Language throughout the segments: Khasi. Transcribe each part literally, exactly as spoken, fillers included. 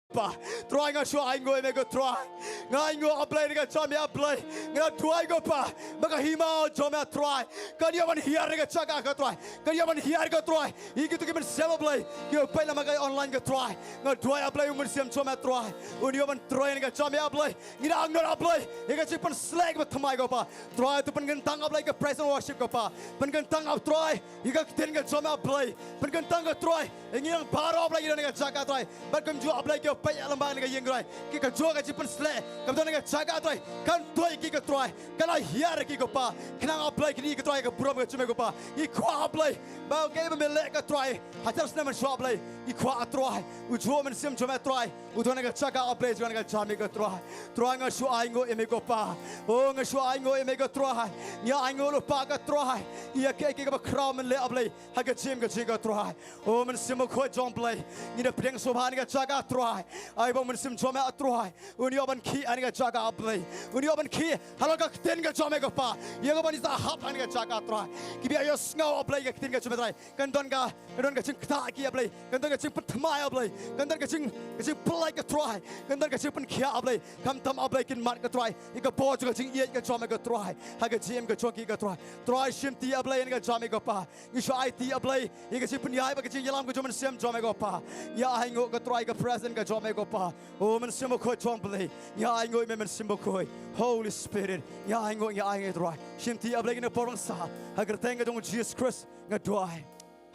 Pa, Trai nga shu ainguh ïa me ko Trai. Nga ainguh A Blei na ka jam ïa A Blei. Nga duwai ko Pa, ba ka hima jong me Trai kan ïoh ban hiar na ka jaka ko Trai. Kan ïoh ban hiar ko Trai ïa kito ki mynsiem A Blei kiba peit lyngba ka online ko Trai. Nga duwai A Blei u Mynsiem jong me Trai un ïoh ban trei na ka jam ïa A Blei. Ngi da angnud A Blei ïa ka jingpynshlur kaba thymmai ko Pa. Trai to pynkyntang A Blei ka praise and worship ko Pa. Pynkyntang A Trai ïa ka ktien ka jong me A Blei. Pynkyntang ko Trai ïa ngi lang baroh A Blei ki don ha ka jaka Trai. Bad kumjuh A Blei ki peit lyngba na ka ïing Trai, ki ka jong ka jingpynshlur kaba don ha ka jaka Trai kan duh ïa ki ko Trai, kan ai hiar ïa ki ko Pa. Khnang A Blei kine ki Trai ka burom ka jong me ko Pa. Ngi kwah A Blei ba kaei ba me leh ko Trai ha jar snem mynshuwa A Blei. Ngi kwah A Trai u juh Mynsiem jong me Trai u don ha ka jaka A Blei, u don ha ka jam ïa ko Trai. Trai nga shu ainguh ïa me ko Pa. O nga shu ainguh ïa me ko Trai. Ngi ainguh lypa ko Trai ïa kaei kaei kaba khraw men leh A Blei ha ka jingim ka jong ngi ko Trai. O Mynsiem Bakhuid jong U Blei, ngi da pdiang sngewbha ha kane ka jaka Trai. Ai ba u Mynsiem jong me Trai un ïoh ban khih ha kane ka jaka A Blei. Un ïoh ban khih halor ka ktien ka jong me ko Pa. Ïa ka ban ïa hap ha kane ka jaka Trai. Kiba ïohsngew A Blei ka ktien ka jong me Trai, kan don ka, kan don ka jingktah ki A Blei. Kan don ka jingpynthymmai A Blei. Kan don ka jing, ka jingpyllait ko Trai. Kan don ka jingpynkhiah A Blei. Khamtam A Blei kin mad ko Trai ïa ka bor jong ka jingïeit ka jong me ko Trai ha ka jingim ka jong ki ko Trai. Trai shimti A Blei ha kane ka jaka ko Pa. Ngi shu aiti A Blei ïa ka jingpynïaid bad ka jingïalam ka jong u Mynsiem jong me ko Pa. Ngi ainguh ko Trai ïa ka presence ka jong me ko Pa. O Mynsiem Bakhuid jong U Blei, ngi ainguh ïa me Mynsiem Bakhuid. Holy Spirit, ngi ainguh, ngi ainguh Trai. Shimti A Blei ha kane ka por ba sah, ha ka kyrteng ka jong u Jesus Christ nga duwai.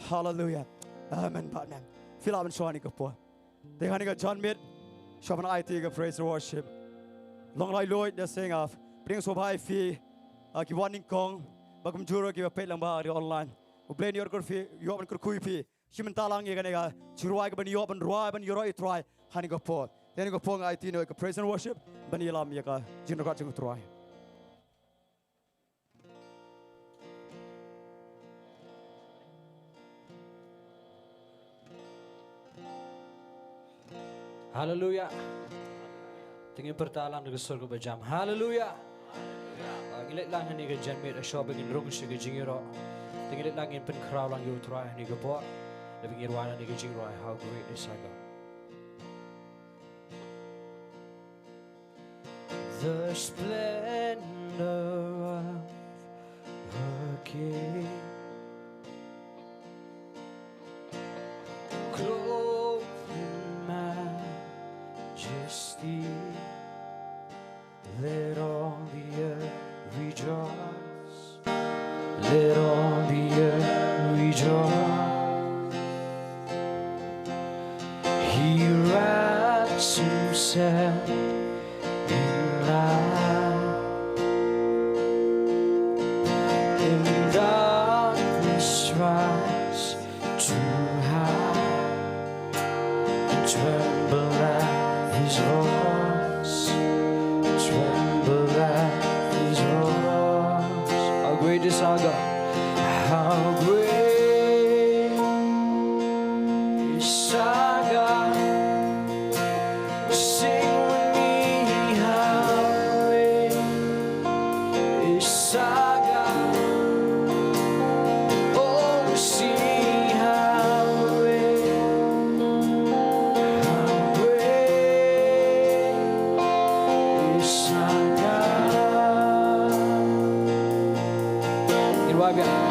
Hallelujah. Amen bad amen. Phi lah ban shong ha kane ka por. Te ha kane ka janmiet shuwa ban aiti ïa ka praise and worship, long lai loi da seng of pdiang sngewbha ïa phi, ah, ki wan nyngkong bad kumjuh ruh kiba peit lyngba ha ka online. U Blei un ïoh kyrkhu ïa phi, ïoh ban kyrkhu ïa phi. Shi mynta lang ïa kane ka jingrwai kaban ïoh ban rwai ban ïaroh ïa U Trai ha kane ka por. Te ha kane ka por nga aiti noh ïa ka praise and worship ban ïalam ïa ka jingryngkat jong U Trai. Haleluya. Te ngin pyrta lang da ka sur kaba jam. Haleluya. Ah, ngi leit lang ha kane ka janmiet, ah, shuwa ba ngin rung sha ka jingïaroh. Te ngi leit lang ngin pynkhraw lang ïa U Trai ha kane ka por, da ba ngin rwai lang ïa ka jingrwai How Great Is Our God. The splendor of her King. Clothed in majesty, let all the earth rejoice. Let all the earth rejoice. He wraps himself in light, and darkness rise too high. Tremble at his voice, tremble at his voice. How great is our God, how great is our God. Sing with me, how great is our God. Oh, sing, how great, how great is our God. Ngin wad biang.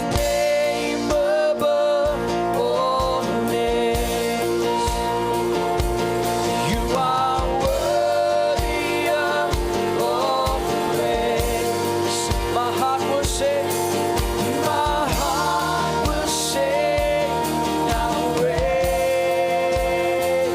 name above all names. You are worthy of all praise. My heart will sing, my heart will sing, how great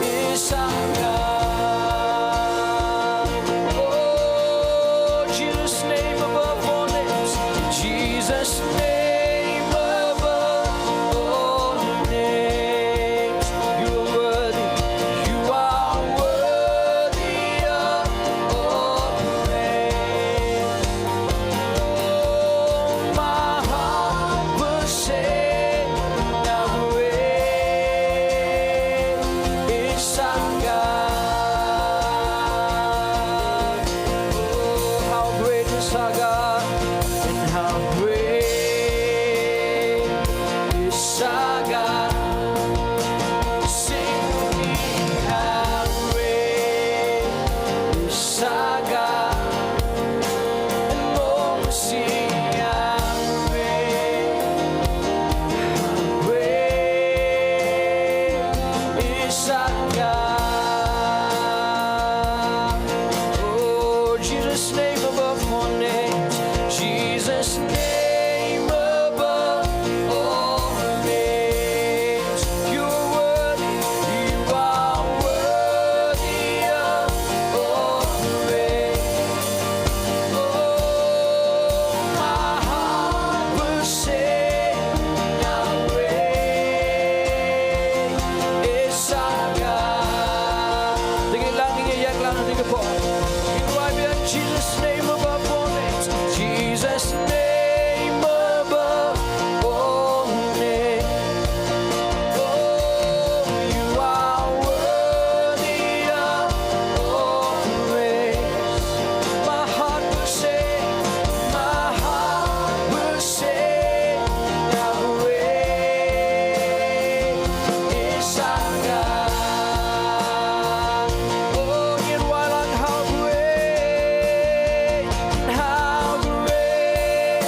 is our God. Oh, Jesus' name above all names. Jesus' name above all names. You are worthy. You are worthy of all praise. Oh, my heart will sing, how great is our God. Oh, how great is our God, and how great is our God. Sing with me, how great is our God. And oh, sing, how great, how great is our God. Oh, Jesus' name above all names. Jesus' name above all names. You are worthy, you are worthy of all praise. Oh, my heart will sing, how great is our God. Te ngin ïaid lang, ngin ïaid lang ha kane ka por. Ngin duwai biang, Jesus' name above all names. Jesus' name above all names. Oh, you are worthy of all praise. My heart will sing, my heart will sing, how great is our God. Oh, ngin duwai lang, how great, how great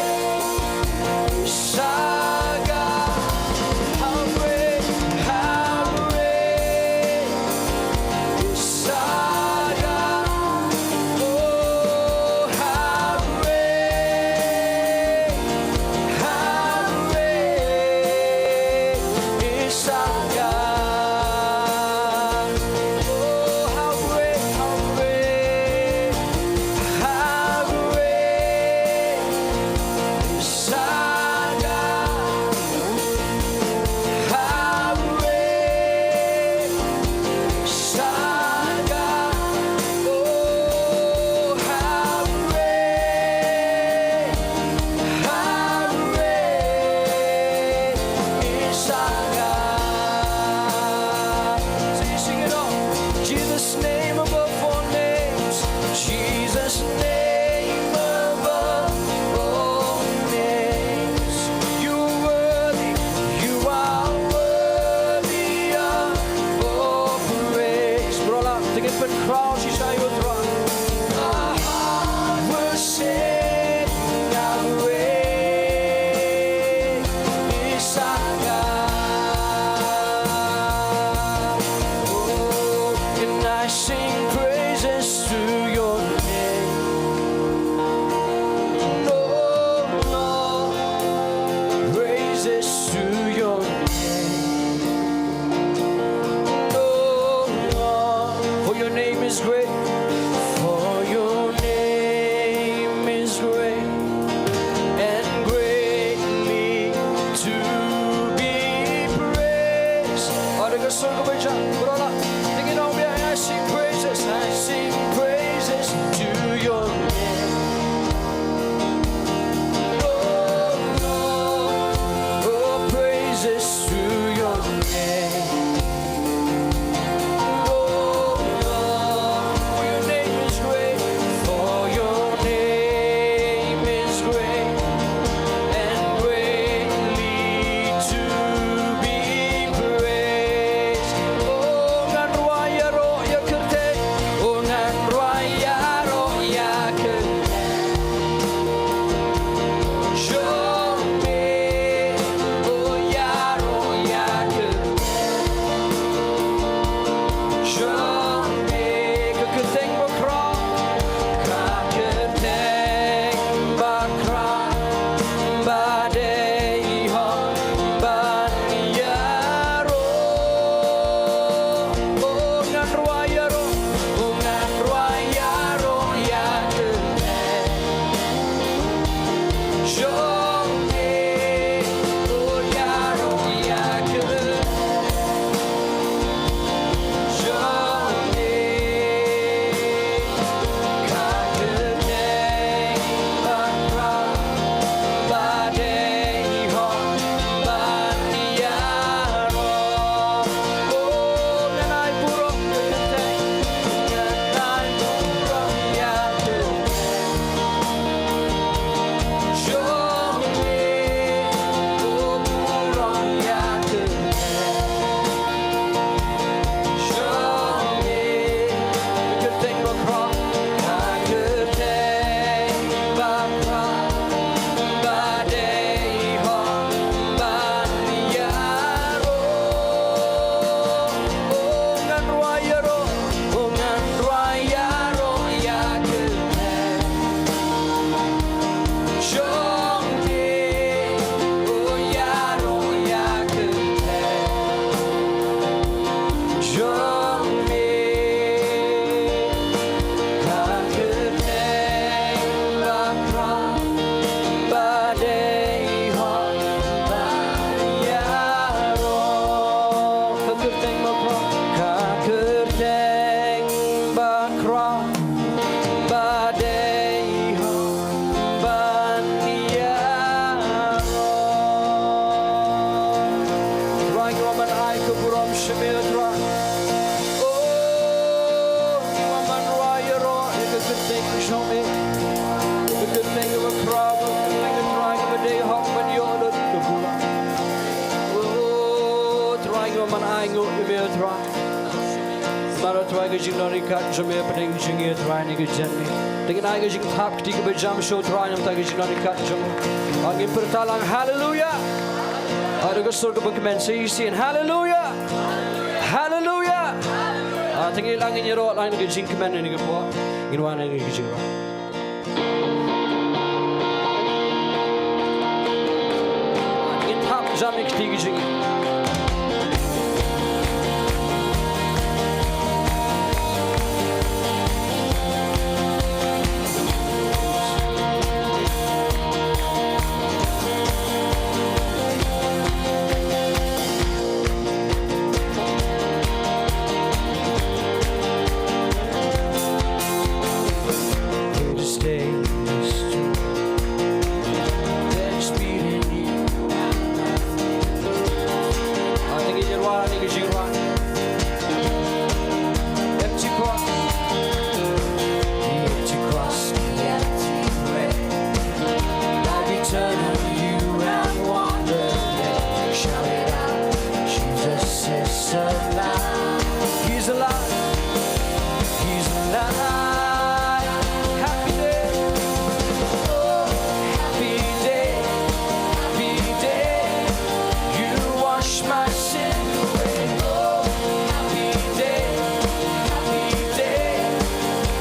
Ïa me, Trai. Namar, Trai, ka jingdon ryngkat jong me hapdeng jong ngi, Trai, ha kane ka janmiet. Te ngin ai ka jingthap kti kaba jam sha u Trai namar ka jingdon ryngkat jong u. Ngin pyrta lang haleluya. Haduh ka sur kaba kmen sa shisien, haleluya. Haleluya. Ah, te ngin ïa lang, ngin ïaroh lang ha ka jingkmen ha kane ka por. Ngin wan ha ka jingïaroh. Ngin thap jam ïa kti ki jing. Empty cross, the empty cross, the empty grave. Now we turn to you and wonder, shout it out, Jesus is alive. He's alive. He's alive. Happy day. Oh, happy day. Happy day. You wash my sin away. Oh, happy day. Happy day.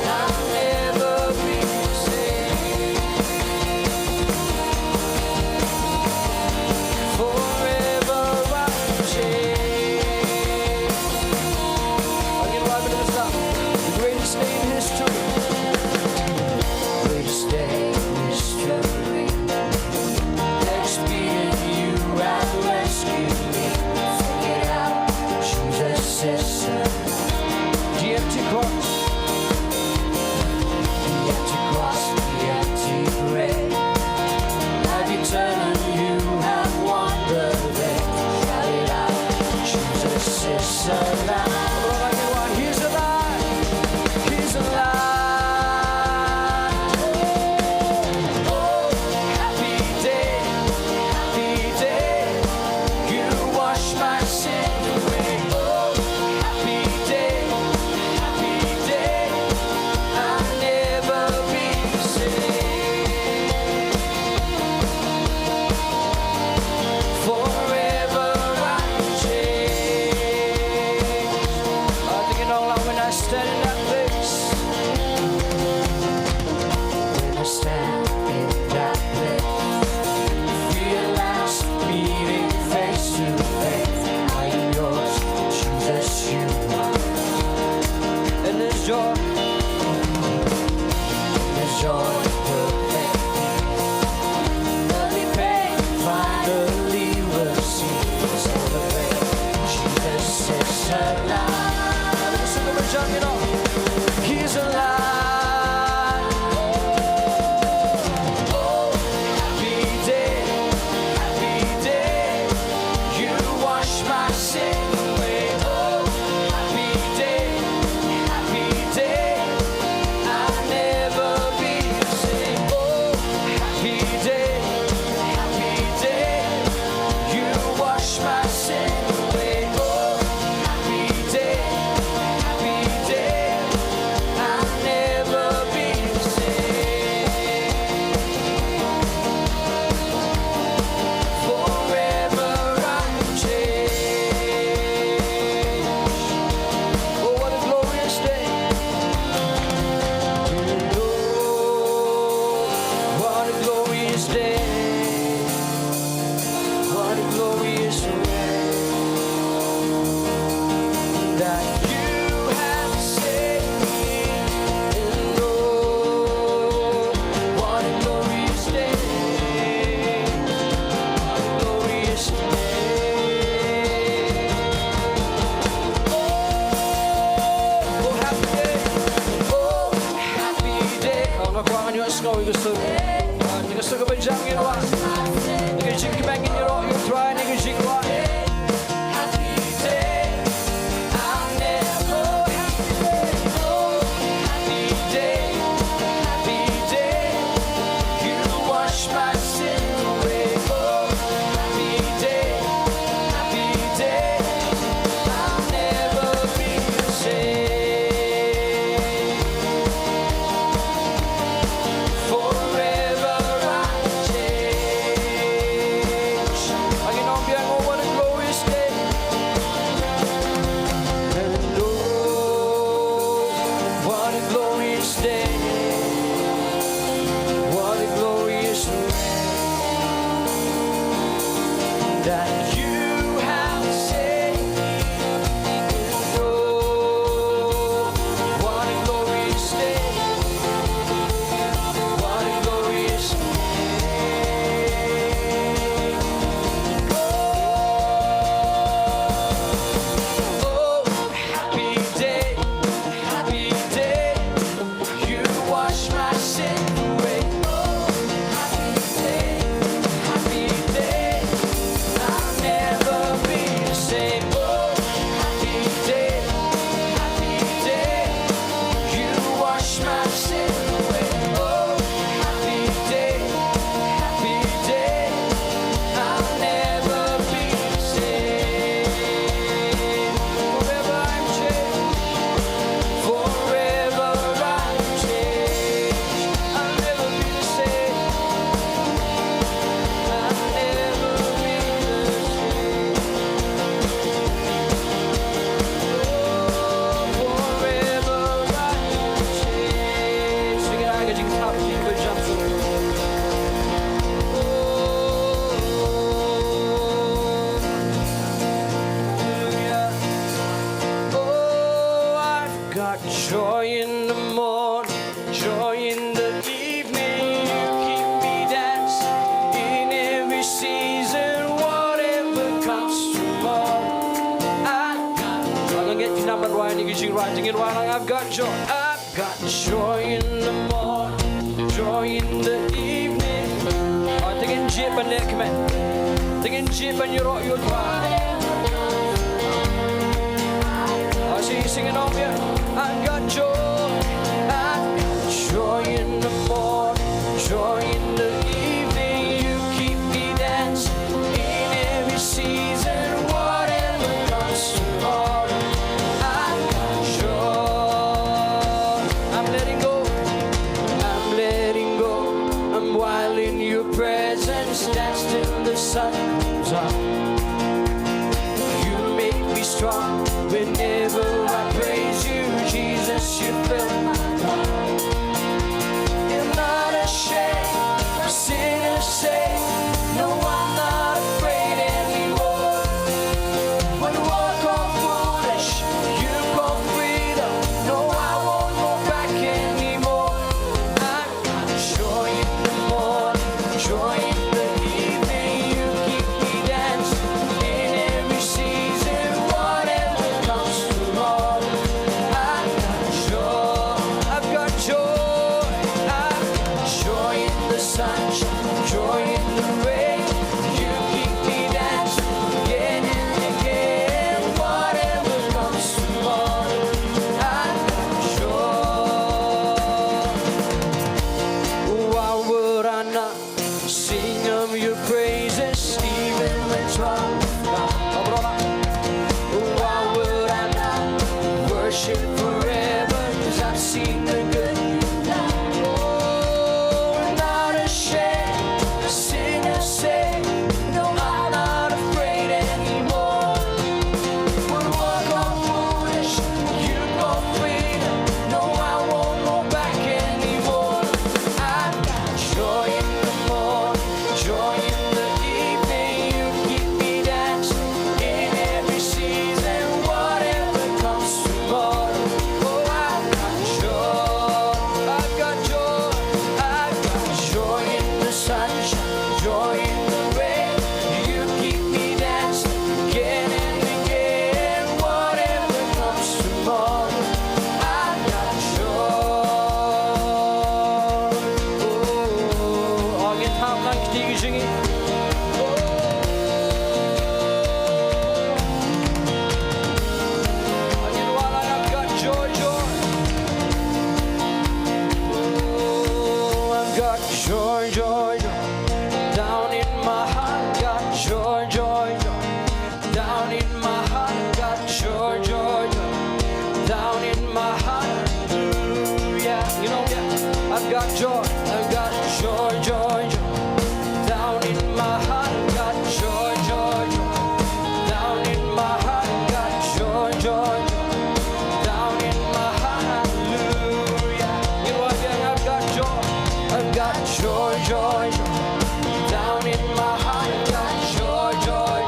I'll never be the same. Forever I'm changed. Again, why we don't stop? The greatest day in history. Greatest day in history. Next beating you have rescued me. Sing it out, Jesus is the empty cross. The empty cross, the empty grave. I've eternal, you have won the day. Shout it out, Jesus is alive. He's alive. He's alive. Oh, happy day, happy day. You wash my sin away. Oh, happy day, happy day. I'll never be the same. Forever I'm changed. I think you know, like, when I stand in that place, when I stand in that place, realize meeting face to face, I am yours, Jesus, you are. And there's joy. There's joy, perfect peace. Early pain, finally we'll see. Celebrate, Jesus is alive. He's alive. Oh, happy day, happy day. You wash my sin away. Oh, happy day, happy day. I'll never be the same. Oh, happy day, happy day. You wash my sin away. Oh, happy day, happy day. I'll never be the same. Forever I'm changed. Oh, what a glorious day. Oh, what a glorious day. What a glorious way that you have saved me. And oh, what a glorious day. What a glorious day. Oh, oh, happy day. Oh, happy day. Oh, nga kwah ngan ïohsngew ïa ka sur. Ah, ïa ka sur kaba jam ngin wad. Ïa ka jingkmen ngin ïaroh ïa u Trai, ïa ka jingwad. Happy day. I'll never happy day. Oh, happy day. Happy day. You wash my sin away. Oh, happy day. Happy day. That you have saved me. Oh, what a glorious day. What a glorious day. Oh, oh, happy day, happy day. You wash my sin away. Oh, happy day, happy day. I'll never be the same. Oh, happy day, happy day. You wash my sin away. Oh, happy day, happy day. I'll never be the same. Forever I'm changed. Forever I'm changed. I'll never be the same. I'll never be the same. Oh, forever I'm changed. Sing it out, you can clap, you can jump. Oh, hallelujah. Oh, I've got joy in the morning, joy in the evening. You keep me dancing in every season, whatever comes tomorrow. I've got joy. I've got joy in the morning, joy in the evening. Ah, te ngin jied ban leh kmen. Te ngin jied ban ïaroh ïa u Trai. Ah, sing, sing it on, yeah. I've got joy, I've got joy in the morning, joy in the evening. You keep me dancing in every season, whatever comes tomorrow. I've got joy. I'm letting go. I'm letting go. I'm wild in your presence. Dance till the sun comes up. You make me strong whenever I praise you, Jesus. You fill my cup. I'm not ashamed. Sinners say, no, I'm not afraid anymore. When the world called foolish, you called freedom. No, I won't hold back anymore. I've got joy in the morning, joy in the evening. You keep me dancing in every season, whatever comes tomorrow. I've got joy, I've got joy, I've got joy in the sunshine, joy in the rain. You keep me dancing again and again, whatever comes tomorrow. I've got joy. Why would I not sing of your praises, even when trouble comes? Why would I not worship forever? 'Cause I've seen the good you've done. Oh, I'm not ashamed. Sinners say, no, I'm not afraid anymore. When the world called foolish, you called freedom. No, I won't hold back anymore. I've got joy in the morning, joy in the evening. You keep me dancing in every season, whatever comes tomorrow. Oh, I've got joy, I've got joy, I've got joy in the sunshine, joy in the rain. You keep me dancing again and again, whatever comes tomorrow. I've got joy. Oh, oh, oh, oh. Ngin thap lang kti ki jingim. Oh, ngin wad lang, I've got joy, joy. Oh, I've got joy, joy, joy. Down in my heart, got joy, joy, joy. Down in my heart, got joy, joy, joy. Down in my heart, hallelujah. You know, yeah. I've got joy, I've got joy, joy, joy. Down in my heart, got joy, joy, joy. Down in my heart, got joy, joy, joy. Down in my heart, hallelujah. You know, yeah, I've got joy, I've got joy, joy, joy. Down in my heart, got joy, joy,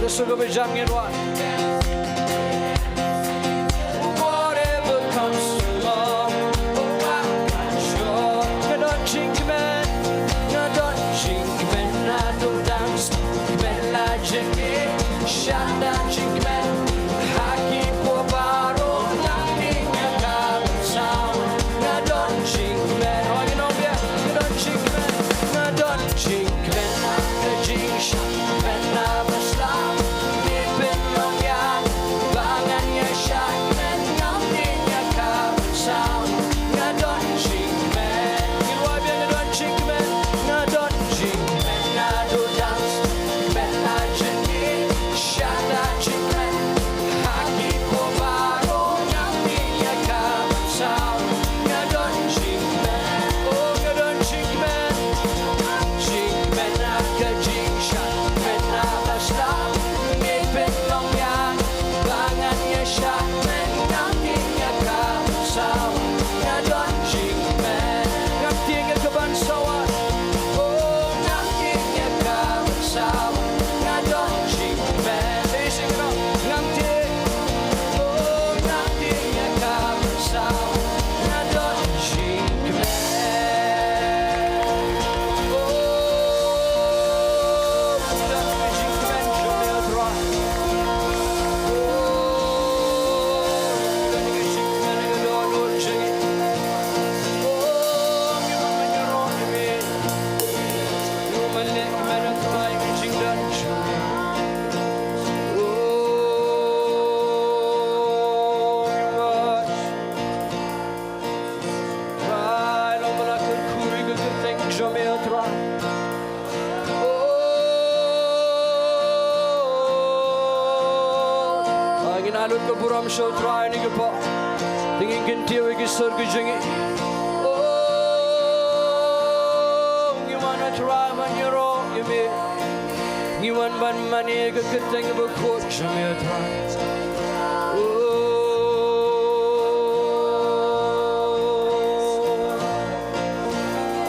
Sngewbha jan ngin wan. Whatever comes tomorrow, oh, I'm not sure. Nga don jingkmen, nga don jingkmen, I don't dance. Kmen la jingkmen, shanda jingkmen. Ha ki por baroh, nga ning nga ka ban saw. Nga don jingkmen, oh, you know, yeah, nga don jingkmen, nga don jingkmen. Kmen, ka jingshakmen na ba slam. Ngi pynlong ïa ba ngan ïa shakmen, ngam dei ïa ka ban saw. Nga don jingkmen. Ngin wai biang, nga don jingkmen. Nga don jingkmen. Nga don dance. Kmen na jingkmen. Shada jingkmen. Ha ki por baroh, ngam dei ïa ka ban saw. Nga don jingkmen, oh, nga don jingkmen. Jingkmen na ka jingshakmen na ba slam. Ngi pynlong ïa ba ngan ïa shakmen, ngam dei ïa ka ban saw. Nga don jingkmen. Ngam tieng ïa ka ban saw. Oh, ngam tieng ïa ka ban saw. Nga don jingkmen. Ngam tieng. Oh, ngam tieng ïa ka ban saw. Nga don jingkmen. Oh, nga don jingkmen jong me, oh Trai. Oh, nga don jingkmen, nga don jingkmen. Oh, ngi wan ban ïaroh ïa me. Ngi wan ban leh ïa me, oh Trai, ka jingdon jong me. Ngin lut ka burom sha u Trai ha kane ka por. Te ngin kyntiew ïa ki sur ki jong ngi. Oh, ngi wan, oh Trai, ban ïaroh ïa me. Ngi wan ban mane ïa ka kyrteng bakhuid jong me, oh Trai. Oh,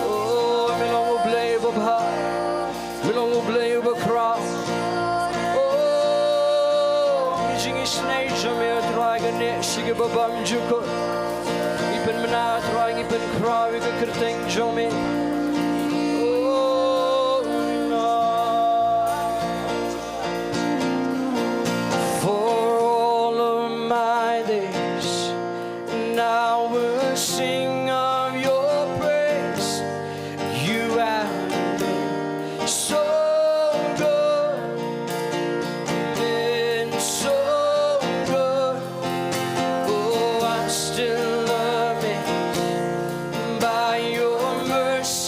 oh, me long U Blei uba bha. Me long U Blei uba khraw. Oh, ngi jingisynei jong me, oh Trai, kane shi kaba bymjukut. Ngi pynbna, oh Trai, ngi pynkhraw ïa ka kyrteng jong me. Oh, Lord. For all of my days, and I will sing of your praise. You have been so good, been so good. Oh, I'm still amazed by your mercy.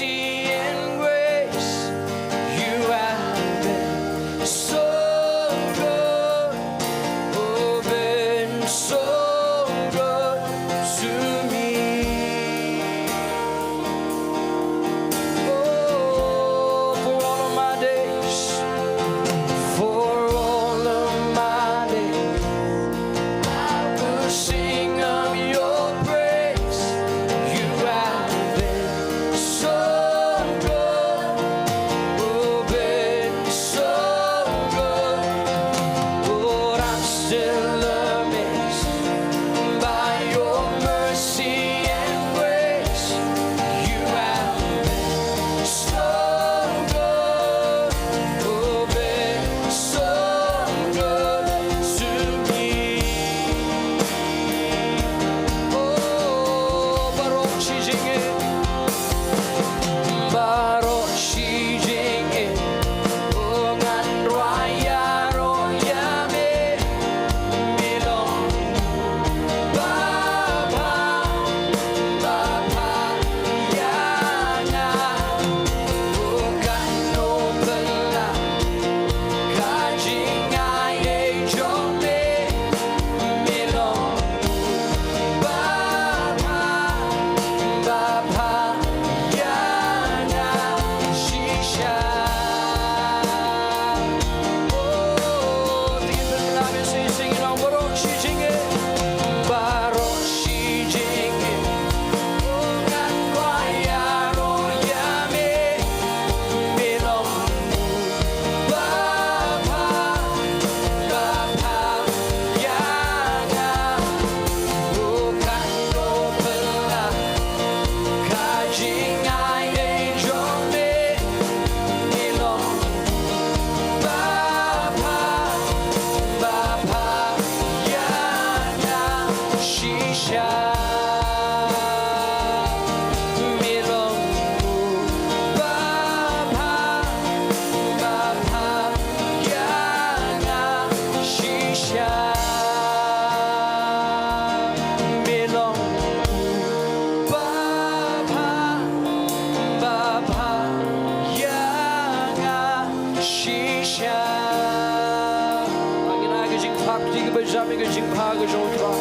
Ki ba jam ïa ka jingbha ka jong U Trai.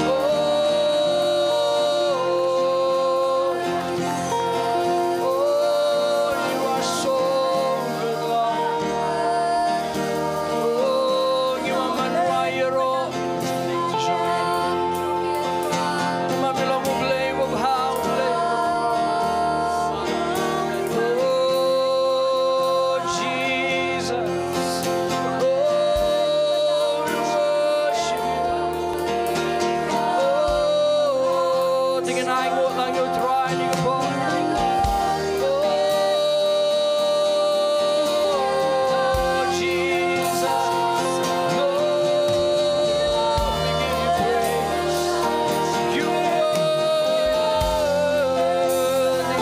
Oh, oh, you are so good, Lord. Oh, you are man wai ïaroh. Namar me long U Blei, U Bha, U Blei. Oh, Jesus. Oh, we worship you. Oh, dei ban ai nguh lang ïa U Trai, dei ban ai nguh. Oh, Jesus. Lord, we give you praise. You are worthy.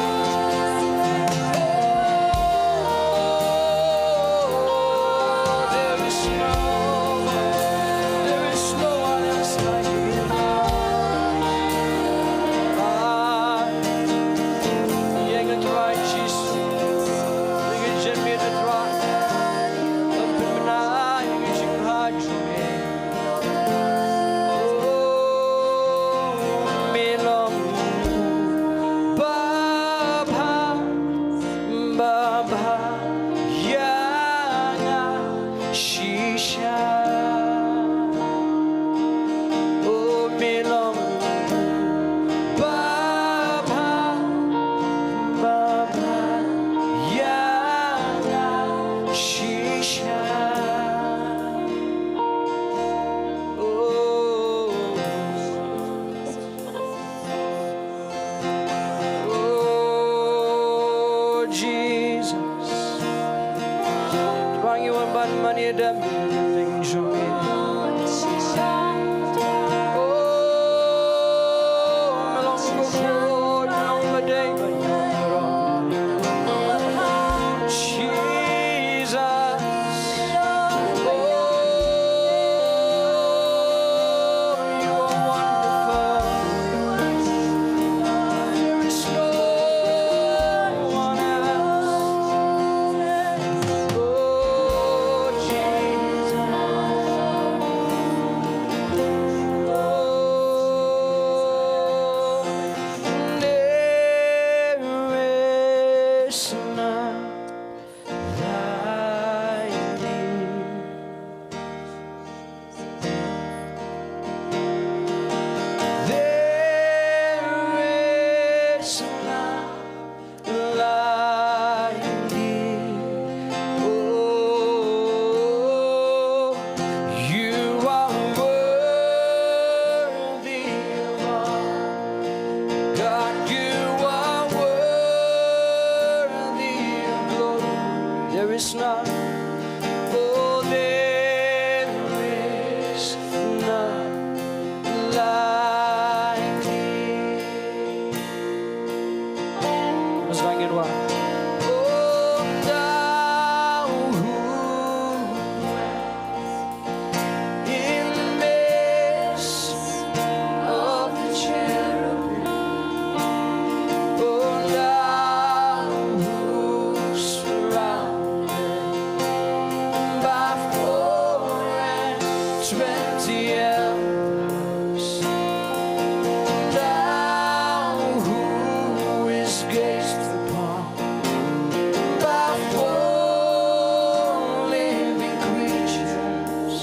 Oh, there is no one, there is no one else like you. Ah, ïa nga Trai Jisu, ïa nga jingmut Trai, ym pynbna ïa ka jingbha jong me. Oh, me long ba bha, ba bha ïa nga shisha. Oh, me long ba bha, ba bha ïa nga shisha. Oh. Oh, Jesus. Trai, ngi wan ban mane da me, oh, me long ko, me long madei. Jesus. Oh, you are wonderful. There is no one else. Oh, Jesus. Oh, there is none like thee. There is none like thee. Oh, you are worthy of all. God, you are worthy of glory. There is none, oh, there is none like thee. Mas bangin wa. Oh, thou who in the midst of the cherubim, O thou who surrounded by four and twenty elders, thou who is gazed upon by four living creatures,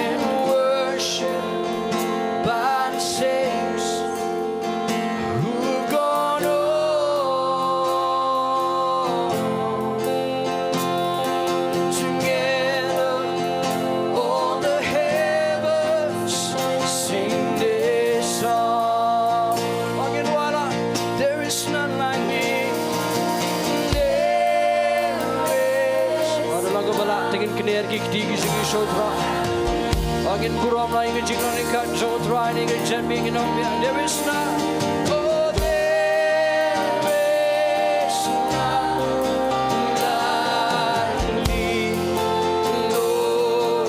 and worshipped by the saints who've gone on together, all the heavens sing this song. Ong ngin wallam, there is none like me. There is. Ong ngin wallam, te ngin kner ki kti ki jong ngi sha U Trai. Ong ngin burom la ïa ka jinglong ryngkat jong U Trai, ïa ka jingmih ngin ong biang. There is none. Oh, there is none like thee, Lord.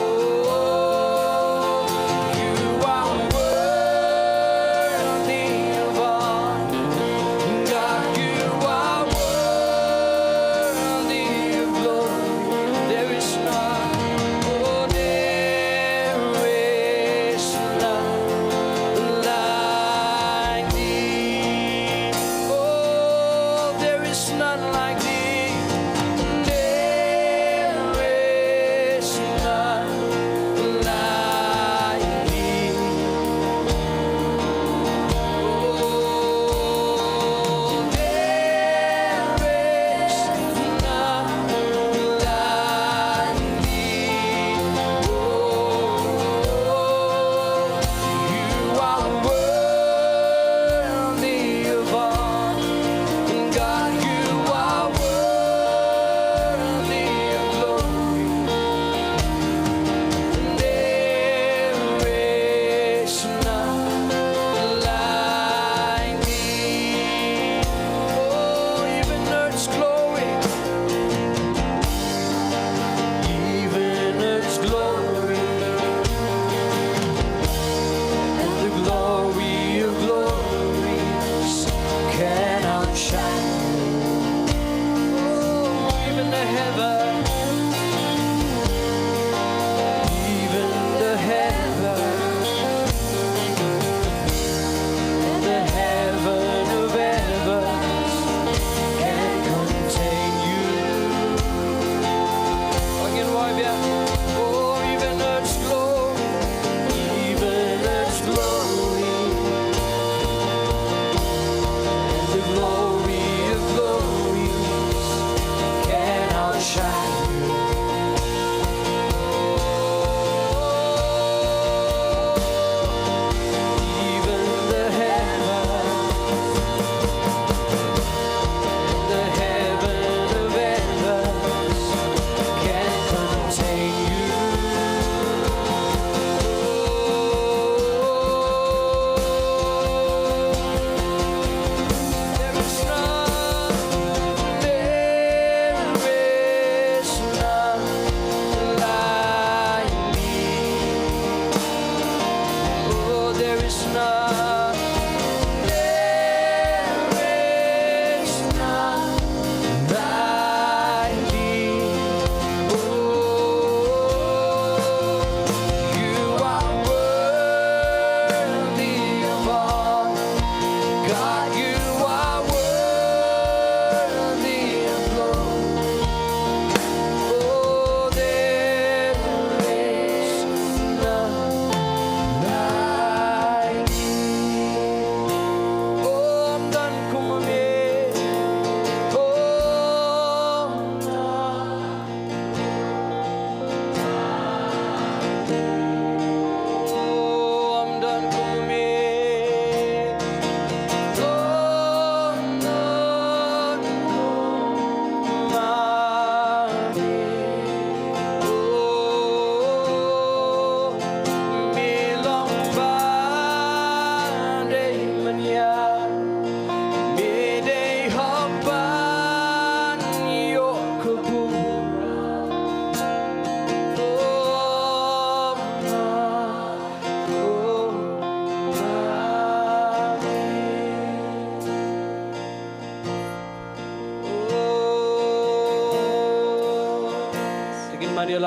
You are worthy of all. God, you are worthy of glory. There is none, oh, there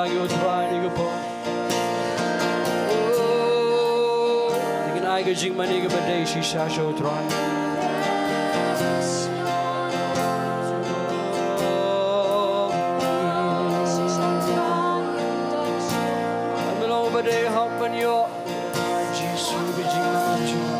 Ïa u Trai ha kane ka por. Oh, ngin ai ka jingmane kaba dei shisha sha u Trai. Ai me long uba dei hok ban ïoh. Jisu, ka jingmane jong u.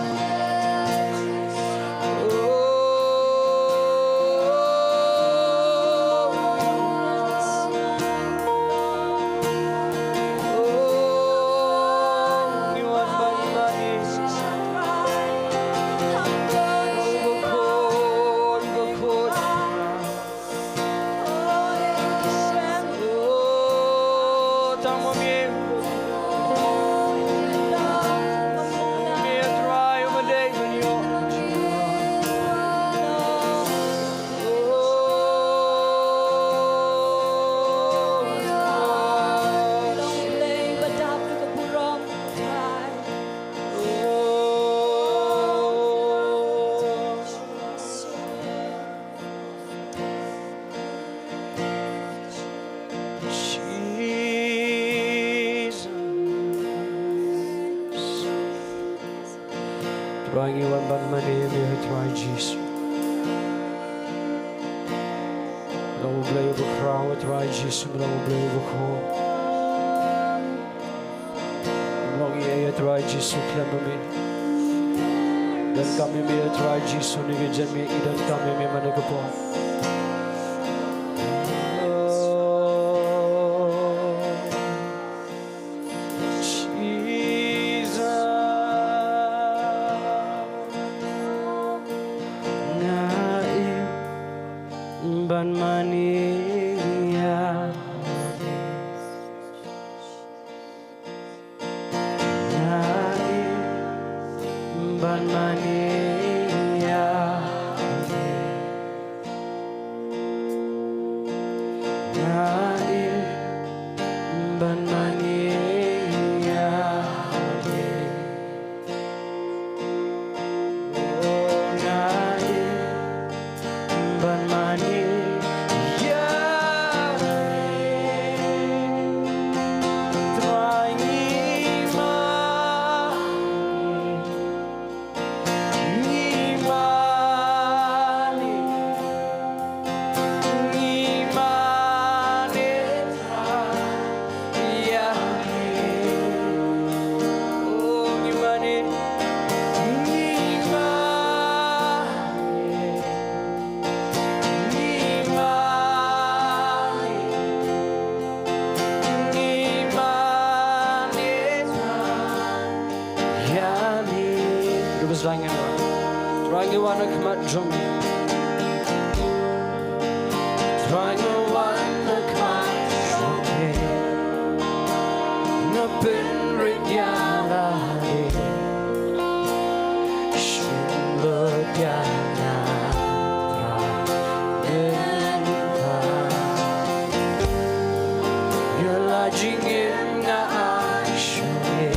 Jesus. Trai, ngi wan ban mane ïa me, Trai Jisu. Me long U Blei uba khraw, Trai Jisu, me long U Blei uba khuid. Long ïa, ïa Trai Jisu khlem ma me. Donkam ïa me Trai Jisu, ne ka jingim ïa i donkam ïa me man ka por. Oh, Jesus. Nga im ban mane ïa Nga im ban mane ïa me. Nga im ban mane ïa me. Oh, nga im ban mane ïa me. Trai, ngi mane, ngi mane, ngi mane, Trai, ïa me. Oh, ngi mane, ngi mane. Ngi mane, ngi mane, Trai, ïa me. Kaba sdang ngi wan. Trai, ngi wan ha khmat jong me. Trai, ngi wan ha khmat jong me. Nga pynrit ïa lade. Shim lut ïa nga, Trai, mynta. Ïa la jingim nga ai sha me.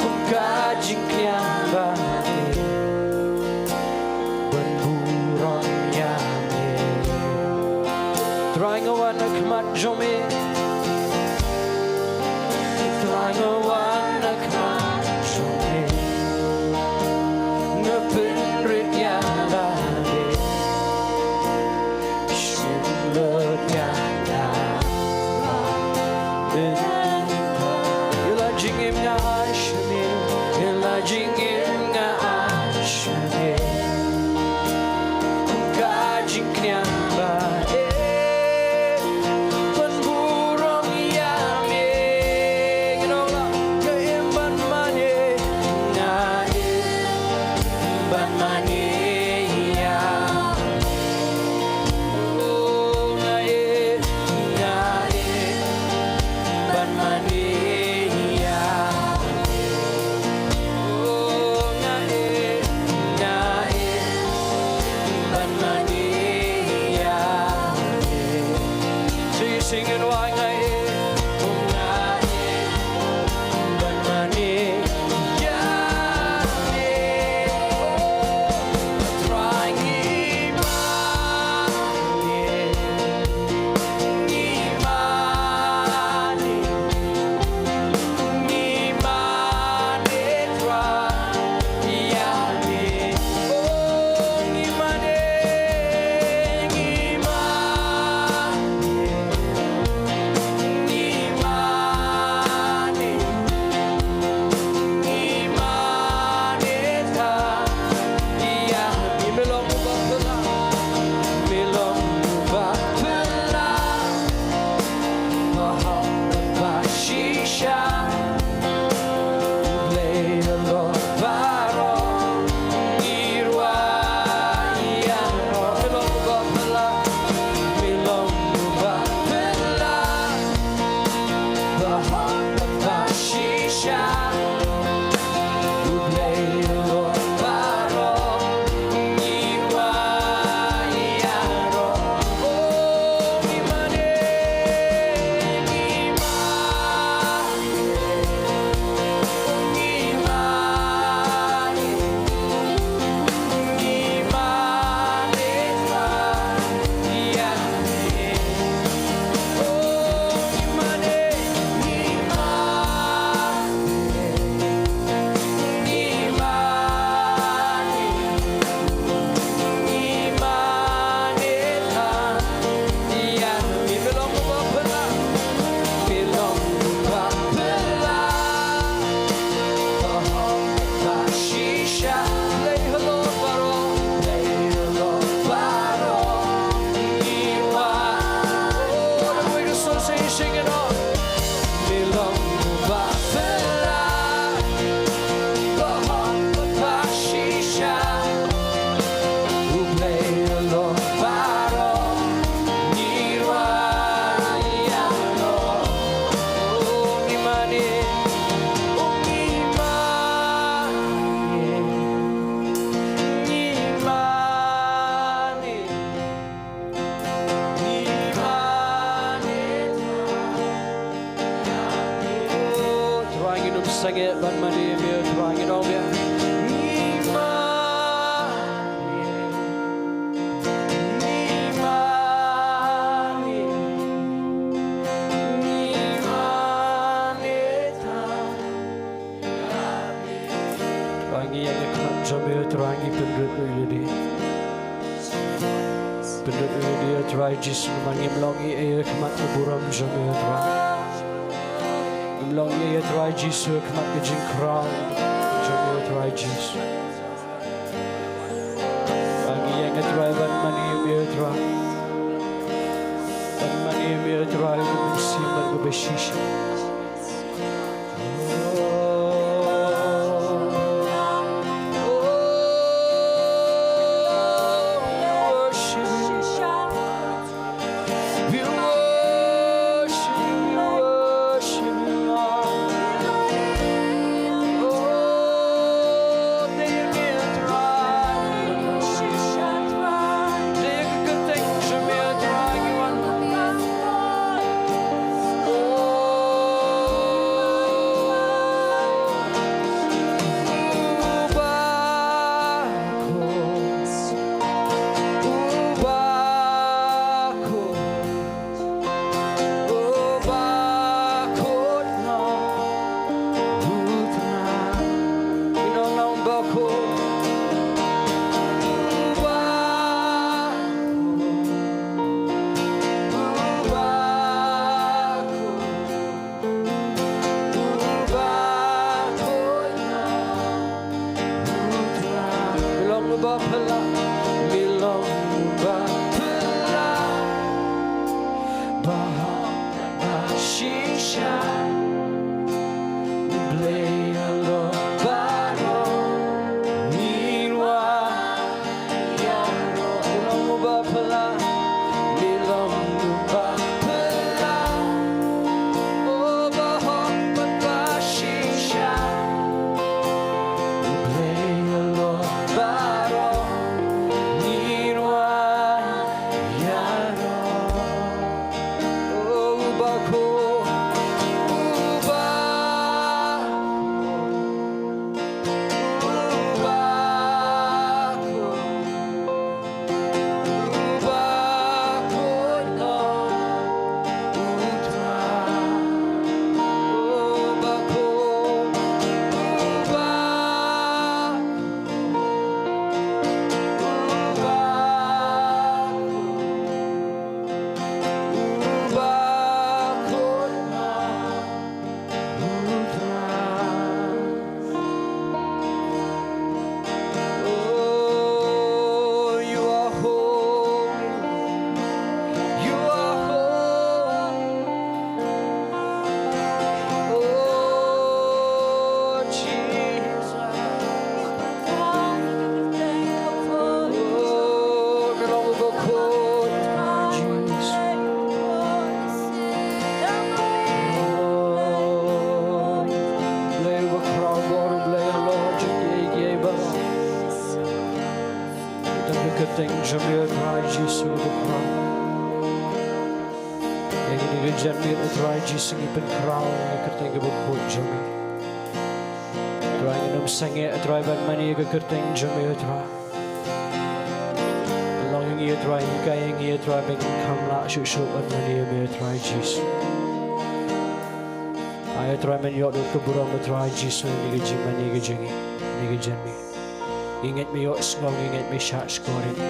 Kum ka jingkñia ba me. Ban burom ïa me. Trai, nga wan ha khmat jong me. Trai, nga wan ha khmat jong me. Nga pynrit ïa lade. Shim lut ïa nga. Ïa la jingim nga ai sha me. Ïa la jingim nga ai sha me. Kum ka jingkñia ba eh, ban burom ïa me. Ngin ong la, nga im ban mane, nga im ban mane ïa me. Oh, nga im, nga im ban mane ïa me. Oh, Sing it on. Me long ba pela, ba hok ba shisha. U Blei u long baroh, ngi rwai ïa u. Oh, ngi mane, oh, ngi mane, ngi mane. Trai, ngin ym sangeh ban mane ïa me, Trai, ngin ong ïa. Trai, ngi ïeng ha khmat jong me, Trai, ngi pynrit ïa lade. Pynrit ïa lade, Trai Jisu, namar ngim long ei ei ha khmat ka burom jong me, Trai. Ngim long ei ei, Trai Jisu, ha khmat ka jingkhraw jong me, Trai Jisu. Trai, ngi ïeng, Trai, ban mane ïa me, Trai. Ban mane ïa me, Trai, kaba mynsiem bad kaba shisha. Oh, you are holy. You are holy. Oh, Jesus. Oh, ka long ba khot, Jesus. Blei uba khraw, Blei halor jong kiei kiei baroh. Tang ka kyrteng jong me, Trai Jisu ba khraw. Ïa kine ki jingmut, Trai Jisu, ngi pynkhraw ïa ka kyrteng kaba khuid jong me. Trai, ngin ym sangeh, Trai, ban mane ïa ka kyrteng jong me, Trai. Long ïa ngi, Trai, hikai ïa ngi, Trai, ba ngin kham lah shuh shuh ban mane ïa me, Trai Jisu. Ai, Trai, men ïoh lut ka burom, Trai Jisu, ïa ka jingmane ka jong ngi, ïa ka jingmane. Ngi ngeit me ïohsngew, ngi ngeit me shahshkor ïa ngi.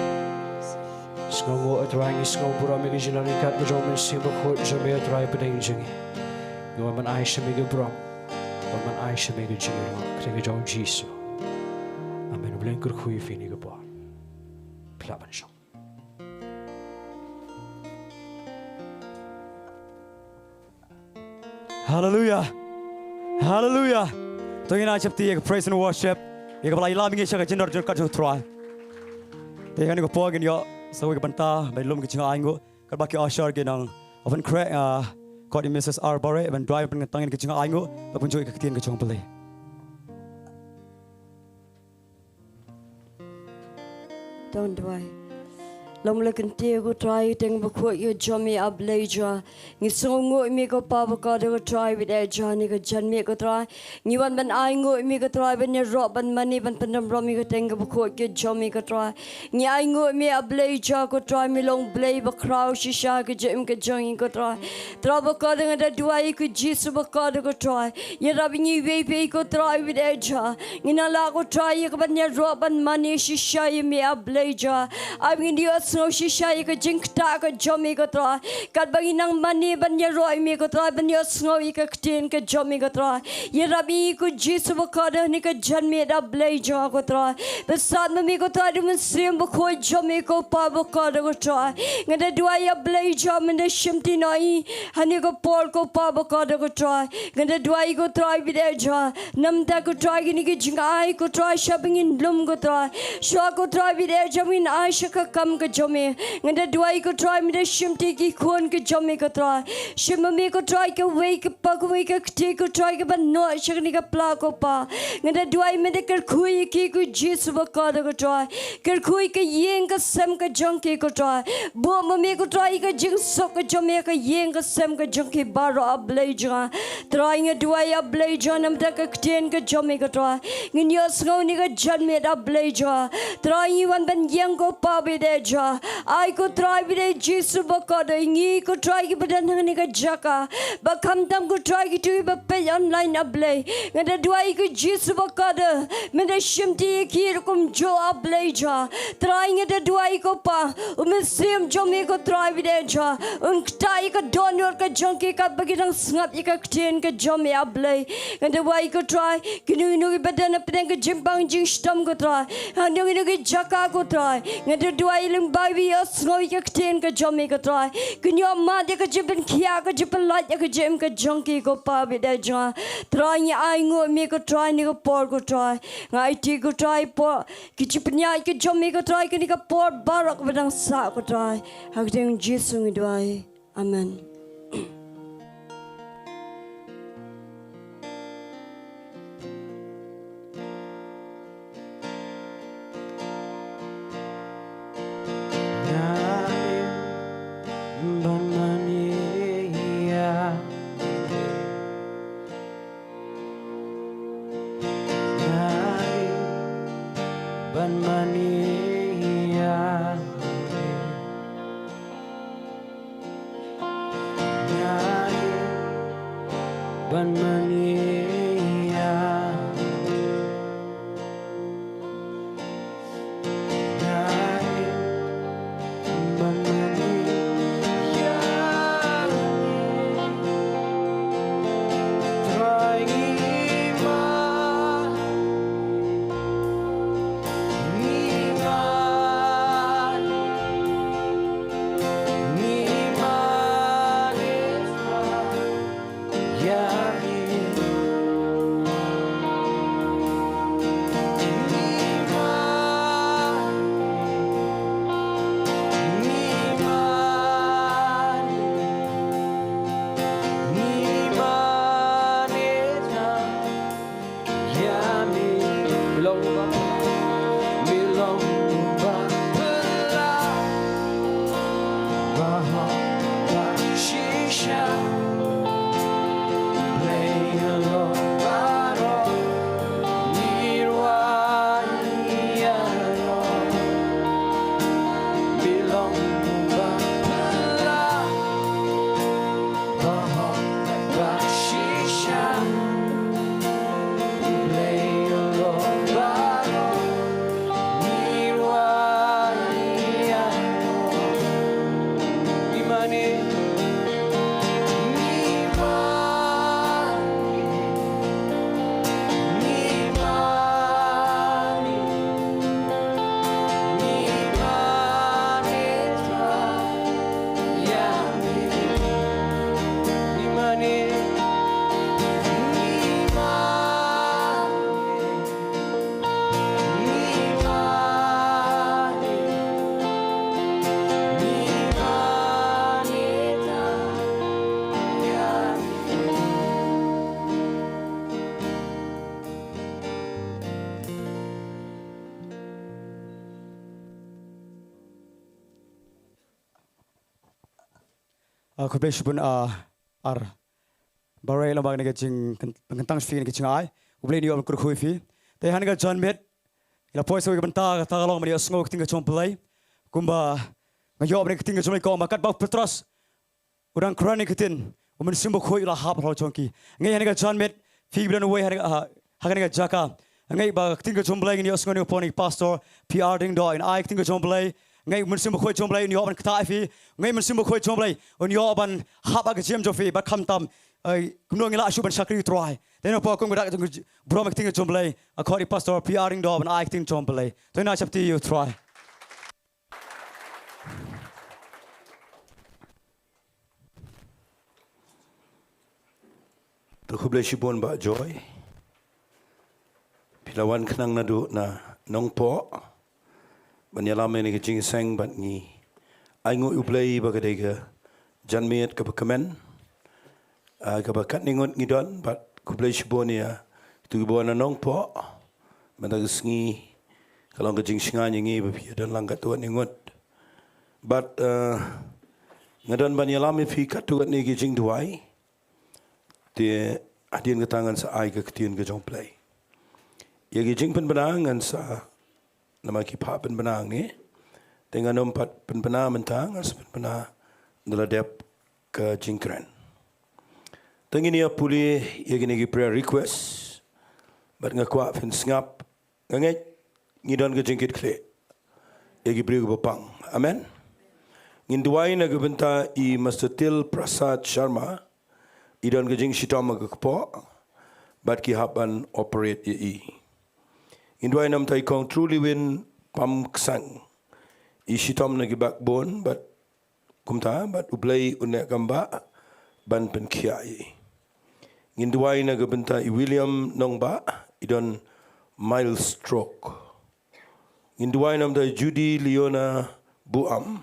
Sngewnguh, Trai, ngi sngew burom ïa ka jingïaid ryngkat ka jong u Mynsiem Bakhuid jong me, Trai, hapdeng jong ngi. Ngi wan ban ai sha me ka burom, wan ban ai sha me ka jingïaroh, ha ka kyrteng ka jong u Jisu. Amen. U Blei un kyrkhu ïa phi ha kane ka por. Phi lah ban shong. Haleluya. Haleluya. To ngin ïa sheptieng ïa ka praise and worship, ïa kaba la ïalam ïa ngi sha ka jingdon jingkyrkhu jong u Trai. Te ha kane ka por ngin ïoh sa kawei ka bynta ban lum ka jingainguh. Katba ki usher ki nang, ah, ban khreh, ah, khot ïa Missus R Bareh ban duwai ban kyntang ïa ka jingainguh, ba pynjur ïa ka ktien ka jong U Blei. Don duwai. Long ba la kyntiew ko Trai, teng bakhuid ïa jong me A Blei Jah. Ngi sngewnguh ïa me ko Pa bakordor ko Trai, bad eh Jah ne ka janmiet ko Trai. Ngi wan ban ainguh ïa me ko Trai, ban ïaroh, ban mane, ban pyndem burom ïa ka ktien kaba khuid ka jong me ko Trai. Ngi ainguh ïa me A Blei Jah ko Trai, me long Blei bakhraw shisha ka jingim ka jong ngi ko Trai. Trai bakordor, nga da duwai ko Jisu bakordor ko Trai. Ïarap ïa ngi iwei pa iwei ko Trai, bad eh Jah. Ngin nang lah ko Trai ïa ka ban ïaroh ban mane shisha ïa me A Blei Jah. Ai ba ngin ïohsngew shisha ïa ka jingktah ka jong me ko Trai. Katba ngin nang mane ban ïaroh ïa me ko Trai, ban ïohsngew ïa ka ktien ka jong me ko Trai. Ïarap ïa ngi ko Jisu bakordor ha kane ka janmiet A Blei Jah ko Trai. Bad sat ma me ko Trai da u Mynsiem Bakhuid jong me ko Pa bakordor ko Trai. Nga da duwai A Blei Jah, men da shimti noh ïa ngi ha kane ka por ko Pa bakordor ko Trai. Nga da duwai ko Trai, bad eh Jah. Namar ko Trai kine ki jingai ko Trai sha ba ngin lum ko Trai. Shuwa ko Trai bad eh Jah ba ngin ai sha ka kam ka jong me. Nga da duwai ko Trai, men da shimti ki khun ka jong me ko Trai. Shim ma me ko Trai kawei ka pa kawei ka kti ko Trai kaba noh sha kane ka pla ko Pa. Nga da duwai men da kyrkhu ïa ki ko Jisu bakordor ko Trai. Kyrkhu ïa ka ïing ka sem ka jong ki ko Trai. Buh ma me ko Trai ïa ka jingsuk ka jong me ha ka ïing ka sem ka jong ki baroh A Blei Jah. Trai nga duwai A Blei Jah namar ka ktien ka jong me ko Trai. Ngin ïohsngew ha kane ka janmiet A Blei Jah. Trai ngi wan ban ïeng ko Pa bad eh Jah. Ai ko Trai bad eh Jisu bakordor ïa ngi ko Trai kiba don ha kane ka jaka. Bad khamtam ko Trai kito kiba peit online A Blei. Nga da duwai ko Jisu bakordor. Men da shimti ïa ki rukom jong A Blei Jah. Trai nga da duwai ko Pa. U Mynsiem jong me ko Trai bad eh Jah. Un ktah ïa ka dohnud ka jong ki katba ki dang sngap ïa ka ktien ka jong me A Blei. Nga da duwai ko Trai. Kino kino kiba don hapdeng ka jingpang jingshitom ko Trai. Ha kino kino ki jaka ko Trai. Nga da duwai lyngba kiba ïohsngew ïa ka ktien ka jong me ko Trai. Kin ïoh mad ïa ka jingpynkhiah ka jingpynlait ïa ka jingim ka jong ki ko Pa bad eh Jah. Trai ngi ainguh ïa me ko Trai ha kane ka por ko Trai. Nga aiti ko Trai por ki jingpynïaid ka jong me ko Trai ha kane ka por baroh kaba dang sah ko Trai. Ha ka kyrteng Jisu ngi duwai. Amen. Ban mane ïa Nai ban mane ïa Nai ban mane ïa Khublei shibun, ah, ar. Barei lem bad kane ka jingkyntang phi kane ka jingai. U Blei un ïoh ban kyrkhu ïa phi. Te ha kane ka janmiet, ngi la poi sa kawei ka bynta, kata ka long ban ïohsngew ïa ka ktien ka jong U Blei. Kumba nga ïoh ba kane ka ktien ka jong U Blei ka ong ba katba u Petros u dang kren ïa ka ktien, U Mynsiem Bakhuid u la hap halor jong ki. Nga ngeit ha kane ka janmiet, phi ba don uwei ha kane ka, ha, ha kane ka jaka. Nga ngeit ba ka ktien ka jong U Blei ngin ïohsngew na ka por jong i Pastor P R Diengdoh, in ai ka ktien ka jong U Blei. Nga ngeit U Mynsiem Bakhuid jong U Blei un ïoh ban ktah ïa phi. Nga ngeit U Mynsiem Bakhuid jong U Blei un ïoh ban hap ha ka jingim jong phi, bad khamtam, eh, kumno ngi lah shuh ban shakri U Trai. Te na ka por kum ka dak jong ka burom ka ktien ka jong U Blei, nga khot ïa i Pastor P R Diengdoh ban ai ka ktien jong U Blei. To ngin ïa sheptieng ïa U Trai. To khublei shibun Bah Joy. Phi la wan khnang naduh na Nongpoh ban ïalam ïa kane ka jingïaseng bad ngi ainguh ïa U Blei ba ka dei ka janmiet kaba kmen. Ah, kaba katne ngut ngi don, bad khublei shibun ïa kito kiba wan na Nongpoh. Mynta ka sngi ka long ka jingshngaiñ ïa ngi ba phi ïa don lang katto katne ngut. Bad, ah, nga don ban ïalam ïa phi katto katne ki jingduwai. Te hadien kata ngan sa ai ka ktien ka jong U Blei. Ïa ki jingpynbna ngan sa, namar ki phah pynbna hangne. Te ngan ym pat pynbna mynta, ngan sa pynbna ynda la dep ka jingkren. Te ngin ïa pule ïa kine ki prayer request. Bad nga kwah phin sngap, nga ngeit ngi don ka jingkitkhlieh ïa ki briew kiba pang. Amen. Ngin duwai na ka bynta i Master Til Prasad Sharma, i don ka jingshitom ha ka kpoh bad ki hap ban operate ïa i. Ngin duwai na ka bynta i Kong Truliwin Pamksang, i shitom na ki backbone bad kumta, bad U Blei un neh kam bah ban pynkhiah ïa i. Ngin duwai na ka bynta i William Nongbah, i don mild stroke. Ngin duwai na ka bynta i Judy Leona Buam,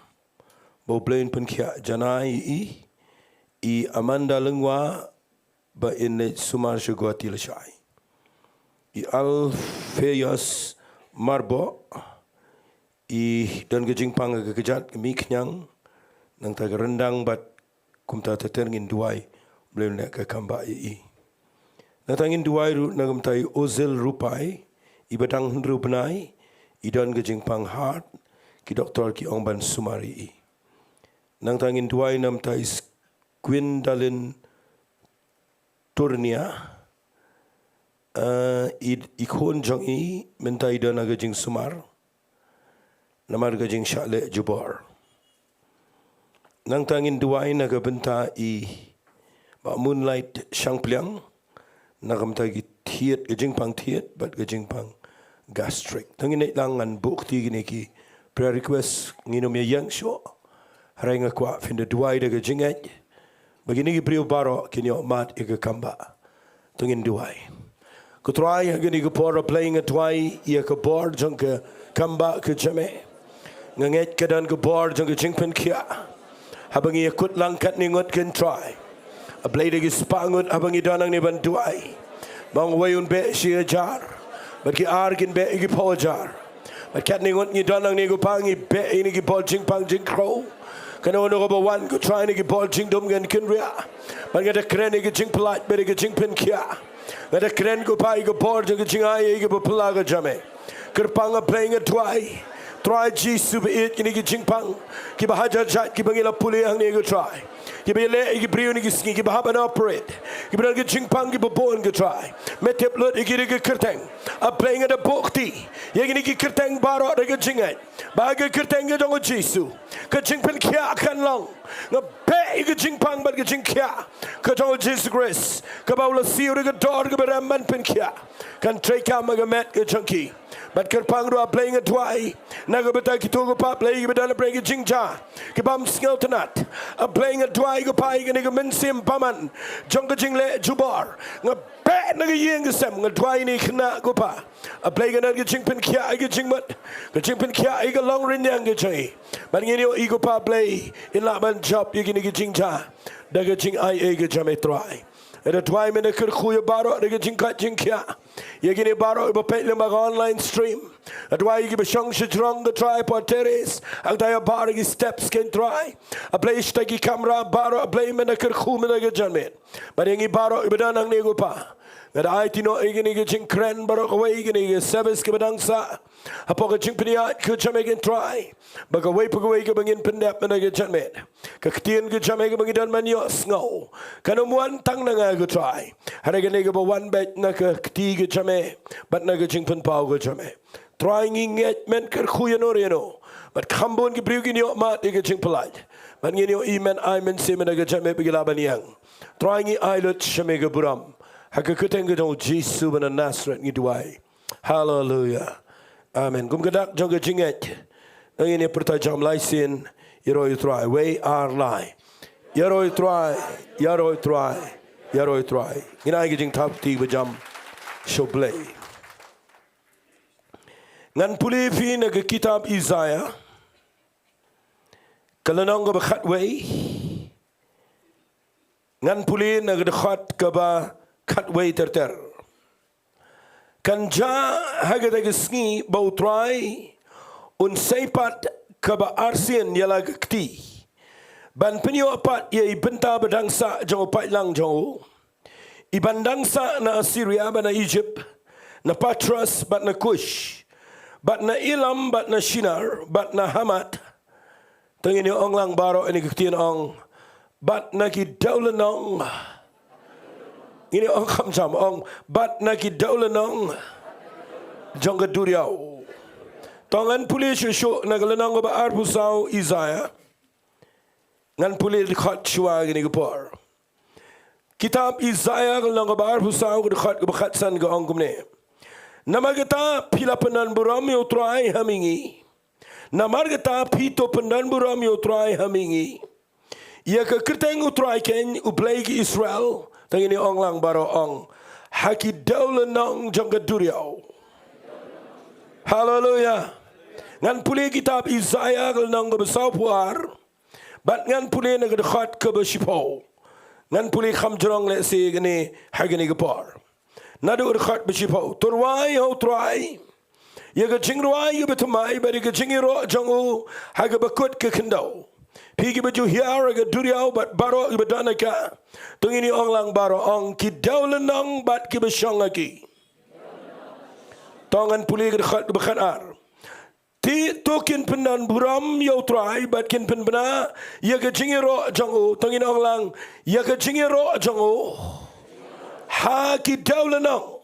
ba U Blei un pynkhiah janai ïa i. I Amanda Lyngwa, ba in leit sumar sha Guwahati lashai. I Alphaeus Marboh, i don ka jingpang ha ka kjat ka mih khñiang, nangta ka ryndang bad kumta ter ter ngin duwai, U Blei un neh ka kam bah ïa i. Nangta ngin duwai ruh na ka bynta i Ozil Rupai, iba dang hynriew bnai, i don ka jingpang heart, ki doktor ki ong ban sumar ïa i. Nangta ngin duwai na ka bynta i Squindalin Turnia, eh, i, i khun jong i mynta i don ha ka jingsumar namar ka jingshah leh jubor. Nangta ngin duwai na ka bynta i Bah Moonlight Shangpliang, na ka bynta ki thied, ka jingpang thied bad ka jingpang gastric. Te ngin ïa leit lang ngan buh kti kine ki prayer request, ngin ym ïeng shuh. Hynrei nga kwah phin da duwai da ka jingngeit ba kine ki briew baroh kin ïoh mad ïa ka kam bah. To ngin duwai. Ko Trai, ha kane ka por, A Blei, nga duwai ïa ka bor jong ka kam bah ka jong me. Nga ngeit ka don ka bor jong ka jingpynkhiah. Haba ngi ïakut lang katne ngut, ko Trai, A Blei, da ki spah ngut haba ngi don hangne ban duwai, ba ong uwei un beh shi hajar, bad ki ar kin beh ïa ki phew hajar. Bad katne ngut ngi don hangne, ko Pa, ngi beh ïa kine ki bor jingpang jingkhrew. Kano kano kaba wan, ko Trai, na ki bor jingdum, ngan kynriah. Bad nga da kren ïa ka jingpyllait bad ïa ka jingpynkhiah. Nga da kren, ko Pa, ïa ka bor jong ka jingai ïa kaba phylla ka jong me. Kyrpang, A Blei, nga duwai, Trai Jisu ba ïeit, kine ki jingpang kiba hajar jait kiba ngi la pule hangne, ko Trai, kiba ïaleh ïa ki briew kine ki sngi, kiba hap ban operate, kiba don ki jingpang kiba bun, ko Trai. Me tip lut ïa ki da ki kyrteng. A Blei, nga da buh kti ïa kine ki kyrteng baroh da ka jingngeit ba ha ka kyrteng ka jong u Jisu ka jingpynkhiah kan long. Nga beh ïa ka jingpang bad ka jingkhiah ka jong u Jisu Khrist, kaba u la siew da ka dor kaba rem ban pynkhiah, kan treikam ha ka met ka jong ki. Bad kyrpang ruh, A Blei, nga duwai na ka bynta kito, ko Pa, A Blei, kiba don hapdeng ki jingjia, ki bym sngewtynnat. A Blei, nga duwai, ko Pa, ïa kane ka mynsiem bymman jong ka jingleh jubor. Nga beh na ka ïing ka sem, nga duwai ïa kine ki khynnah, ko Pa. A Blei, kan don ka jingpynkhiah ïa ka jingmut, ka jingpynkhiah ïa ka longrynïeng ka jong i. Bad ngin ïohi, ko Pa, A Blei, in lah ban jop ïa kine ki jingjia da ka jingai ei ka jong me, Trai. Nga da duwai men da kyrkhu ïa baroh da ka jingkait jingkhiah, ïa kine baroh kiba peit lyngba ka online stream. Nga da duwai ïa kiba shong shajrong, ko Trai, Pater's, hangta ïa baroh ki steps, ko Trai. A Blei, shata ki kamra baroh, a Blei, men da kyrkhu, men da ka jingmut. Bad ïa ngi baroh kiba don hangne, ko Pa, nga da aiti noh ïa kine ki jingkren baroh kawei, kine ki service kiba dang sah, hapoh ka jingpynïaid ka jong me, ko Trai, ba kawei pa kawei kaba ngin pyndep, men da ka jingmut, ka ktien ka jong me kaba ngi don ban ïohsngew, kan ym wan tang na nga, ko Trai, hynrei kane kaba wan beit na ka kti ka jong me bad na ka jingpynpaw ka jong me. Trai, ngi ngeit men kyrkhu ïano ïano, bad kham bun ki briew kin ïoh mad ïa ka jingpyllait, bad ngin ïohi men ai mynsiem, men da ka jingmut, ba ki lah ban ïeng. Trai, ngi ai lut sha me ka burom, ha ka kyrteng ka jong u Jisu ba na Nasareth ngi duwai. Haleluia. Amen. Kum ka dak jong ka jingngeit, ngin ïa pyrta jam lai sien. Ïaroh ïa u Trai, wei ar lai. Ïaroh ïa u Trai, ïaroh ïa u Trai, ïaroh ïa u Trai. Ngin ai ka jingthap kti ba jam sha u Blei. Ngan pule ïa phi na ka kitab Isaiah, ka lynnong kaba khatwei. Ngan pule na ka dkhot kaba khatwei ter ter. Kan jia ha kata ka sngi ba u Trai un sei pat kaba arsien ïa la ka kti, ban pynïoh pat ïa i bynta ba dang sah jong u paidlang jong u, i ban dang sah na Assyria bad na Egypt, na Patros bad na Kush, bad na Elam bad na Shinar bad na Hamath. To ngin ïa ong lang baroh ïa kane ka ktien, ong, bad na ki dewlynnong. Ngin ïa ong kham jam, ong, bad na ki dewlynnong jong ka duriaw. To ngan pule shuh shuh na ka lynnong kaba arphew saw Isaiah. Ngan pule dkhot shuwa kane ka por. Kitab Isaiah ka lynnong kaba arphew saw, ka dkhot kaba khatsan, ka ong kumne: Namar kata phi la pyndon burom ïa u Trai ha mihngi. Namar kata phi to pyndon burom ïa u Trai ha mihngi, ïa ka kyrteng u Trai keiñ, u Blei ki Israel. To ngin ïa ong lang baroh, ong, ha ki dewlynnong jong ka duriaw. Haleluia. Ngan pule kitab Isaiah ka lynnong kaba sawphew ar, bad ngan pule na ka dkhot kaba shiphew. Ngan pule kham jrong lehse kane ha kane ka por. Naduh dkhot ba shiphew: To rwai ha u Trai ïa ka jingrwai kaba thymmai, bad ïa ka jingïaroh jong u ha kaba kut ka khyndew. Phi kiba ju hiar ha ka duriaw bad baroh kiba don ha ka. To ngin ïa ong lang baroh, ong, ki dewlynnong bad kiba shong ha ki. To ngan pule ka dkhot kaba khatar. Te to kin pyndon burom ïa u Trai bad kin pynbna ïa ka jingïaroh jong u. To ngin ong lang, ïa ka jingïaroh jong u ha ki dewlynnong.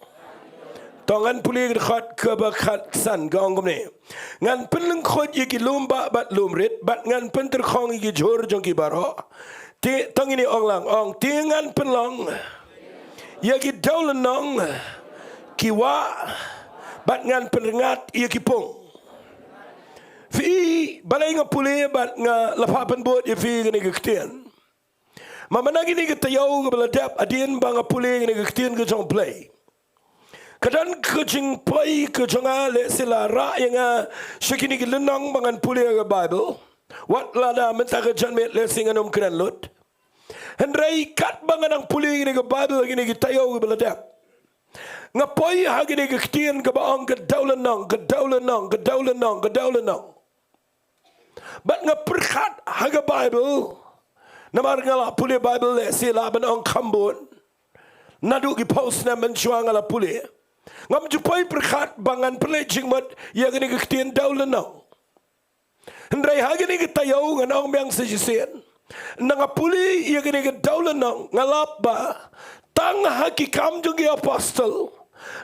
To ngan pule ka dkhot kaba khatsan, ka ong kumne: Ngan pynlyngkhuid ïa ki lum bah bad lum rit, bad ngan pyntyrkhong ïa ki jhur jong ki baroh. Te to ngin ïa ong lang, ong, te ngan pynlong ïa ki dewlynnong ki wah, bad ngan pynrngat ïa ki pung. Phi, balei nga pule bad nga la phah pynbud ïa phi kane ka ktien? Namar na kane ka taïew kaba la dep, hadien ba nga pule kane ka ktien ka jong u Blei, ka don ka jingpoi ka jong nga, lehse la rah ïa nga sha kine ki lynnong ba ngan pule ha ka Baibl, wat lada mynta ka janmiet lehse ngan ym kren lut. Hynrei katba nga nang pule kane ka Baibl kine ki taïew kaba la dep, nga poi ha kane ka ktien kaba ong ka dewlynnong, ka dewlynnong, ka dewlynnong, ka dewlynnong. Bad nga pyrkhat ha ka Baibl, namar nga la pule Baibl lehse lah ban ong kham bun, naduh ki phew snem mynshuwa nga la pule. Ngam ju poi pyrkhat ba ngan pynleit jingmut ïa kane ka ktien dewlynnong. Hynrei ha kane ka taïew ngan ong biang sa shisien, nang nga pule ïa kane ka dewlynnong, nga lap ba tang ha Ki Kam jong ki Apostol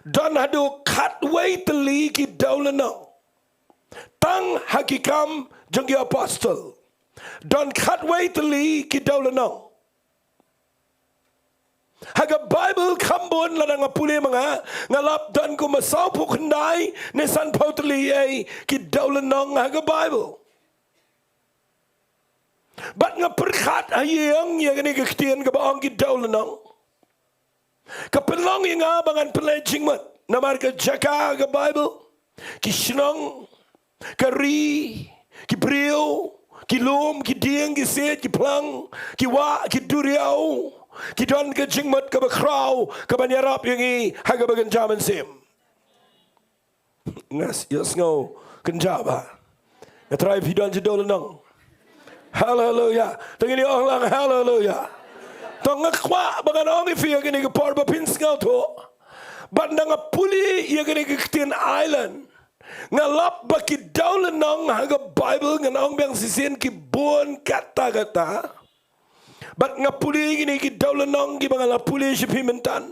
don haduh khatwei tylli ki dewlynnong. Tang ha Ki Kam jong ki Apostol don khatwei tylli ki dewlynnong. Ha ka Baibl kham bun, lada nga pule ma nga, nga lap don kumba sawphew khyndai ne sanphew tylli ei ki dewlynnong ha ka Baibl. Bad nga pyrkhat ha ïing ïa kane ka ktien kaba ong ki dewlynnong, ka pynlong ïa nga ba ngan pynleit jingmut. Namar ka jaka ha ka Baibl, ki shnong, ka ri, ki briew, ki lum, ki dieng, ki siej, ki phlang, ki wah, ki duriaw, ki don ka jingmut kaba khraw kaban ïarap ïa ngi ha kaba kynja mynsiem. Nga ïohsngew kynja ba nga trai phi don jingdewlynnong. Haleluya. Tang ini ong lang haleluya. Tang nga kwah ba ngan ong ïa phi ïa kane ka por ba phin sngewthuh. Bad nga pule ïa kane ka ktien island. Nga lap ba ki dewlynnong ha ka Bible ngan ong biang shisien ki bun katta katta. Bad nga pule ïa kine ki dewlynnong kiba nga la pule sha phi mynta.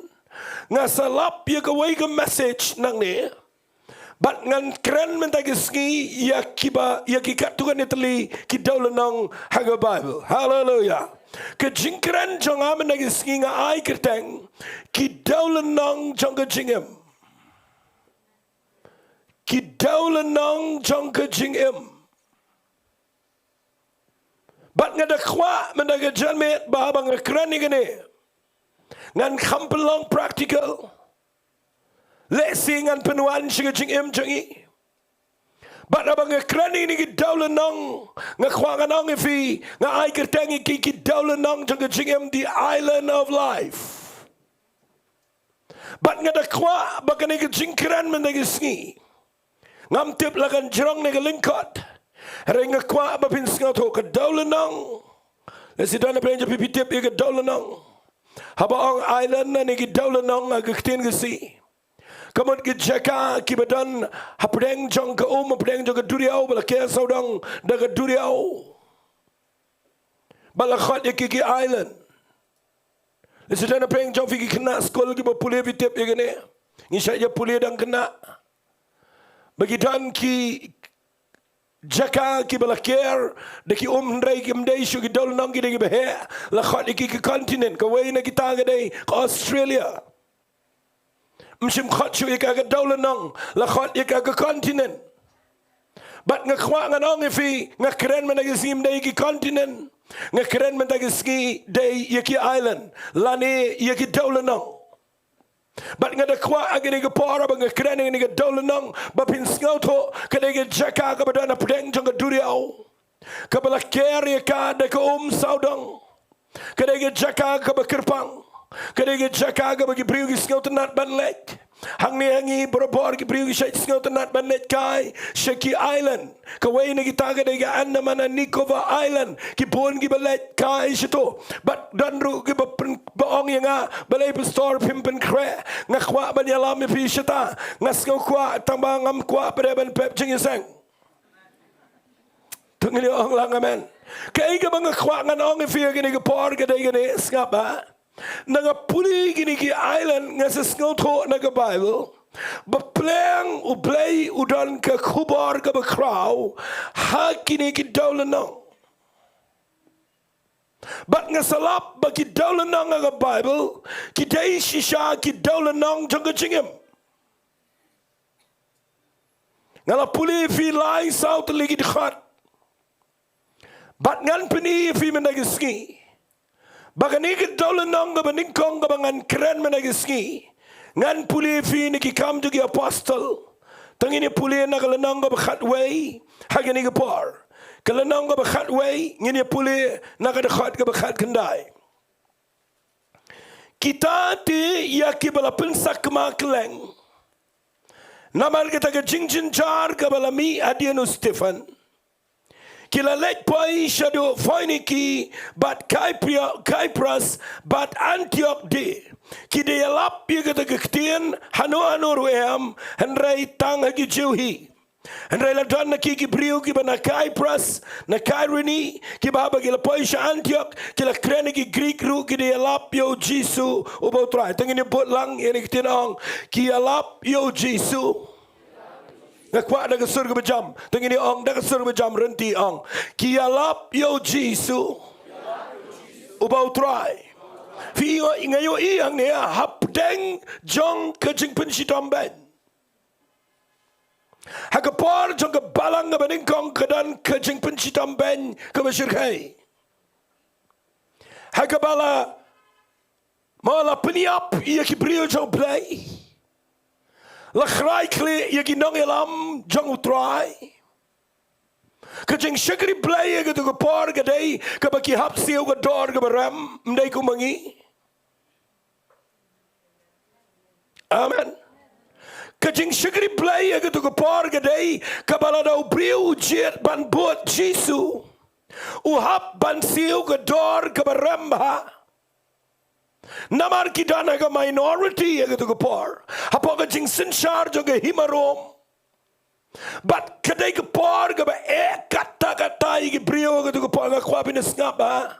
Nga sa lap ïa kawei ka message nangne. Bad ngan kren mynta ka sngi ïa kiba, ïa ki katto katne tylli ki dewlynnong ha ka Bible. Haleluya. Ka jingkren jong nga mynta ka sngi nga ai kyrteng ki dewlynnong jong ka jingim. Ki dewlynnong jong ka jingim. Bad nga da kwah mynta ka janmiet ba haba nga kren ïa kane, ngan kham pynlong practical. Lehse ngan pynwan sha ka jingim jong ngi. Bad haba nga kren ïa kine ki dewlynnong, nga kwah ngan ong ïa phi, nga ai kyrteng ïa ki, ki dewlynnong jong ka jingim, the island of life. Bad nga da kwah ba kane ka jingkren mynta ka sngi, ngam tip la kan jrong ne ka lyngkot. Hynrei nga kwah ba phin sngewthuh ka dewlynnong. Lehse don napdeng jong phi phi tip ïa ka dewlynnong. Haba ong island ne ki dewlynnong ha ka ktien Khasi, ka mut ki jaka kiba don hapdeng jong ka um, hapdeng jong ka duriaw, ba la ker sawdong da ka duriaw. Ba la khot ïa ki ki island. Lehse don napdeng jong phi ki khynnah skul kiba pule, phi tip ïa kane. Ngi shait ïa pule dang khynnah. Ba ki don ki jaka kiba la ker da ki um, hynrei kim dei shuh ki dewlynnong, ki dei kiba heh. La khot ïa ki ki continent. Kawei na kita ka dei ka Australia. Ym shym khot shuh ïa ka ka dewlynnong, la khot ïa ka ka continent. Bad nga kwah ngan ong ïa phi, nga kren mynta ka sngi ym dei ïa ki continent. Nga kren mynta ka sngi dei ïa ki island lane ïa ki dewlynnong. Bad nga da kwah ha kane ka por ba nga kren ïa kane ka dewlynnong, ba phin sngewthuh ka dei ka jaka kaba don hapdeng jong ka duriaw, kaba la ker ïa ka da ka um sawdong. Ka dei ka jaka kaba kyrpang. Ka dei ka jaka kaba ki briew ki sngewtynnat ban leit. Hangne ha ngi barabor ki briew ki shait sngewtynnat ban leit kai sha ki island. Kawei na kita ka dei ka Andaman and Nicobar Island. Ki bun kiba leit kai shato. Bad don ruh kiba pyn, ba ong ïa nga, balei Pastor phim pynkhreh? Nga kwah ban ïalam ïa phi shata. Nga sngew kwah, tangba ngam kwah pat ban pep jingïaseng. To ngin ïa ong lang amen. Kaei kaba nga kwah ngan ong ïa phi ha kane ka por ka dei kane, sngap ba. Na nga pule kine ki island, nga sa sngewthuh na ka Bible ba pleng U Blei u don ka khubor kaba khraw ha kine ki dewlynnong. Bad nga sa lap ba ki dewlynnong ha ka Bible ki dei shisha ki dewlynnong jong ka jingim. Nga la pule ïa phi lai saw tylli ki dkhot. Bad ngan pyni ïa phi mynta ka sngi ba kane ka dewlynnong kaba nyngkong kaba ngan kren mynta ka sngi, ngan pule ïa phi na Ki Kam jong ki Apostol. Tang ngin ïa pule na ka lynnong kaba khatwei ha kane ka por. Ka lynnong kaba khatwei ngin ïa pule na ka dkhot kaba khatkhyndai. Kita te ïa kiba la pynsakma kylleng namar kata ka jingjynjar kaba la mih hadien u Stephen, ki la leit poi shaduh Phoiniki bad Kaipria-, Kaipras bad Antiok de. Ki da ïalap ïa kata ka ktien hano hano ruh em, hynrei tang ha ki Jiw hi. Hynrei la don na ki ki briew kiba na Kaipras, na Kairini, kiba haba ki la poi sha Antiok ki la kren ha ki Grik ruh, ki da ïalap ïa u Jisu uba u Trai. Tang ngin ïa bud lang ïa kane ka ktien ong, ki ïalap ïa u Jisu. Nga kwah da ka sur kaba jam. Tang ngin ïa ong da ka sur kaba jam, rynti ong, ki ïalap ïa u Jisu uba u Trai. Phi nga ïohi hangne hapdeng jong ka jingpynshitom beiñ. Ha ka por jong ka balang kaba nyngkong ka don ka jingpynshitom beiñ kaba shyrkhei. Ha kaba la, mo, la pynïap ïa ki briew jong U Blei. La khrai khlieh ïa ki nongïalam jong U Trai. Ka jingshakri Blei ha kato ka por ka dei kaba ki hap siew ka dor kaba rem, ym dei kum ma ngi. jingshakri Blei ïa katu ka por ka dei kaba lada u briew u jied ban bud Jisu, u hap ban siew ka dor kaba rem bha. Namar ki don ha ka minority ïa katu ka por hapoh ka jingsynshar jong ka hima Rom. Bad ka dei ka por kaba eh katta katta ïa ki briew ha katu ka por. Nga kwah phin sngap bha.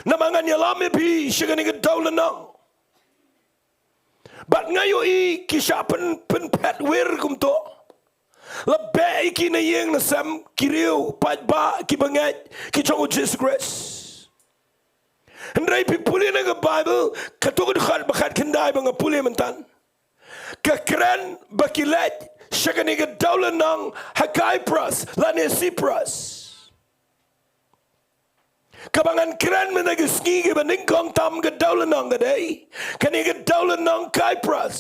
Namar ngan ïalam ïa phi sha kane ka dewlynnong. Bad nga ïohi ki shah pyn, pynphet wir kumto. La beh ïa ki na ïing na sem, ki riew paidbah, ki bangeit ki jong u Jisu Khrist. Hynrei phi pule na ka Baibl, kato ka dkhot ba khatkhyndai ba nga pule mynta, ka kren ba ki leit sha kane ka dewlynnong ha Cyprus lane Cyprus. Kaba ngan kren mynta ka sngi kaba nyngkong tam ka dewlynnong ka dei kane ka dewlynnong Cyprus.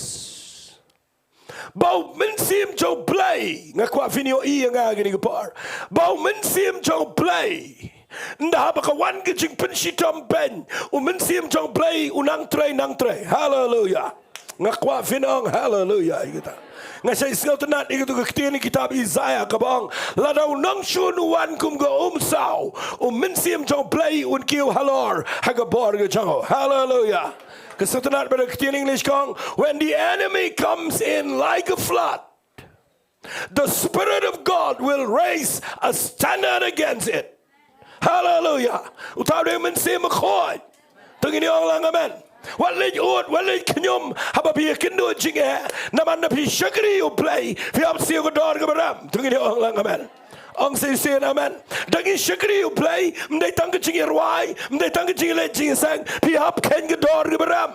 Ba u Mynsiem jong u Blei, nga kwah phin ïohi ïa nga kane ka por, ba u Mynsiem jong u Blei, ynda haba ka wan ka jingpynshitom beiñ, u Mynsiem jong u Blei u nang trei, nang trei. Haleluia. Nga kwah phin ong haleluia ïa kata. Nga sa sngewtynnat ïa katu ka ktien ha kitab Isaiah kaba ong, lada u nongshun u wan kum ka umsaw, u Mynsiem jong u Blei un kiew halor ha ka bor ka jong u. Haleluia. Ka sngewtynnat bad ka ktien English ka ong, when the enemy comes in like a flood, the Spirit of God will raise a standard against it. Haleluia. Uta u dei u Mynsiem Bakhuid. To ngin ong lang amen. Wat leit ud, wat leit khñium haba phi ïakynduh jingeh. Namar lada phi shakri ïa u Blei, phi hap siew ka dor kaba rem. To ngin ong lang amen. Ong shisien amen. Lada ngi shakri ïa u Blei, ym dei tang ka jingïarwai, ym dei tang ka jingleit jingseng, phi hap kheiñ ka dor kaba rem.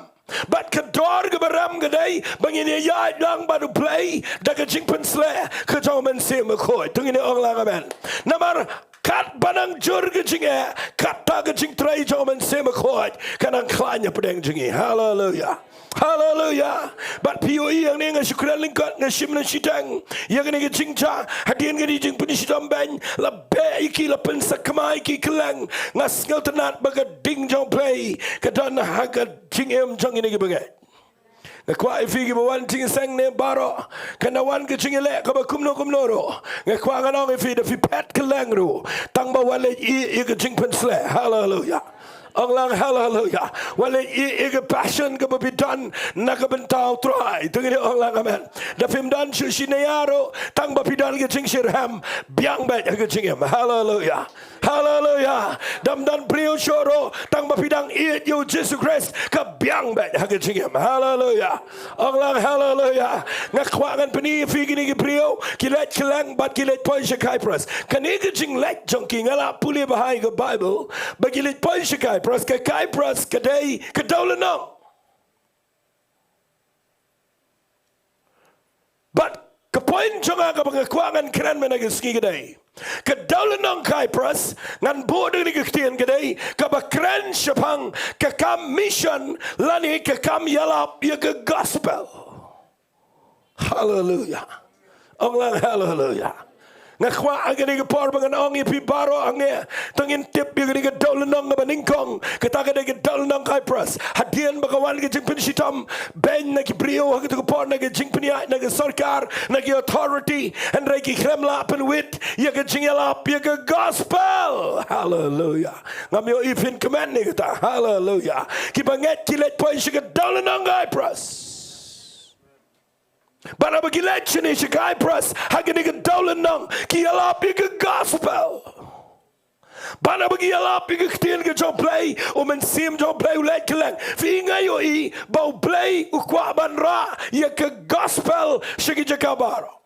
Bad ka dor kaba rem ka dei ba ngin ïaid lang bad u Blei da ka jingpynsleh ka jong u Mynsiem Bakhuid. To ngin ong lang amen. Namar katba nang jur ka jingeh, katta ka jingtrei jong u Mynsiem Bakhuid ka nang khlaiñ hapdeng jong ngi. Haleluia. Haleluia. Bad phi ïohi hangne, nga shu kren lyngkot, nga shim na shiteng ïa kane ka jingjia. Hadien kane ka jingpynshitom beiñ, la beh ïa ki, la pynsakma ïa ki kylleng. Nga sngewtynnat ba ka ding jong u Blei ka don ha ka jingim jong kine ki bangeit. Nga kwah ïa phi kiba wan jingseng ne baroh, kan da wan ka jingïaleh kaba kumno kumno ruh, nga kwah ngan ong ïa phi, lada phi phet kylleng ruh, tang ba wat leit ïeh ïa ka jingpynsleh. Haleluia. Ong lang haleluia. Wat leit ïeh ïa ka passion kaba phi don na ka bynta u Trai. To ngin ong lang amen. Lada phim don shuh shi naya ruh, tang ba phi don ka jingshitrhem, biang beit ha ka jingim. Haleluia. Haleluya. Lada phim don briew shuh ruh, tang ba phi dang ïeit ïa u Jisu Khrist, ka biang beit ha ka jingim. Haleluya. Ong lang haleluya. Nga kwah ngan pyni ïa phi kine ki briew ki leit kylleng bad ki leit poi sha Cyprus. Kane ka jingleit jong ki, nga la pule bha ïa ka Baibl ba ki leit poi sha Cyprus. Ka Cyprus ka dei ka dewlynnong. Bad ka point jong nga kaba nga kwah ngan kren mynta ka sngi ka dei, ka dewlynnong Cyprus, ngan buh da kane ka ktien, ka dei kaba kren shaphang ka kam mission lane ka kam ïalap ïa ka gospel. Haleluya. Ong lang haleluya. Nga kwah ha kane ka por ba ngan ong ïa phi baroh hangne, to ngin tip ïa kane ka dewlynnong kaba nyngkong, kata ka dei ka dewlynnong Cyprus. Hadien ba ka wan ka jingpynshitom beiñ na ki briew ha kata ka por, na ka jingpynïaid na ka sorkar, na ki authority, hynrei ki khlem lah pynwit ïa ka jingïalap ïa ka gospel. Haleluya. Ngam ïohi phin kmen ïa kata. Haleluya. Ki bangeit ki leit poi sha ka dewlynnong Cyprus. Bad haba ki leit shane sha Cyprus, ha kane ka dewlynnong ki ïalap ïa ka gospel. Bad haba ki ïalap ïa ka ktien ka jong u Blei, u Mynsiem jong u Blei u leit kylleng. Phi, nga ïohi ba u Blei u kwah ban rah ïa ka gospel sha ki jaka baroh.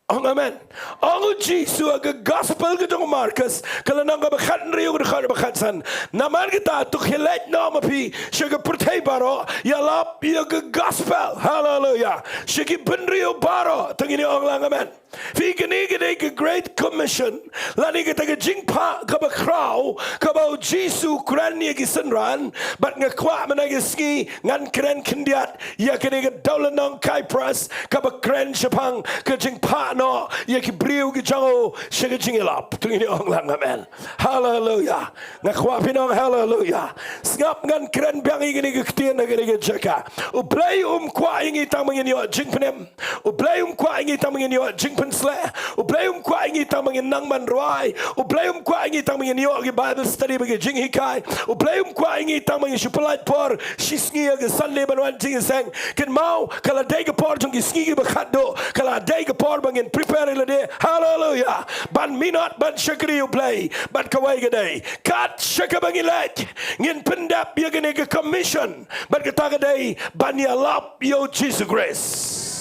Ong amen. Ong u Jisu ha ka gospel ka jong u Markus, ka lynnong kaba khathynriew, ka dkhot ba khatsan. Namar kata to khie leit noh ma phi sha ka pyrthei baroh, ïalap ïa ka gospel. Haleluya. Sha ki bynriew baroh, to ngin ong lang amen. Phi, kane ka dei ka Great Commission, lane kata ka jingphah kaba khraw kaba u Jisu u kren ïa ki synran. Bad nga kwah mynta ka sngi ngan kren khyndiat ïa kane ka dewlynnong Cyprus kaba kren shaphang ka jingphah noh ïa ki briew ki jong u sha ka jingïalap. To ngin ong lang amen. Haleluya. Nga kwah phin ong haleluya. Sngap, ngan kren biang ïa kane ka ktien ha kane ka jaka. U Blei um kwah ïa ngi tang ba ngin ïoh jingpynim. U Blei um kwah ïa ngi tang ba ngin ïoh jingpynshlur. U Blei um kwah ïa ngi tang ba ngin nang ban rwai. U Blei um kwah ïa ngi tang ba ngin ïoh ki Bible study bad ki jinghikai. U Blei um kwah ïa ngi tang ba ngin shu pynlait por shi sngi ha ka Sunday ban wan jingïaseng. Kynmaw, ka la dei ka por jong ki sngi kiba khatduh. Ka la dei ka por ba ngin prepare lade. Haleluya. Ban minot ban shakri U Blei. Bad kawei ka dei, kat shaba ngi leit, ngin pyndep ïa kane ka commission. Bad kata ka dei ban ïalap ïa u Jisu Khrist.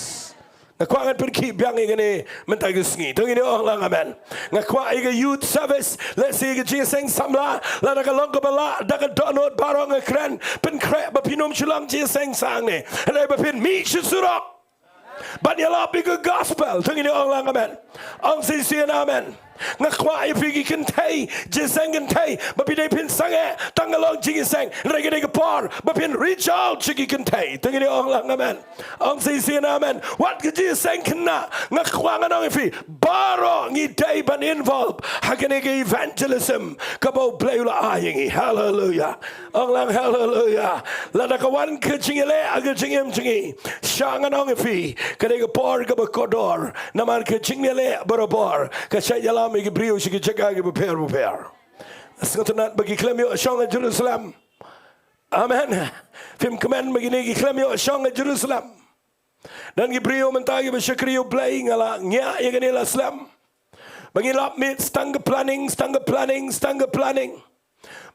Nga kwah ngan pynkhih biang ïa kane mynta ka sngi. To ngin ong lang amen. Nga kwah ïa ka youth service, lehse ïa ka jingïaseng samla, lada ka long kaba lah da ka dohnud baroh, nga kren, pynkhreh ba phin ym shu long jingïaseng sa hangne. Hynrei ba phin mih sha surok ban ïalap ïa ka gospel. To ngin ong lang amen. Ong shisien amen. Nga kwah ïa phi ki kynthei, jingïaseng kynthei, ba phi dei phin sangeh tang ka long jingïaseng, hynrei ka dei ka por ba phin reach out sha ki kynthei. To ngin ong lang amen. Ong shisien amen. Wat ka jingïaseng khynnah, nga kwah ngan ong ïa phi, baroh ngi dei ban involve ha kane ka evangelism kaba U Blei u la ai ïa ngi. Haleluya. Ong lang haleluya. Lada ka wan ka jingïaleh ha ka jingim jong ngi, shah ngan ong ïa phi, ka dei ka por kaba kordor. Namar ka jingïaleh barabor ka shah ïalam ïa ki briew sha ki jaka kiba pher bapher. Sngewtynnat ba ki khlem ïoh shong ha Jerusalem. Amen. Phim kmen ba kine ki khlem ïoh shong ha Jerusalem. Don ki briew mynta kiba shakri U Blei, nga la ngiah ïa kane la slem, ba ngi lap miet sa tang ka planning, sa tang ka planning, sa tang ka planning.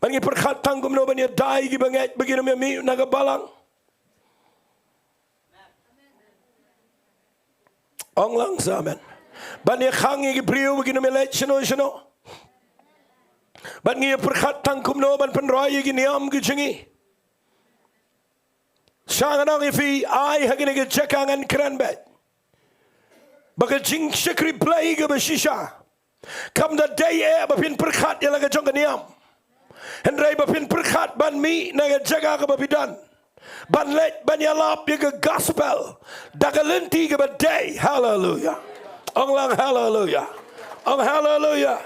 Ba ngi pyrkhat tang kumno ban ïada ïa kiba ngeit ba kin ym ïa mih na ka balang. Ong lang sa amen. Ban ïa khang ïa ki briew ba kin ym ïa leit shano shano. Ba ngi pyrkhat tang kumno ban pynroi ïa ki niam ki jong ngi. Shah ngan ong ïa phi, ai ha kane ka jaka ngan kren beit ba ka jingshakri Blei kaba shisha kam da dei eh ba phin pyrkhat ïa la ka jong ka niam, hynrei ba phin pyrkhat ban mih na ka jaka kaba phi don, ban leit ban ïalap ïa ka gospel da ka lynti kaba dei. Haleluya. Ong lang haleluya. Ong haleluya.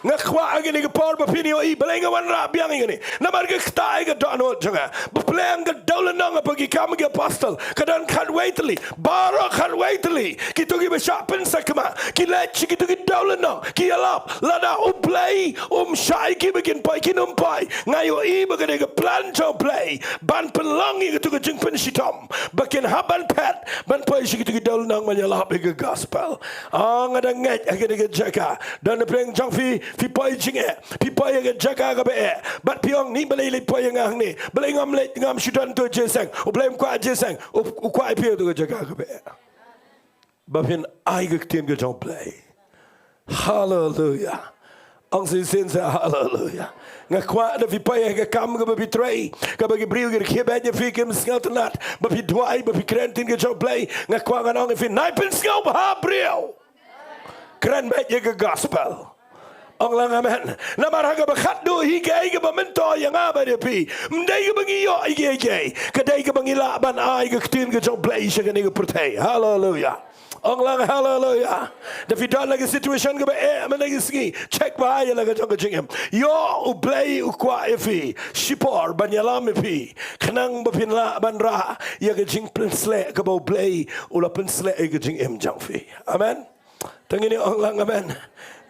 Nga kwah ha kane ka por ba phin ïohi, balei nga wanrah biang ïa kane. Namar ka kata ka dohnud jong nga ba pleng ka dewlynnong ha ki Kam ki Apostol ka don khatwei tylli. Baroh khatwei tylli kito kiba shah pynsakma ki leit sha kito ki dewlynnong, ki ïalap. Lada U Blei um shah ïa ki ba kin poi, kin ym poi. Nga ïohi ba ka dei ka plan jong U Blei ban pynlong ïa kito ka jingpynshitom ba kin hap ban phet ban poi sha kito ki dewlynnong ban ïalap ïa ka gospel. Ah, nga da ngeit ha kane ka jaka don na pdeng jong phi, phi poi jingeh, phi poi ha ka jaka kaba eh. Bad phi ong, ni balei leit poi ïa nga hangne, balei ngam leit, ngam shu don ha uto u jingïaseng. U Blei um kwah jingïaseng, u, u kwah ïa phi ha uto ka jaka kaba eh. Ba phin ai ka ktien ka jong U Blei. Haleluya. Ong shisien sa haleluya. Nga kwah da phi poi ha ka kam kaba phi trei, kaba ki briew ki rkhie beit ïa phi, kim sngewtynnat ba phi duwai, ba phi kren ktien ka jong U Blei. Nga kwah ngan ong ïa phi, nai pynsngewbha briew. Kren beit ïa ka gospel. Ong lang amen. Namar ha kaba khatduh hi kaei kaba myntoi ïa nga bad ïa phi, ym dei kaba ngi ïoh ïa kiei kiei, ka dei kaba ngi lah ban ai ka ktien ka jong U Blei sha kane ka pyrthei. Haleluya. Ong lang haleluya. Da phi don la ka situation kaba eh mynta ka sngi, check bha ïa la ka jong ka jingim. Ïoh U Blei u kwah ïa phi shipor ban ïalam ïa phi, khnang ba phin lah ban rah ïa ka jingpynshlur kaba U Blei u la pynslur ïa ka jingim jong phi. Amen. Tang ïa ong lang amen.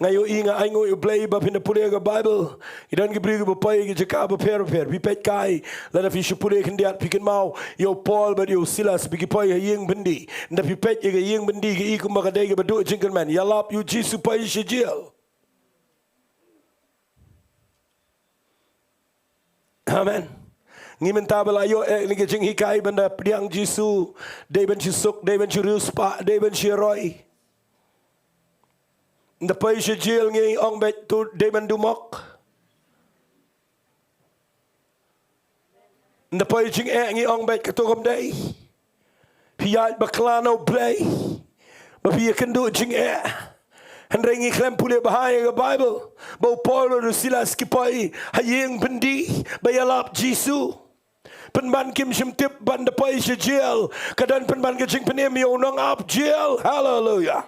Nga ïohi, nga ainguh ïa U Blei ba phin da pule ka Bible. Ki don ki briew kiba poi ki jaka bapher bapher. Phi peit kai, lada phi shu pule khyndiat phi kynmaw ïa u Paul bad ïa u Silas ba ki poi ha ïing byndi. Ynda phi peit ïa ka ïing byndi, ka i kumba ka dei kaba duh jingkyrmen. Ïalap ïa u Jisu poi sha jel. Amen. Ngi mynta ba la ïoh eh kane ka jinghikai ban da pdiang Jisu, dei ban shu suk, dei ban shu riewspah, dei ban shu roi. Ynda poi sha jel ngi ong beit to dei ban dumok. Ynda poi jingeh ngi ong beit kato kam dei. Phi ïaid bakla na U Blei ba phi ïakynduh jingeh. Hynrei ngi khlem pule bha ïa ka Bible ba u Paul bad u Silas ki poi ha ïing byndi ba ïalap Jisu. Pynban kim shym tip ba ynda poi sha jel ka don pynban ka jingpynim ïa u nongap jel. Haleluya.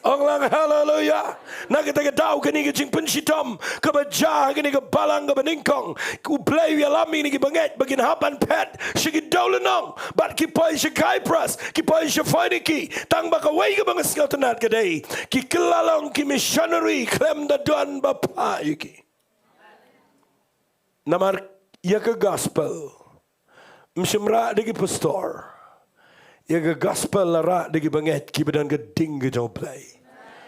Ong lang haleluya. Na kata ka daw kane ka jingpynshitom kaba jia ha kane ka balang kaba nyngkong, U Blei u ïalam ïa kine ki bangeit ba kin hap ban phet sha ki dewlynnong bad ki poi sha Cyprus, ki poi sha Phoeniki, tang ba kawei kaba nga sngewtynnat ka dei ki kylla long ki missionary khlem da don ba phah ïa ki. Namar ïa ka gospel ym shym rah da ki pastor. Ïa ka gospel la rah da ki bangeit kiba don ka ding ka jong U Blei.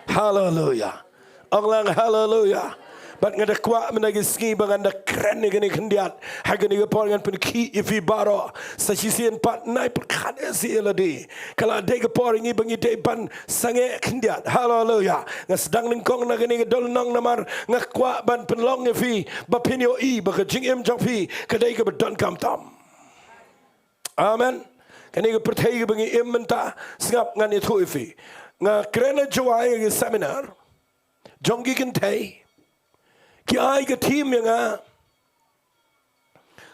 Haleluya. Ong lang haleluya. Bad nga da kwah mynta ki sngi ba ngan da kren ïa kane khyndiat. Ha kane ka por ngan pynkhih ïa phi baroh sa shisien pat, nai pyrkhat ïa shi ïa lade. Ka la dei ka por ïa ngi ba ngi dei ban sangeh khyndiat. Haleluya. Nga sdang nyngkong na kane ka dewlynnong namar nga kwah ban pynlong ïa phi ba phin ïohi ba ka jingim jong phi ka dei kaba donkam tam. Amen. Kane ka pyrthei kaba ngi im mynta, sngap, ngan ïathuh ïa phi. Nga kren ha Jowai ha ka seminar jong ki kynthei. Ki ai ka theme ïa nga.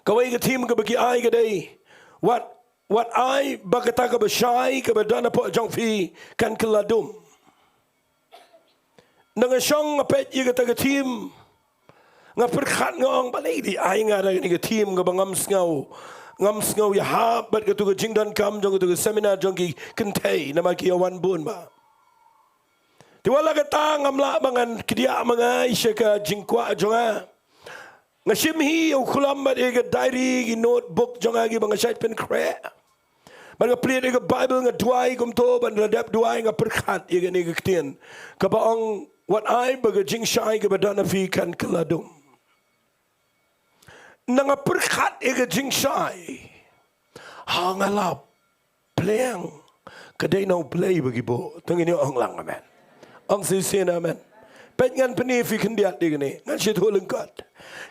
Kawei ka theme kaba ki ai ka dei, wat, wat ai ba kata kaba shai kaba don hapoh jong phi kan kylla dum. Nang nga shong nga peit ïa kata ka theme, nga pyrkhat, nga ong, balei phi ai nga da kane ka theme kaba ngam sngew, ngam sngew ïahap bad katu ka jingdonkam jong katu ka seminar jong ki kynthei, namar ki ïawan bun bha. Te wat la kata ngam lah ba ngan kdiah ma nga sha ka jingkwah jong nga. Nga shim hi ïa u khlam bad ïa ka diary, ki notebook jong nga kiba nga shait pynkhreh. Bad nga plied ïa ka Bible, nga duwai kumto, bad nga dep duwai nga pyrkhat ïa kane ka ktien kaba ong, wat ai ba ka jingshai kaba don ha phi kan kylla dum. Nang nga pyrkhat ïa ka jingshai, ha nga lap, pleng, ka dei na U Blei ba ki buh. To ngin ïa ong lang amen. Ong shisien amen. Peit, ngan pyni ïa phi khyndiat ïa kane, ngan shu ïathuh lyngkot.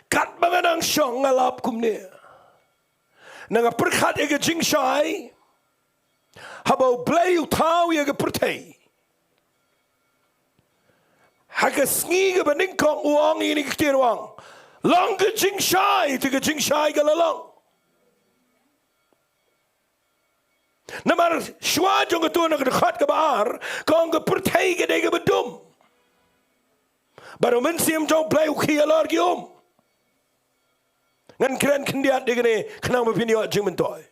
Katba nga nang shong nga lap kumne. Nang nga pyrkhat ïa ka jingshai haba U Blei u thaw ïa ka pyrthei. Ha ka sngi kaba nyngkong u ong ïa kine ki ktien, u ong, long ka jingshai, te ka jingshai ka la long. Namar shuwa jong katu, na ka dkhot kaba ar, ka ong ka pyrthei ka dei kaba dum, bad u Mynsiem jong U Blei u khie halor ki um. Ngan kren khyndiat ïa kane khnang ba phin ïoh jingmyntoi.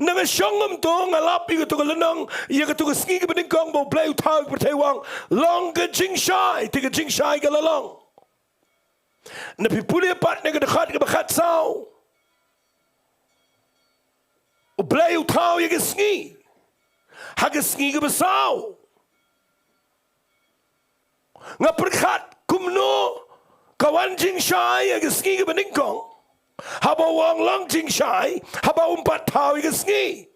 Nang nga shong kumto nga lap ïa katu ka lynnong, ïa katu ka sngi kaba nyngkong ba U Blei u thaw ïa ka pyrthei, u ong, long ka jingshai, te ka jingshai ka la long. Nang phi pule pat na ka dkhot kaba khatsaw, U Blei u thaw ïa ka sngi. Ha ka sngi kaba saw nga pyrkhat, kumno ka wan jingshai ha ka sngi kaba nyngkong, haba u ong long jingshai, haba um pat thaw ïa ka sngi?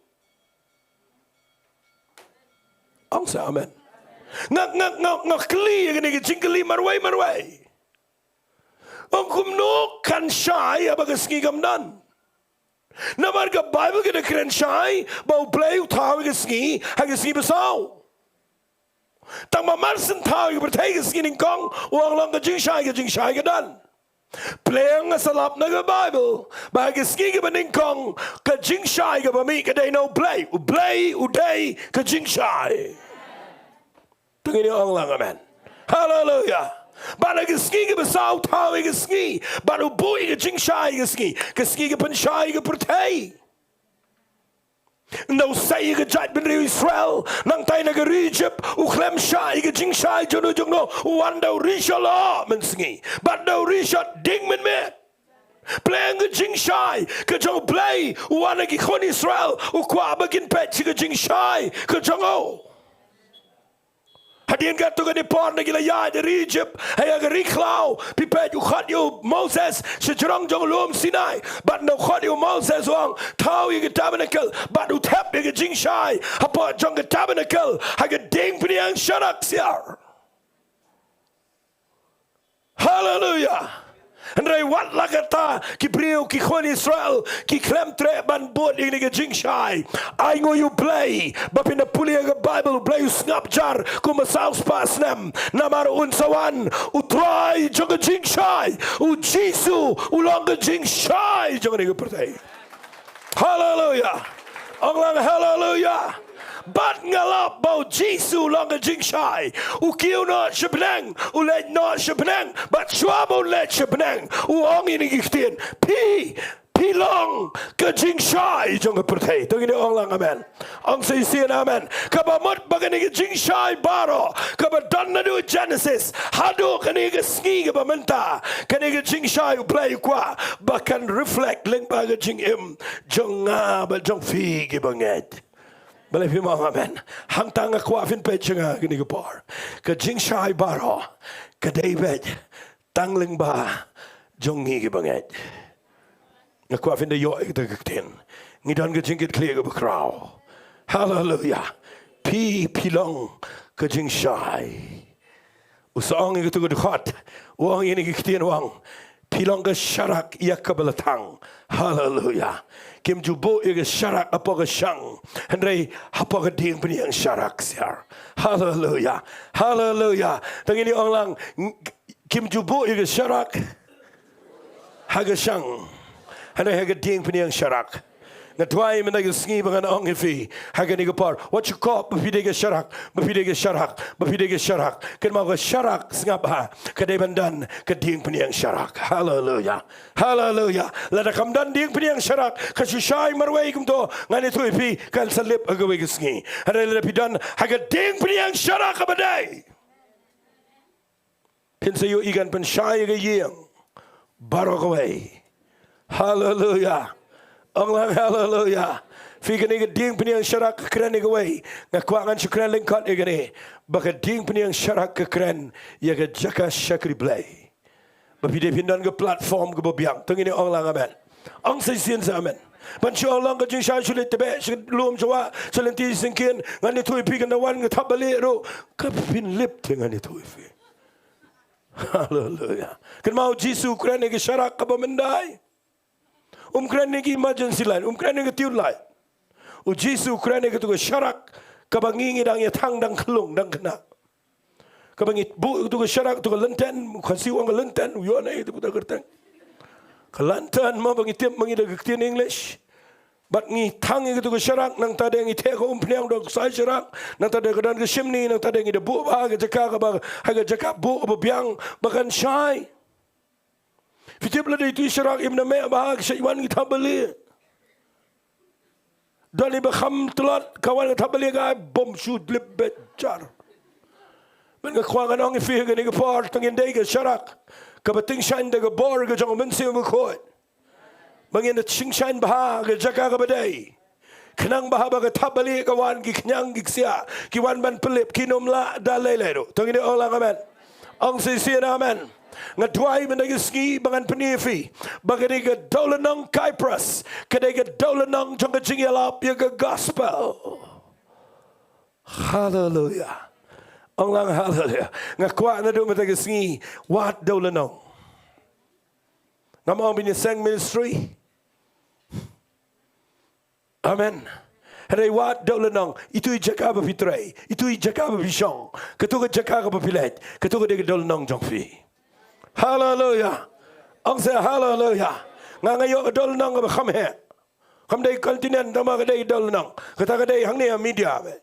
Ong sa amen. Nga, nga, nga, nga kylli ïa kane ka jingkylli marwei marwei. Ong, kumno kan shai haba ka sngi kam don? Namar ka Bible ka da kren shai ba U Blei u thaw ïa ka sngi ha ka sngi ba saw. Tang ba mar shen thaw ïa ka pyrthei ka sngi nyngkong, u ong long ka jingshai, ka jingshai ka don. Pleng, nga sa lap na ka Bible ba ha ka sngi kaba nyngkong ka jingshai kaba mih ka dei na U Blei. U Blei u dei ka jingshai. To ngin ïa ong lang amen. Haleluya. Bad ha ka sngi kaba saw u thaw ïa ka sngi, bad u buh ïa ka jingshai ïa ka sngi. Ka sngi ka pynshai ïa ka pyrthei. Ynda u sei ïa ka jaitbynriew Israel nangtai na ka ri Egypt, u khlem shah ïa ka jingshai jong no jong no, u wan da u rishot la mynsngi, bad da u rishot dieng mynmiet. Pleng, ka jingshai ka jong U Blei u wan ha ki khun Israel, u kwah ba kin peit sha ka jingshai ka jong u. Hadien katto katne por ngi la ïaid na ri Egypt, ha ïa ka ri khlaw, phi peit, u khot ïa u Moses sha jrong jong u lum Sinai. Bad ynda u khot ïa u Moses, u ong, thaw ïa ka tabernacle, bad u thep ïa ka jingshai hapoh jong ka tabernacle ha ka dieng pdiang sharak siar. Haleluya. Hynrei wat la katta, ki briew, ki khun Israel ki khlem treh ban bud ïa kane ka jingshai. Ainguh ïa U Blei ba phin da pule ïa ka Bible, U Blei u sngap jar kumba saw spah snem. Namar un sa wan U Trai jong ka jingshai, U Jisu u long ka jingshai jong kane ka pyrthei. Haleluya. Ong lang haleluya. Bad nga lap ba u Jisu u long ka jingshai. U kiew noh sha bneng, u leit noh sha bneng, bad shuwa ba u leit sha bneng, u ong ïa kine ki ktien, phi, phi long ka jingshai jong ka pyrthei. To ngin ong lang amen. Ong shisien amen. Kaba mut ba kane ka jingshai baroh, kaba don naduh Genesis haduh kane ka sngi kaba mynta, kane ka jingshai U Blei u kwah ba kan reflect lyngba ka jingim jong nga bad jong phi kiba ngeit. Balei phim ong amen? Hangta nga kwah phin peit sha nga kane ka por. Ka jingshai baroh ka dei beit tang lyngba jong ngi kiba ngeit. Nga kwah phin da ïoh ïa kata ka ktien. Ngi don ka jingkitkhlieh kaba khraw. Haleluia. Phi, phi long ka jingshai. U sa ong ïa kata ka dkhot, u ong ïa kine ki ktien, u ong, phi long ka sharak ïa kaba la thang. Haleluia. Kim ju buh ïa ka sharak hapoh ka shang, hynrei hapoh ka diengphniang sharak shisha. Haleluia. Haleluia. To ngin ong lang, kim ju buh ïa ka sharak ha ka shang, hynrei ha ka diengphniang sharak. Nga duwai mynta ka sngi ba ngan ong ïa phi ha kane ka por, wat shu kop ba phi dei ka sharak, ba phi dei ka sharak, ba phi dei ka sharak. Kynmaw, ka sharak sngap bha ka dei ban don ka diengphniang sharak. Haleluia. Haleluia. Lada kam don diengphniang sharak, ka shu shai marwei kumto, ngan ïathuh ïa phi, kan sa lip ha kawei ka sngi. Hynrei lada phi don ha ka diengphniang sharak kaba dei, phin sa ïohi kan pynshai ïa ka ïing baroh kawei. Haleluia. Ong lang haleluia. Phi, kane ka diengphniang sharak ka kren ïa kawei. Nga kwah ngan shu kren lyngkot ïa kane, ba ka diengphniang sharak ka kren ïa ka jaka shakri Blei. Ba phi dei phin don ka platform kaba biang. To ngin ong lang amen. Ong shisien sa amen. Ban shu ong lang ka jingshai, shu leit tbeh sha lum sha wah, sha lynti syngkien, ngan ïathuh ïa phi, kan da wan ka thapbalieh ruh, ka phin lip te ngan ïathuh ïa phi. Haleluia. Kynmaw, u Jisu u kren ïa ka sharak kaba myndai. Um kren ïa ka emergency light, um kren ïa ka tube light. U Jisu u kren ïa katu ka sharak kaba ngi, ngi dang ïa thang, dang khlung, dang khynnah. Kaba ngi buh ïa katu ka sharak, katu ka lantern, u Khasi u ong ka lantern, u ïoh na ïa katu ka kyrteng. Ka lantern mo, ba ngi tip ma ngi da ka ktien English. Bad ngi thang ïa katu ka sharak, nangta de ngi theh ka umphniang da u ksai sharak, nangta de ka don ka shimni, nangta de ngi da buh bha ha ka jaka kaba, ha ka jaka buh kaba biang ba kan shai. Phi tip, lada itu i sharak im da meh bha, ka shait wan ki thapbalieh. Don iba kham tlot, ka wan ka thapbalieh, ka bom shu dlip beit jar. Mynta nga kwah ngan ong ïa phi ha kane ka por, to ngin dei ka sharak kaba tyngshaiñ da ka bor ka jong u Mynsiem Bakhuid. Ba ngin da tyngshaiñ bha ka jaka kaba dei. Khnang ba haba ka thapbalieh ka wan, ki khñiang ki ksiah ki wan ban pynlip, kin ym lah da lei lei ruh. To ngin ong lang amen. Ong shisien amen. Nga duwai mynta ka sngi ba ngan pyni ïa phi ba ka dei ka dewlynnong Cyprus, ka dei ka dewlynnong jong ka jingïalap ïa ka gospel. Haleluia. Ong lang haleluia. Nga kwah naduh mynta ka sngi, wat dewlynnong. Ngam ong ba ngin ïaseng ministry. Amen. Hynrei wat dewlynnong, itu i jaka ba phi trei, itu i jaka ba phi shong, katu ka jaka kaba phi leit, katu ka dei ka dewlynnong jong phi. Haleluia. Ong seh haleluia. Nga, nga ïoh ka dewlynnong kaba kham heh. Kam dei continent, tangba ka dei dewlynnong. Kata ka dei hangne ha media beit.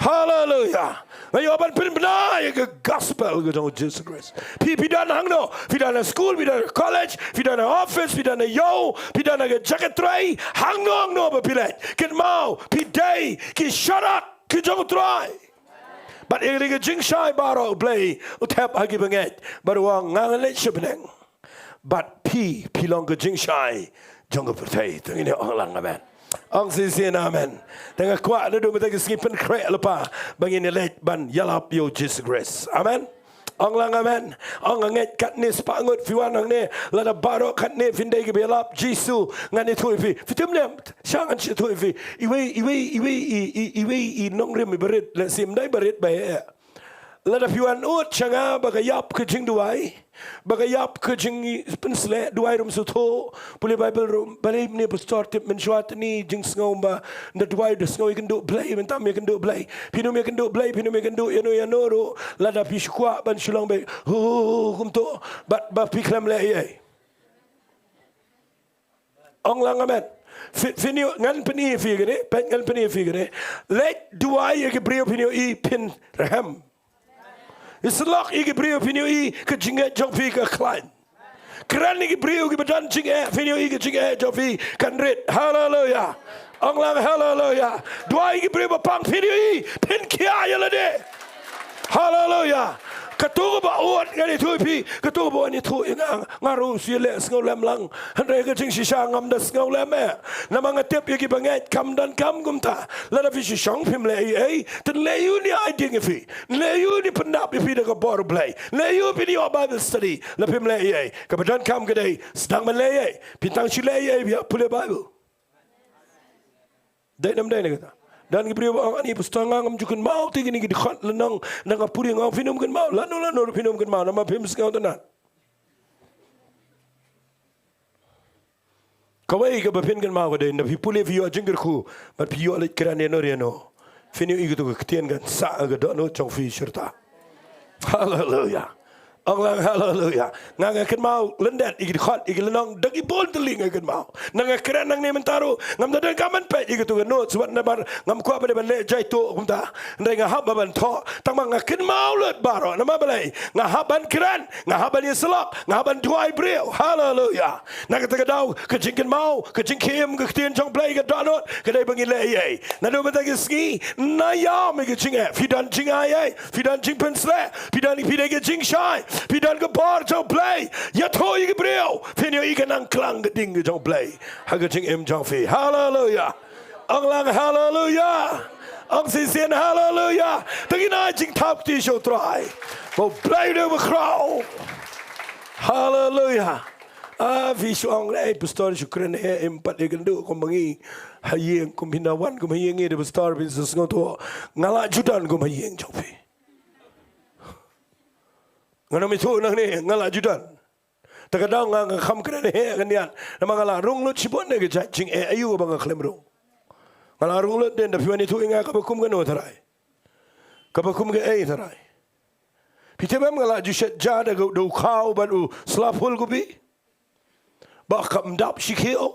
Haleluia. Nga ïoh ban pynbna ïa ka gospel ka jong u Jisu Khrist. Phi, phi don hangno? Phi don ha skul, phi don ha college, phi don ha office, phi don ha ïew, phi don ha ka jaka trei, hangno hangno ba phi leit, kynmaw phi dei ki sharak ki jong u Trai. Bad ïa ka jingshai baroh u Blei u thep ha ki bangeit, bad u ong, nga, ngan leit sha bneng. Bad phi, phi long ka jingshai jong ka pyrthei. To ngin ong lang amen. Ong shisien amen. Te nga kwah naduh mynta ka sngi pynkhreh lypa ba ngin ïaleit ban ïalap ïa u Jisu Khrist. Amen. Ong lang amen. Ong, nga ngeit katne spah ngut phi wan hangne, lada baroh katne phin dei kiba ïalap Jisu, ngan ïathuh ïa phi. Phi tip ne em, sha ngan shu ïathuh ïa phi. Iwei, iwei, iwei, i, i, iwei i nongrim iba rit, lehse ym dei ba rit ba heh. Lada phi wan ud sha nga ba ka ïap ka jingduwai, ba ka ïap ka jingpynsleh, duwai rum sngewthuh, pule Baibl rum, balei mynne pastor tip mynshuwa tani jingsngew ba da duwai da sngew ïakynduh Blei, mynta ym ïakynduh Blei. Phin ym ïakynduh Blei, phin ym ïakynduh ïano ïano ruh lada phi shu kwah ban shu long beit, hu, hu, hu, kumto, bad ba phi khlem leh ei ei. Ong lang amen. Phi, phin ïoh, ngan pyni ïa phi kane, peit, ngan pyni ïa phi kane. Leit duwai ïa ki briew, phin ïohi phin rhem. Ïasyllok ïa ki briew, phin ïohi ka jingngeit jong phi ka khlaiñ. Kren ïa ki briew kiba don jingeh, phin ïohi ka jingeh jong phi kan rit. Haleluya. Ong lang haleluya. Duwai ïa ki briew ba pang, phin ïohi phin khia ïa lade. Haleluya. Kato kaba ut ngan ïathuh ïa phi, kato kaba wan ïathuh ïa nga, nga ruh shu leh sngewlem lang. Hynrei ka jingshisha ngam da sngewlem eh. Namar nga tip ïa kiba ngeit kam donkam kumta. Lada phi shu shong phim leh ei ei, te leh ïa une ai dieng ïa phi. Leh ïa une pyndap ïa phi da ka bor Blei. Leh ïa une phin ïoh Bible study. La phim leh ei ei. Kaba donkam ka dei, sdang ban leh ei ei. Phin tang shu leh ei ei, phi hap pule Bible. Dei nam dei na kata. Don ki briew ba ong, ani pastor, nga ngam ju kynmaw te kine ki dkhot lynnong, na nga pule, nga ong phin ym kynmaw. Lano lano ruh phin ym kynmaw namar phim sngewtynnat. Kawei kaba phin kynmaw ka dei, lada phi pule phi ïoh jingkyrkhu bad phi ïoh leit kren ïano ïano, phin ïohi kato ka ktien kan sah ha ka dohnud jong phi shirta. Haleluya. Ong lang haleluya. Nga, nga kynmaw lyndet ïa ki dkhot, ïa ki lynnong, da ki bun tylli nga kynmaw. Nga kren nangne mynta ruh, ngam da donkam ban peit ïa kato ka notes wat, namar ngam kwah ba dei ban leh jaituh kumta. Hynrei nga hap ban thoh, tang ba nga kynmaw lut baroh. Namar balei? Nga hap ban kren, nga hap ban ïasyllok, nga hap ban duwai briew. Haleluya. Na kata ka daw, ka jingkynmaw, ka jingkhim ka ktien jong Blei ka dohnud, ka dei ba ngin leh ei ei. Naduh mynta ka sngi, nai ïam ïa ka jingeh. Phi don jingai ei, phi don jingpynsleh, phi don, phi dei ka jingshai, phi don ka bor jong Blei. Ïathuh ïa ki briew, phin ïohi ka nang klang ka ding ka jong Blei ha ka jingim jong phi. Haleluya. Ong lang haleluya. Ong shisien haleluya. Te ngin ai jingthap kti sha U Trai. Ba U Blei u dei uba khraw. Haleluya. Ah, phi shu ong, ei pastor, shu kren eh, im pat ïakynduh kum ma ngi ha ïing, kum phin da wan kum ha ïing ngi da pastor, phin shu sngewthuh. Nga lah ju don kum ha ïing jong phi. Ngan ym ïathuh nangne, nga lah ju don. Te ka daw nga, nga kham kren eh, ka niat. Namar nga la rung lut shibun na ka jait jingeh, aïu kaba nga khlem rung. Nga la rung lut dien, da phi wan ïathuh ïa nga kaba kum kano tharai. Kaba kum kaei tharai. Phi tip em, nga la ju shet ja da ka, da u khaw bad u sla phul kubi. Ba kam dap shi khiew.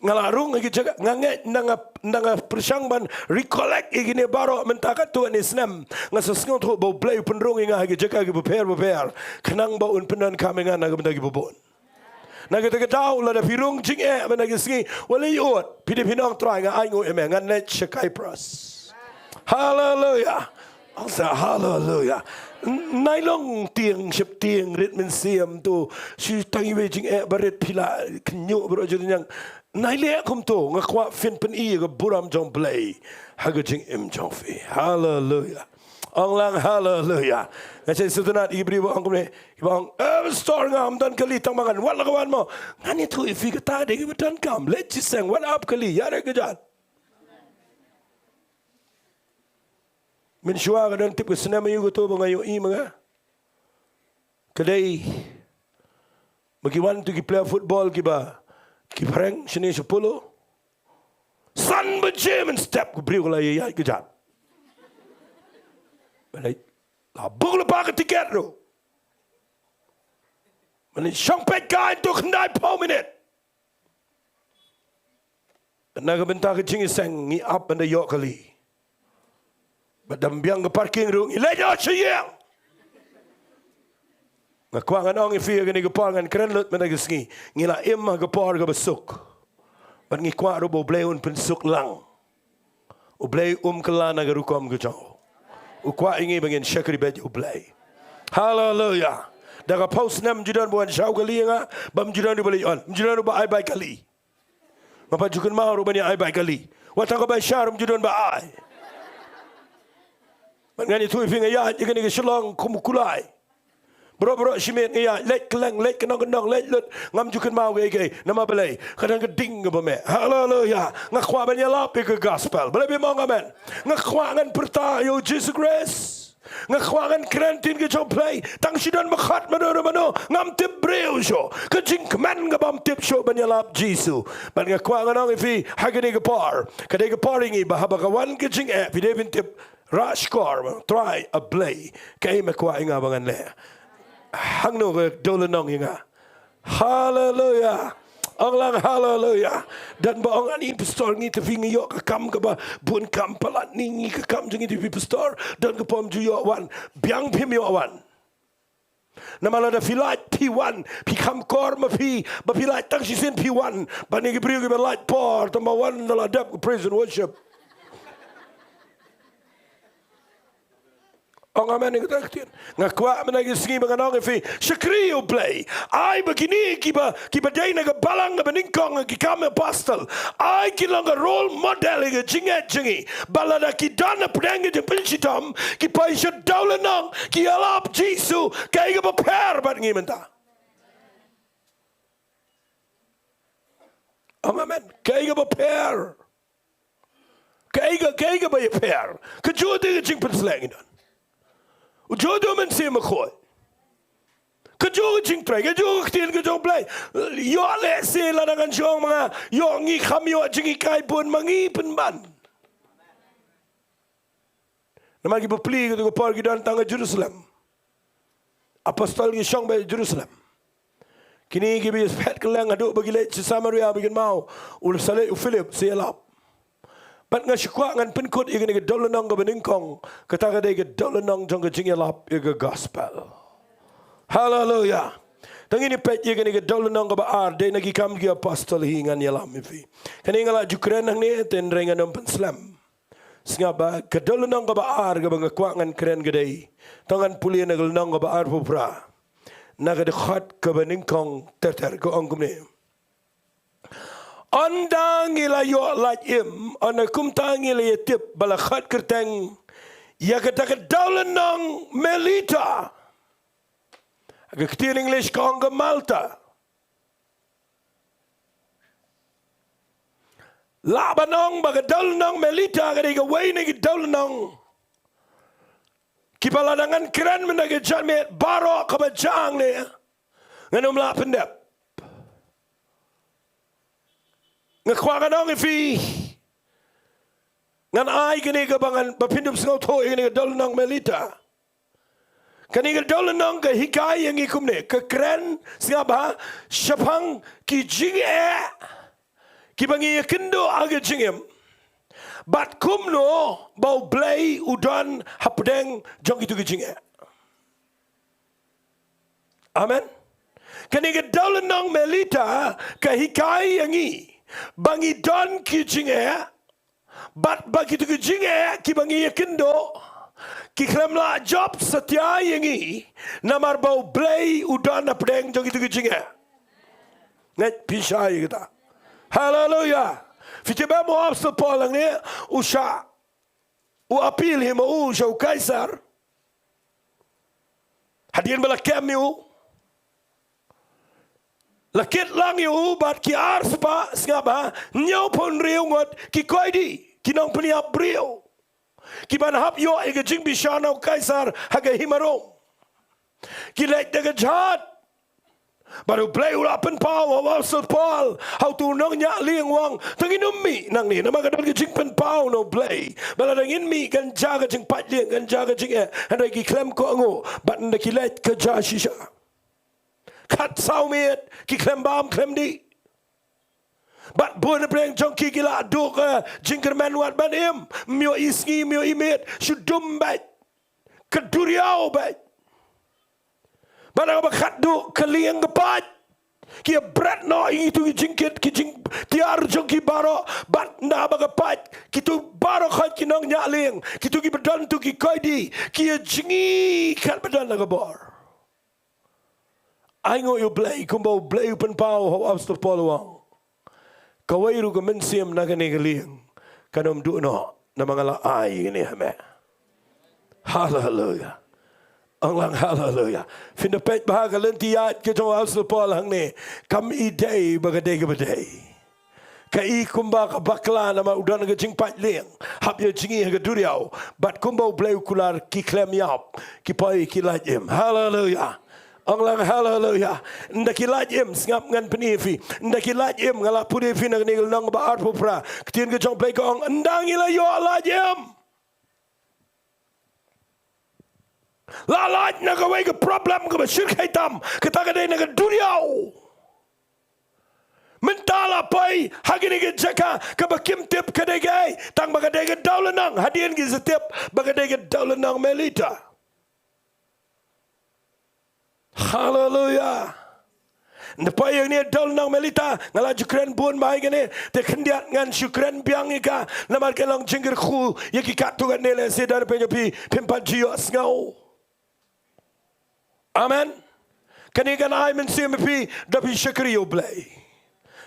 Nga la rung ha ki jaka, nga ngeit, nga, nga pyrshang ban recollect ïa kine baroh mynta katto katne snem. Nga sa sngewthuh ba U Blei u pynrung ïa nga ha ki jaka kiba pher ba pher, khnang ba un pyndonkam ïa nga na ka bynta kiba bun. Na kata ka daw, lada phi rung jingeh mynta ki sngi, wat leh ïa ut, phi dei phin ong, Trai, nga ainguh ïa me, ngan leit sha Cyprus. Haleluya. Ong sa haleluya. N-, nai long tieng sheptieng rit mynsiem to. Shu tang iwei jingeh ba rit phi la kynñiuh baroh jingïang. Nai leh kumto, nga kwah phin pyni ïa ka burom jong Blei ha ka jingim jong phi. Haleluya. Ong lang haleluya. Nga sa sngewtynnat ïa ki briew ba ong kumne, kiba ong, eh, pastor, ngam don kali, tang ba ngan wan la ka wan mo. Ngan ïathuh ïa phi, kata dei kaba donkam. Leit jingïaseng, wat ap kali, ïa re ka jat. Mynshuwa ka don tip ka snem aïu kato ba nga ïohi ma nga. Ka dei ba ki wan to ki player football kiba ki pyrshang shane sha Polo. San baje mynstep ka briew ka la ïaid ka jat. Ba la, la book lypa ka tiket ruh. Ba la shong peit ka into khyndai phew minit. Na ka bynta ka jingïaseng ngi ap ban da ïoh kali. Bad da ym biang ka parking ruh ngi leit noh sha ïing. Nga kwah ngan ong ïa phi ha kane ka por, ngan kren lut mynta ka sngi. Ngi la im ha ka por kaba suk. Bad ngi kwah ruh ba U Blei un pynsuk lang. U Blei um kylla na ka rukom ka jong u. U kwah ïa ngi ba ngin shakri beit ïa U Blei. Haleluya. Da ka phew snem ym ju don ba wan shaw kali ïa nga, bad ym ju don ruh ba leit on, ym ju don ruh ba ai bai kali. Nga pat ju kynmaw ruh ban ïa ai bai kali. Wat tang ka bai sha ruh ym ju don ba ai. Bad ngan ïathuh ïa phi, nga ïaid ïa kane ka Shillong kum u kulai. Baroh baroh shi miet nga ïaid, leit kylleng, leit kyndong kyndong, leit lut, ngam ju kynmaw kaei kaei. Namar balei? Ka don ka ding kaba meh. Haleluya. Nga kwah ban ïalap ïa ka gospel. Balei phim ong amen? Nga kwah ngan pyrta ïa U Jisu Khrist. Nga kwah ngan kren ktien ka jong U Blei. Tang shi don ba khot mano mano, ngam tip briew shuh. Ka jingkmen kaba ym tip shuh ban ïalap Jisu. Bad nga kwah ngan ong ïa phi ha kane ka por, ka dei ka por ïa ngi ba haba ka wan ka jingeh, phi dei ban tip rah shkor, Trai, A Blei, kaei me kwah ïa nga ba ngan leh? Hangno ka dewlynnong ïa nga? Haleluya. Ong lang haleluya. Don ba ong, ani pastor, ngi te phi ngi ïoh ka kam kaba bun kam palat, ni ngi ka kam jong ngi te phi pastor. Don ka pom ju ïoh wan. Biang phim ïoh wan. Namar lada phi lait phi wan, phi kham kor ma phi, ba phi lait tang shisien phi wan. Ba ni ki briew kiba lait por tang ba wan da la dep ka praise and worship. Ong amen ïa kata ka ktien. Nga kwah mynta ki sngi ba ngan ong ïa phi, shakri ïa U Blei. Ai ba kine kiba, kiba dei na ka balang kaba nyngkong ki kam apostol, ai ki long ka role model ïa ka jingngeit jong ngi. Ba lada ki don hapdeng ka jingpynshitom, ki poi sha dewlynnong, ki ïalap Jisu, kaei kaba pher bad ngi mynta? Ong amen. Kaei kaba pher? Kaei ka, kaei kaba ïapher? Kajuh te ka jingpynsleh ngi don. Ujuh te u Mynsiem Bakhuid. Kajuh ka jingtrei, kajuh ka ktien ka jong U Blei. Ïoh lehse lada ngan shong ma nga, ïoh ngi kham ïoh jinghikai bun ma ngi pynban. Namar ki bapli kato ka por ki don tang ha Jerusalem. Apostol ki shong beit Jerusalem. Kine kiba ïa phet kylleng haduh ba ki leit sha Samaria ba kin maw, u sa leit u Philip sa ïalap. Bad nga shu kwah ngan pynkut ïa kane ka dewlynnong kaba nyngkong, kata ka dei ka dewlynnong jong ka jingïalap ïa ka gospel. Haleluya. Tang ngin ïa peit ïa kane ka dewlynnong kaba ar, dei na ki Kam ki Apostol hi, ngan ïalam ïa phi. Kane nga la ju kren hangne, hynrei ngan ym pynslem. Sngap ba, ka dewlynnong kaba ar kaba nga kwah ngan kren ka dei, to ngan pule na ka lynnong kaba arphew phra, na ka dkhot kaba nyngkong ter ter, ka ong kumne. Ynda ngi la ïoh lait im, ynda kumta ngi la ïa tip ba la khot kyrteng ïa kata ka dewlynnong Melita. Ka ktien English ka ong ka Malta. Lah ban ong ba ka dewlynnong Melita ka dei kawei na ki dewlynnong kiba lada ngan kren mynta ka janmiet baroh kaba jia hangne, ngan ym lah pyndep. Nga kwah ngan ong ïa phi, ngan ai kane kaba ngan, ba phin ym sngewthuh ïa kane ka dewlynnong Melita. Kane ka dewlynnong ka hikai ïa ngi kumne, ka kren, sngap ba, shaphang ki jingeh kiba ngi ïakynduh ha ka jingim, bad kumno ba U Blei u don hapdeng jong kito ki jingeh. Amen. Kane ka dewlynnong Melita ka hikai ïa ngi ba ngi don ki jingeh, bad ba kito ki jingeh kiba ngi ïakynduh ki khlem lah jop satia ïa ngi, namar ba U Blei u don hapdeng jong kito ki jingeh. Ngeit phi shai ïa kata? Haleluya. Phi tip ba u Apostol Paul hangne u shah, u appeal hi ma u sha u Kaisar. Hadien ba la kem ïa u, la kit lang ïa u bad ki arspah, sngap ba, hynñiewphew hynriew ngut ki koidi, ki nongpynïap briew, ki ban hap ïoh ïa ka jingbishar na u Kaisar ha ka hima Rom. Ki leit da ka jhad. Bad U Blei u la pynpaw ha u Apostol Paul, ha uto u nongñiah lieng, u ong, to ngin ym mih nangne, namar ka don ka jingpynpaw na U Blei ba lada ngin mih kan jia ka jingpait lieng, kan jia ka jingeh. Hynrei ki khlem kohnguh, bad ynda ki leit ka jia shisha. Khatsaw miet ki khlem bam khlem dih. Bad bun na pdeng jong ki ki la duh ka jingkyrmen wat ban im, ym ïoh i sngi, ym ïoh i miet, shu dum beit, ka duriaw beit. Bad haba khatduh ka lieng ka pait, ki ïa bret noh ïa kito ki jingkit, ki jingtiar jong ki baroh. Bad ynda ba ka pait, kito baroh khoit ki nongñiah lieng, kito kiba don, to ki koidi, ki ïa jngi katba don la ka bor. Ainguh ïa U Blei, kumba U Blei u pynpaw ha u Apostol Paul, u ong, kawei ruh ka mynsiem na kane ka lieng kan ym duh noh, namar nga la ai ïa kane ha me. Haleluya. Ong lang haleluya. Phin da peit ba ha ka lynti ïaid ka jong u Apostol Paul hangne, kam i dei ba ka dei kaba dei. Ka i kumba ka bakla namar u don ka jingpait lieng, hap ïa jngi ha ka duriaw. Bad kumba U Blei u kular, ki khlem ïap, ki poi ki lait im. Haleluya. Ong lang haleluya. Ynda ki lait im, sngap, ngan pyni ïa phi. Ynda ki lait im, nga la pule ïa phi na kane ka lynnong ba arphew phra. Ka ktien ka jong U Blei ka ong, ynda ngi la ïoh lait im, La lait na kawei ka problem kaba shyrkhei tam, kata ka dei na ka duriaw. Mynta la poi ha kane ka jaka kaba kim tip ka dei kaei, tang ba ka dei ka dewlynnong, hadien ki sa tip ba ka dei ka dewlynnong Melita. Haleluya. Nda poi ïa kane dewlynnong Melita, nga la ju kren bun bha ïa kane, te khyndiat ngan shu kren biang ïa ka, namar ka long jingkyrkhu ïa ki katto katne, lehse don na pdeng jong phi phim pat ju ïohsngew. Amen. Kane kan ai mynsiem ïa phi da phi shakri ïa U Blei.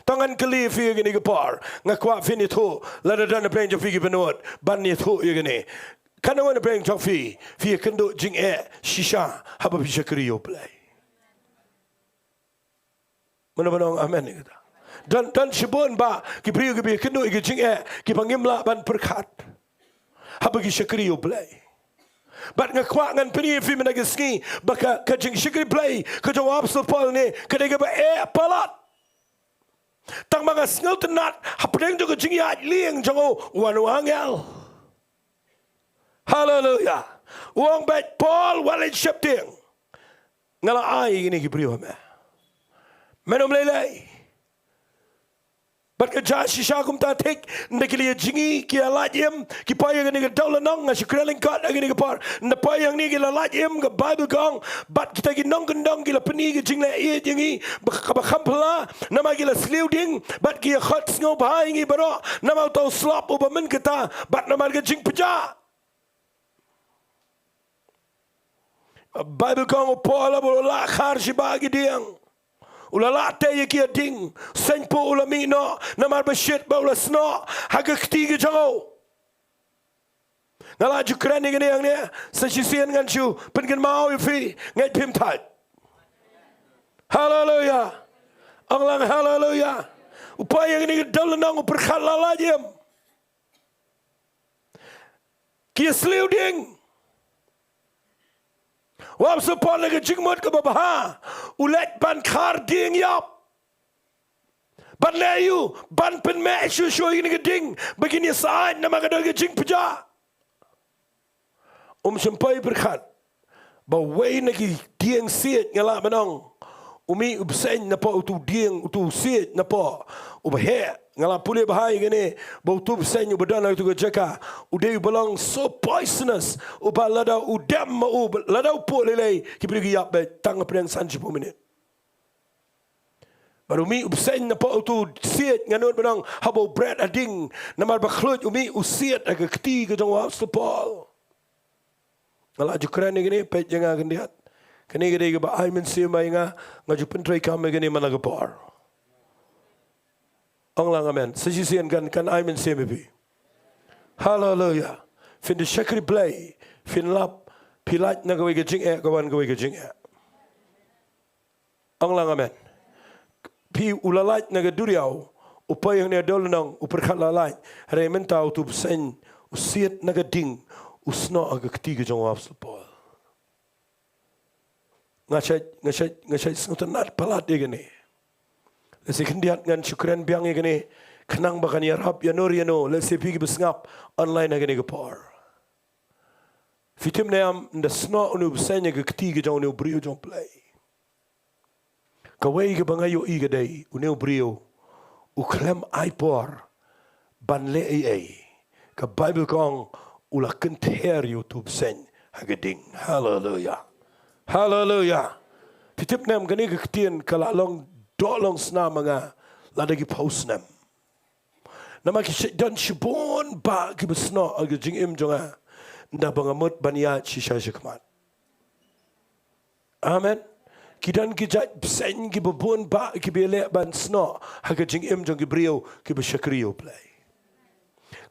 Tang ngan kylli ïa phi ïa kane ka por, nga kwah phin ïathuh, lada don na pdeng jong phi kiba nud ban ïathuh ïa kane. Katno na pdeng jong phi phi ïakynduh jingeh shisha haba phi shakri ïa U Blei? Mano mano ong amen ïa kata? Don, don shibun bah ki briew kiba ïakynduh ïa ki jingeh kiba ngim lah ban pyrkhat haba ki shakri ïa U Blei. Bad nga kwah ngan pyni ïa phi mynta ka sngi ba ka, ka jingshakri Blei ka jong u Apostol Paul ne ka dei kaba eh palat. Tang ba nga sngewtynnat hapdeng jong ka jingïaid lieng jong u, wan u angel. Haleluya. U ong beit, Paul, wat leit sheptieng. Nga la ai ïa kine ki briew ha me. Men ym lei lei. Bad ka jia shisha kumta thik, nda ki la ïa jngi, ki ïa lait im, ki poi ïa kane ka dewlynnong, nga shu kren lyngkot ïa kane ka por. Nda poi ïa kine ki la lait im, ka Baibl ka ong, bad kita ki nongkyndong ki la pyni ka jingleh ïeit ïa ngi, ba, kaba kham phylla, namar ki la sliew ding, bad ki ïa khot sngewbha ïa ngi baroh, namar uta u slop uba mynta kata, bad namar ka jingpjah. Baibl ka ong u Paul haba u la lah khar shi bah ki dieng, u la lah tei ïa ki ïa ding, seiñ pat u la mih noh, namar ba shit ba u la snoh ha ka kti ka jong u. Nga la ju kren ïa kane hangne, sa shisien ngan shu pynkynmaw ïa phi, ngeit phim thait. Haleluya. Ong lang haleluya. U poi ïa kane ka dewlynnong, u pyrkhat la lait im. Ki ïa sliew ding. U Apostol Paul na ka jingmut kaba bha u leit ban khar dieng ïap. Ban leh aïu? Ban pynmeh shuh shuh ïa kine ki ding ba kin ïa sah namar ka don ka jingpjah. Um shym poi pyrkhat ba uwei na ki dieng siej, nga lah ban ong, u mih u bseiñ napoh utu u dieng, utu u siej napoh uba heh. Nga la pule bha ïa kane ba utu u bseiñ uba don ha utu ka jaka u dei uba long so poisonous, uba lada u dem ma u, lada u puh lei lei, ki briew ki ïap beit tang hapdeng san shiphew minit. Bad u mih u bseiñ napoh utu u siej, nga nud ban ong, haba u bret ha ding, namar ba khluit, u mih u siej ha ka kti ka jong u Apostol Paul. Nga la ju kren ïa kane, peit ïa nga khyndiat. Kane ka dei kaba ai mynsiem ïa nga, nga ju pyntreikam ïa kane man la ka por. Ong lang amen. Sa shisien kan, kan ai mynsiem ïa phi. Haleluya. Phin da shakri Blei, phin lap, phi lait na kawei ka jingeh, ka wan kawei ka jingeh. Ong lang amen. Phi, u la lait na ka duriaw, u poi hangne ha dewlynnong, u pyrkhat la lait, hynrei mynta utu u bseiñ u siej na ka ding, u snoh ha ka kti ka jong u Apostol Paul. Nga shait, nga shait, nga shait sngewtynnat palat ïa kane. Lehse khyndiat ngan shu kren biang ïa kane, khnang ba kan ïarap ïano ïano, lehse phi kiba sngap online ha kane ka por. Phi tip ne em, ynda snoh une u bseiñ ha ka kti ka jong une u briew jong U Blei, kawei kaba nga ïohi ka dei, une u briew u khlem ai por ban leh ei ei. Ka Baibl ka ong, u la kynther ïa utu u bseiñ ha ka ding. Haleluya. Haleluya. Phi tip ne em, kane ka ktien ka la long doh long snam ha nga lada ki phew snem. Namar ki shait don shibun bah kiba snoh ha ka jingim jong nga, ynda ba nga mut ban ïaid shisha shakhmat. Amen. Ki don ki jait bseiñ kiba bun bah kiba ïaleh ban snoh ha ka jingim jong ki briew kiba shakri ïa U Blei.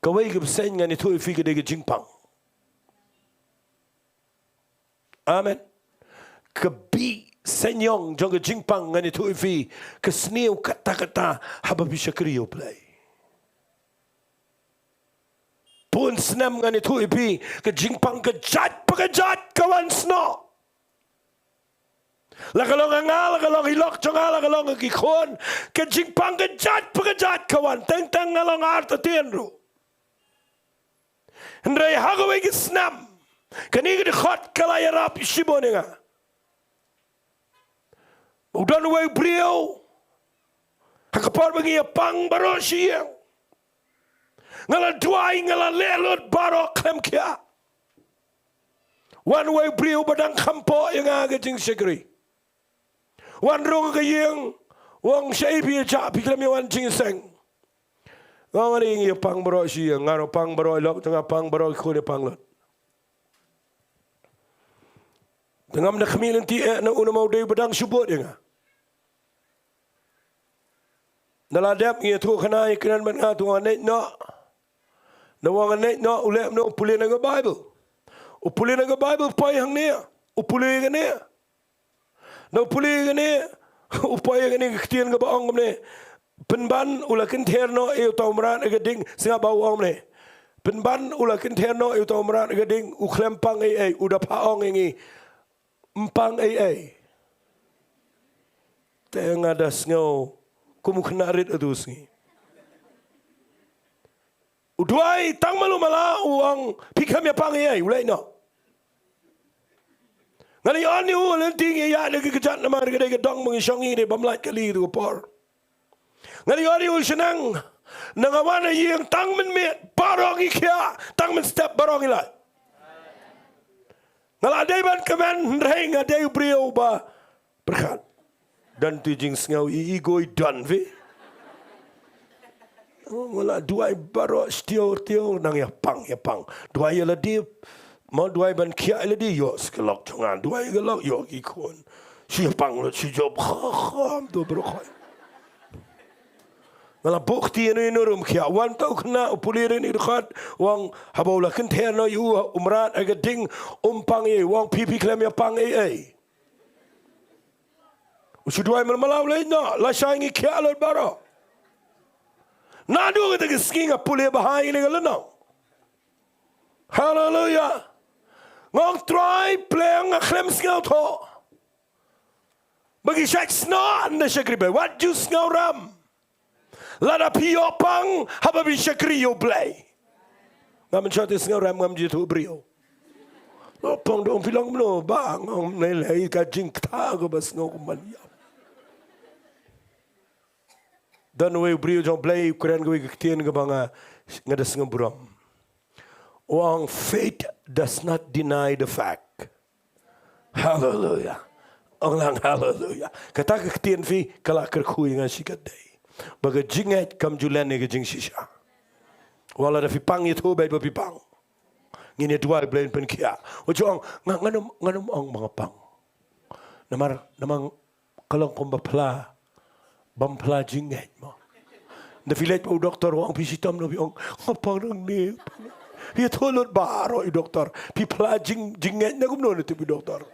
Kawei ka bseiñ ngan ïathuh ïa phi ka dei ka jingpang. Amen. Ka bih seiñiong jong ka jingpang ngan ïathuh ïa phi, ka sniew katta katta haba phi shakri ïa U Blei. Bun snem ngan ïathuh ïa phi, ka jingpang ka jait pa ka jait ka wan snoh. La ka long ha nga, la ka long ha i lok jong nga, la ka long ha ki khun, ka jingpang ka jait pa ka jait ka wan, teng teng nga long artatien ruh. Hynrei ha kawei ka snem, Kane ka dkhot ka la ïarap shibun ïa nga. U don uwei u briew, ha ka por ba ngi ïa pang baroh shi ïing, nga la duwai, nga la leh lut baroh khlem khiah. Wan uwei u briew ba dang kham pop ïa nga ka jingshakri. Wan rung ka ïing, u ong, shaei phi ïa jah, phi khlem ïa wan jingïaseng. Nga ong, nga ïa pang baroh shi ïing, nga ruh pang baroh i lok jong nga, pang baroh ki khun ïa pang lut. Te ngam da khmih lynti eh na u namar u dei ba dang shu bud ïa nga. Nda la dep ngi ïathuh khana ïa kren ban nga tu nga neh noh. Nda u ong nga neh noh, u leh noh, u pule na ka Bible. U pule na ka Bible, poi hangne. U pule kane. Nda u pule kane, u poi kane ka ktien kaba ong kumne. Pynban u la kynther noh ïa uta u mrad ha ka ding, sngap ba u ong kumne. Pynban u la kynther noh ïa uta u mrad ha ka ding, u khlem pang ei ei, u da phah ong ïa ngi. Ym pang ei ei. Te nga da sngew kum u khynnah rit ha tu sngi. U duwai tang malu mala, u ong, phi khlem ïa pang ei ei, u leh noh. Nga la ïohi u lynti ngi ïa da ki kjat namar ka dei ka dong ba ngi shong ngi dei bym lait kali tu ka por. Nga la ïohi u shnang, na nga wan ha ïing tang mynmiet baroh ngi khiah, tang mynstep baroh ngi lait. Nga la dei ban kmen, hynrei nga dei u briew ba pyrkhat. Don tu jingsngew i ego i don phi. Oh, nga la duwai baroh, still, still, nang ïa pang, ïa pang. Duwai ïa lade, mo duwai ban khiah ïa lade, ïoh sa ka lok jong nga. Duwai ïa ka lok, ïoh ki khun. Shu ïa pang lut, shu jop, kha, kha, to baroh khoit. Nga la buh kti ïa no ïa no ruh ym khiah. Wan ta u khynnah, u pule ïa kane ka dkhot, u ong haba u la kynther noh ïa u, u mrad ha ka ding, um pang ei ei, u ong phi, phi khlem ïa pang ei ei. U shu duwai malu mala, u leh noh, lashai ngi khiah lut baroh. Naduh kata ka sngi nga pule bha ïa kane ka lynnong. Haleluya. Nga ong Trai, Blei nga khlem sngewthuh ba ngi shait snoh ynda shakri Blei. Wat ju sngewrem. Lada phi ïoh pang haba phi shakri ïa u Blei. Ngam mynshuwa te sngewrem, ngam ju ïathuh briew. Lo pang dong phi long kumno, bah, ngam lei lei ka jingkta kaba sngew kumban ïap. Don uwei u briew jong u Blei u kren kawei ka ktien kaba nga, nga da sngewburom. U ong, faith does not deny the fact. Haleluya. Ong lang haleluya. Kata ka ktien phi ka la kyrkhu ïa nga shikatdei. Ba ka jingngeit kam ju len ïa ka jingshisha. Wat lada phi pang, ïathuh beit ba phi pang. Ngin ïa duwai Blei un pynkhiah. Wat ju ong, nga, ngan ym, ngan ym ong ba nga pang. Namar, namar ka long kumba pla, bym pla jingngeit mo. Ynda phi leit bad u doktor, u ong phi shitom no, phi ong nga pang nangne. Phi ïathuh lut baroh ïa u doktor. Phi pla jing, jingngeit na kumno na tip u doktor.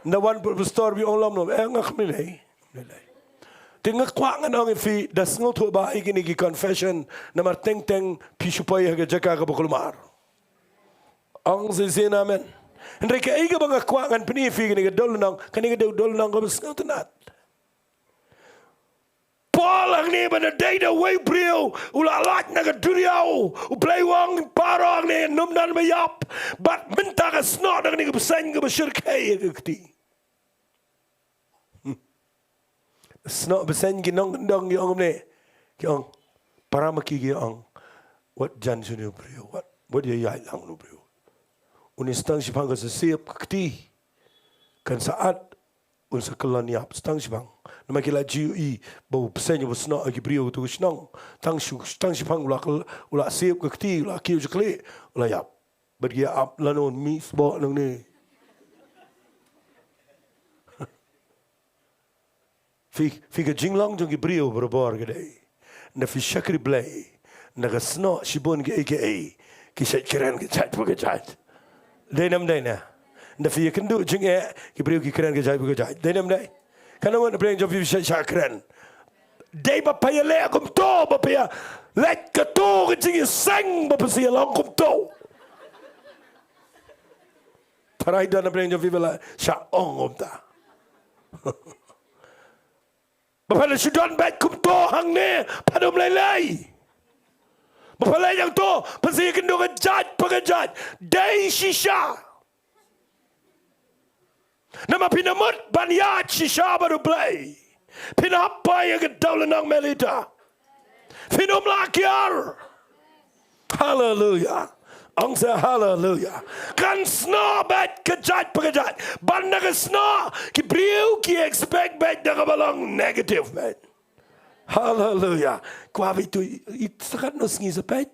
Ynda wan bad u pastor, phi ong lem no, eh, nga khlem lei, khlem lei. Te nga kwah ngan ong ïa phi, da sngewthuh bha ïa kine ki confession, namar teng teng phi shu poi ha ka jaka kaba kulmar. Ong shisien shisien amen. Hynrei kaei kaba nga kwah ngan pyni ïa phi kane ka dewlynnong, kane ka dewlynnong kaba sngewtynnat. Paul hangne ba na dei da uwei u briew u la lait na ka duriaw, u Blei u ong baroh hangne nym don ba ïap, bad mynta ka snoh da kane ka bseiñ kaba shyrkhei ha ka kti. Snoh bseiñ, ki nongkyndong ki ong kumne. Ki ong, para ma ki ki ong, wat jan shane u briew, wat, wat ïaid lang une u briew. Une tang shiphang kan sa siep ka kti, kan sa at, un sa kyllon ïap, tang shiphang. Namar ki la ju ïohi ba u bseiñ uba snoh ha ki briew ha utu u shnong. Tang shi, tang shiphang u la kyl-, u la siep ka kti, u la kiew shaklieh, u la ïap. Bad ki ïa ap lano, mih sboh nangne. Phi, phi, ka jinglong jong ki briew barabor ka dei, ynda phi shakri Blei, ynda ka snoh shibun kiei kiei, ki shait kren ka jait pa ka jait. Dei ne ym dei ne? Ynda phi ïakynduh jingeh, ki briew ki kren ka jait pa ka jait. Dei ne ym dei? Katno ngut na pdeng jong phi shait shah kren? Dei ba phi ïaleh kumto, ba phi ïaleh kato ka jingïaseng, ba phi sa ïalong kumto. Tharai don na pdeng jong phi ba la shah ong kumta. Ba phi la shu don beit kumto hangne, phi ym lei lei. Ba phi leh hangto, phi sa ïakynduh ka jait pa ka jait. Dei shisha. Namar phi na mut ban ïaid shisha bad U Blei, phin hap poi ïa ka dewlynnong Melita. Phin ym lah kiar. Haleluya. Ong sa haleluya. Kan snoh bad ka jait pa ka jait. Ban da ka snoh, ki briew ki expect bad da kaba long negative bad. Haleluya. Kwah ba ïa tu i, i, sa katno sngi sa peit.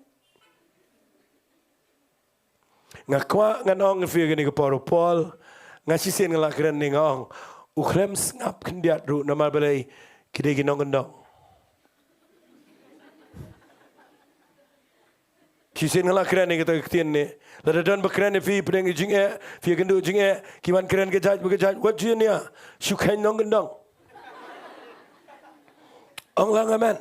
Nga kwah ngan ong ïa phi kane ka por, u Paul, nga shisien nga la kren ne nga ong, u khlem sngap khyndiat ruh namar balei, ki dei ki nongkyndong. Shisien nga la kren ïa kata ka ktien ne. Lada don ba kren ïa phi pdeng ka jingeh, phi ïakynduh jingeh, ki wan kren ka jait bad ka jait, wat ju ïania, shu kheiñ nongkyndong. Ong lang amen.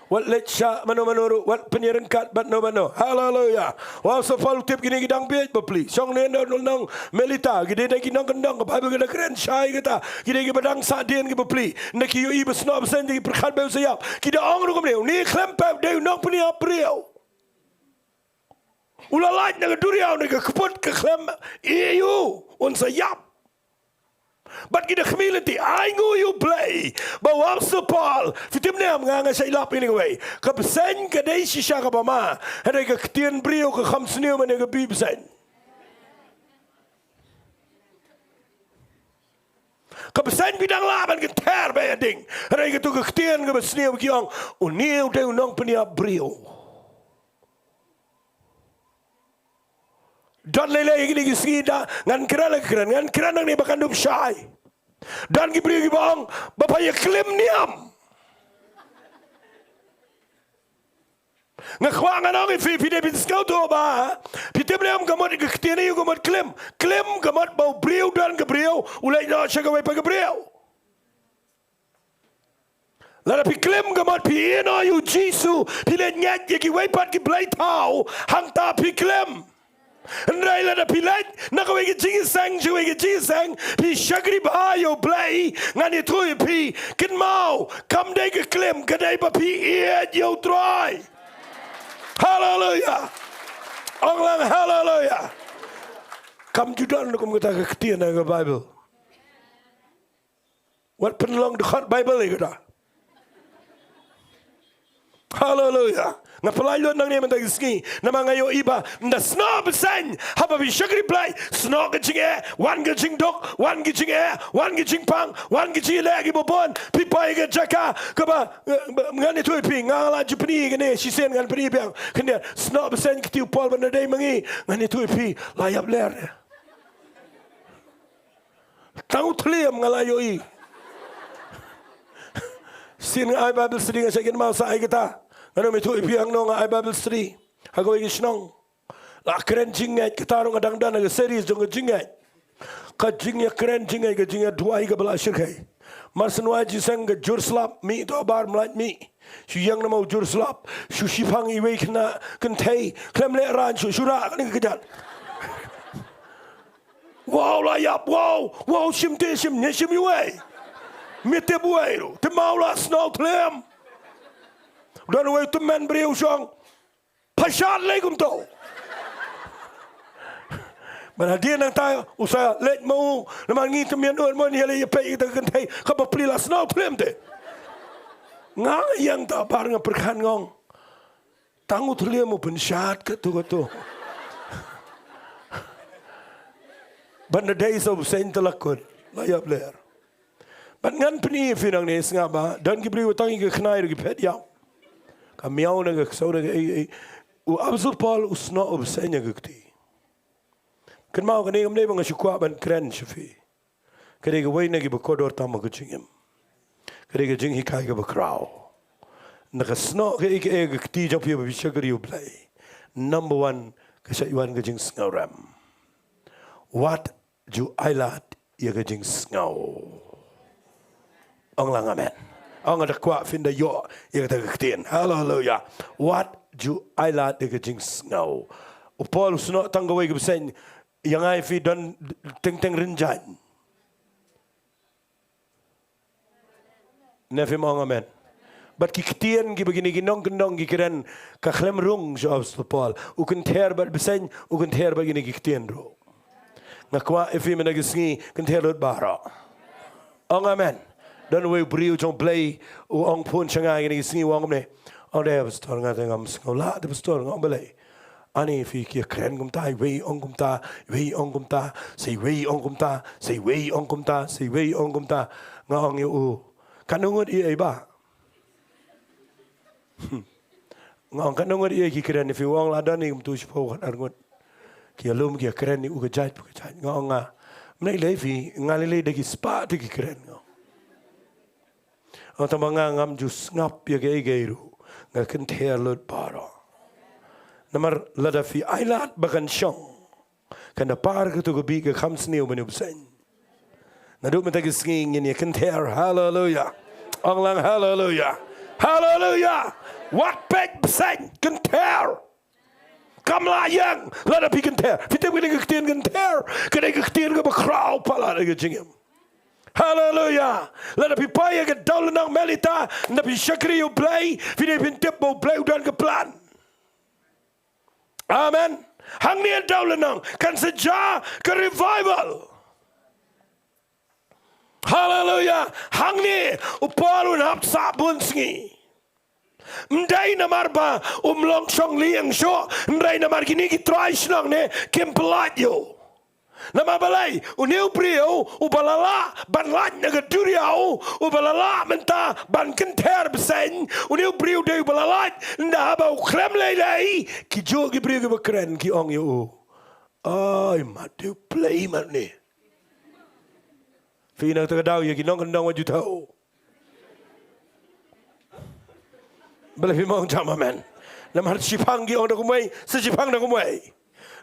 Wat leit sha mano mano ruh, wat pynïaryngkat bad no bad no. Haleluya. Wow, sa Paul u tip kine ki dang bieit bapli. Shong ne nong, nong Melita, ki dei dei ki nongkyndong, ka Baibl ka da kren shai kata. Ki dei kiba dang sahdien ki bapli. Nda ki ïohi ba snoh bseiñ, ki pyrkhat ba u sa ïap. Ki da ong ruh kumne, une khlem pep dei u nongpynïap briew. U la lait na ka duriaw ne ka kput, ka khlem ïohi un sa ïap. Bad ki da khmih lynti, ai nguh ïa U Blei ba u Apostol Paul, phi tip ne em, nga nga shait lap ïa kane kawei. Ka bseiñ ka dei shisha kaba ma, hynrei ka ktien briew ka kham sniew ban ïa ka bseiñ. Ka bseiñ phi dang lah ban kynther ba ïading, hynrei katu ka ktien kaba sniew ki ong, une u dei u nongpynïap briew. Don lei lei kine ki sngi da ngan kren la kren, ngan kren nangne ba kan dup shai. Don ki briew kiba ong ba pha ïa klim niam. Nga kwah ngan ong ïa phi, phi dei phin sngewthuh ba, phi tip ne em ka mut ka ktien aïu ka mut klim. Klim ka mut ba u briew don ka briew, u leit noh sha kawei pat ka briew. Lada phi klim ka mut phi ïehnoh ïa u Jisu, phi leit ngeit ïa kiwei pat ki blei thaw, hangta phi klim. Hynrei lada phi leit na kawei ka jingïaseng sha kawei ka jingïaseng, phi shakri bha ïa U Blei, ngan ïathuh ïa phi, kynmaw, kam dei ka klim, ka dei ba phi ïeit ïa U Trai. Haleluya. Ong lang haleluya. Kam ju don kum kata ka ktien ha ka Baibl. Wat pynlong dkhot Baibl ïa kata. Haleluya. Nga pynlait lut nangne mynta ka sngi namar nga ïohi ba ynda snoh bseiñ, haba phi shakri Blei, snoh ka jingeh, wan ka jingduk, wan ka jingeh, wan ka jingpang, wan ka jingeh, ki babun, phi poi ka jaka kaba, eh, ba, ngan ïathuh ïa phi, nga la ju pyni kane shisien, ngan pyni biang. Kane snoh bseiñ, kti u Paul ba na dei ma ngi, ngan ïathuh ïa phi, la ïap ler. Tang u thliem nga la ïohi. Sien nga ai Bible study, nga shait kynmaw sa ai kata. Nga nym ïathuh ïa phi hangno nga ai Bible study ha kawei ka shnong. La kren jingngeit, kata ruh nga dang don ha ka series jong ka jingngeit. Ka jingïakren jingngeit, ka jingïaduwai kaba la shyrkhei. Mar shen wai jingïaseng ka jur slap, mih to bar mlait mih. Shu ïeng na ma u jur slap, shu shipang iwei khynnah kynthei, khlem lehraiñ, shu, shu rah kane ka kjat. Wow, la ïap, wow, wow, shim te, shim, ne shim iwei. Me tip uwei ruh, te ma u la snoh thliem. Don uwei u tymmen briew u shong, pha shad lei kumto. Bad hadien nangta u sa leit ma u, namar ngi te mian ur mon ïa lei ïa peit ïa ka kynthei, kaba pli la snoh thliem te. Nga ïeng ta bar nga pyrkhat nga ong, tang u thliem u pynshad katto katto. Bad na dei sa u bseiñ te la kut, la ïap ler. Bad ngan pyni ïa phi nangne, sngap ba don ki briew tang ïa ka khnai ruh ki phet ïap. Ka miaw ne ka ksew ne ka ei ei. U Apostol Paul u snoh u bseiñ ha ka kti. Kynmaw kane kam dei ba nga shu kwah ban kren sha phi. Ka dei kawei na kiba kordor tam ha ka jingim. Ka dei ka jinghikai kaba khraw. Na ka snoh kaei kaei ha ka kti jong phi ba phi shakri ïa U Blei, number one, ka shait wan ka jingsngewrem. Wat ju ailad ïa ka jingsngew. Ong lang amen. Ong, nga da kwah phin da ïoh ïa kata ka ktien. Haleluya. Wat ju ailad ïa ka jingsngew. U Paul u snoh tang kawei ka bseiñ, ïa nga ïa phi don teng teng rynjaiñ. Ne phim ong amen? Bad ki ktien kiba kine ki nongkyndong ki kren, ka khlem rung sha u Apostol Paul. U kynther bad bseiñ, u kynther bad kine ki ktien ruh. Nga kwah ïa phi mynta ka sngi, kynther lut baroh. Ong amen. Don uwei u briew jong U Blei u ong phone sha nga mynta ka sngi, u ong kumne. Ong, "Dei pastor, nga te ngam sngew lah, dei pastor, nga ong balei." "Ani phi ki kren kumta, iwei ong kumta, iwei ong kumta, sa iwei ong kumta, sa iwei ong kumta, sa iwei ong kumta." Nga ong ïa u, "Katno ngut ïa i ba?" Nga ong, "Katno ngut ïa ki kren ïa phi?" U ong, "La don i kumtu shiphew khatar ngut. Ki ïalum ki ïakren ïa u ka jait pa ka jait." Nga ong, "Nga, mynta lei phi, nga lei lei da ki spah te ki kren." Nga ong, "Tang ba nga ngam ju sngap ïa kaei kaei ruh, nga kynther lut baroh." Namar lada phi ailad ba kan shong, kan da par katu ka bih ka kham sniew ban ïa bseiñ. Naduh mynta ka sngi ngin ïa kynther. Haleluya. Ong lang haleluya. Haleluya. Wat peit bseiñ, kynther. Kam lah ïeng lada phi kynther. Phi tip kane ka ktien kynther, kane ka ktien kaba khraw palat ha ka jingim. Haleluya. Lada phi poi ha ka dewlynnong Melita, lada phi shakri ïa U Blei, phi dei phin tip ba U Blei u don ka plan. Amen. Hangne ha dewlynnong kan sa jia ka revival. Haleluya. Hangne u Paul un hap sah bun sngi. Ym dei namar ba um long shong liang shuh, hynrei namar kine ki trai shnong ne kim pyllait ïa u. Namar balei? Une u briew uba la lah ban lait na ka duriaw, uba la lah mynta ban kynther bseiñ, une u briew dei uba la lait, ynda haba u khlem lei lei, ki juh ki briew kiba kren ki ong ïa u, "Ai, mat dei U Blei mat ne." Phi, na kata ka daw ïa ki nongkyndong wat ju thaw. Balei phim ong jam amen? Namar shiphang ki ong da kumwei, sa shiphang da kumwei.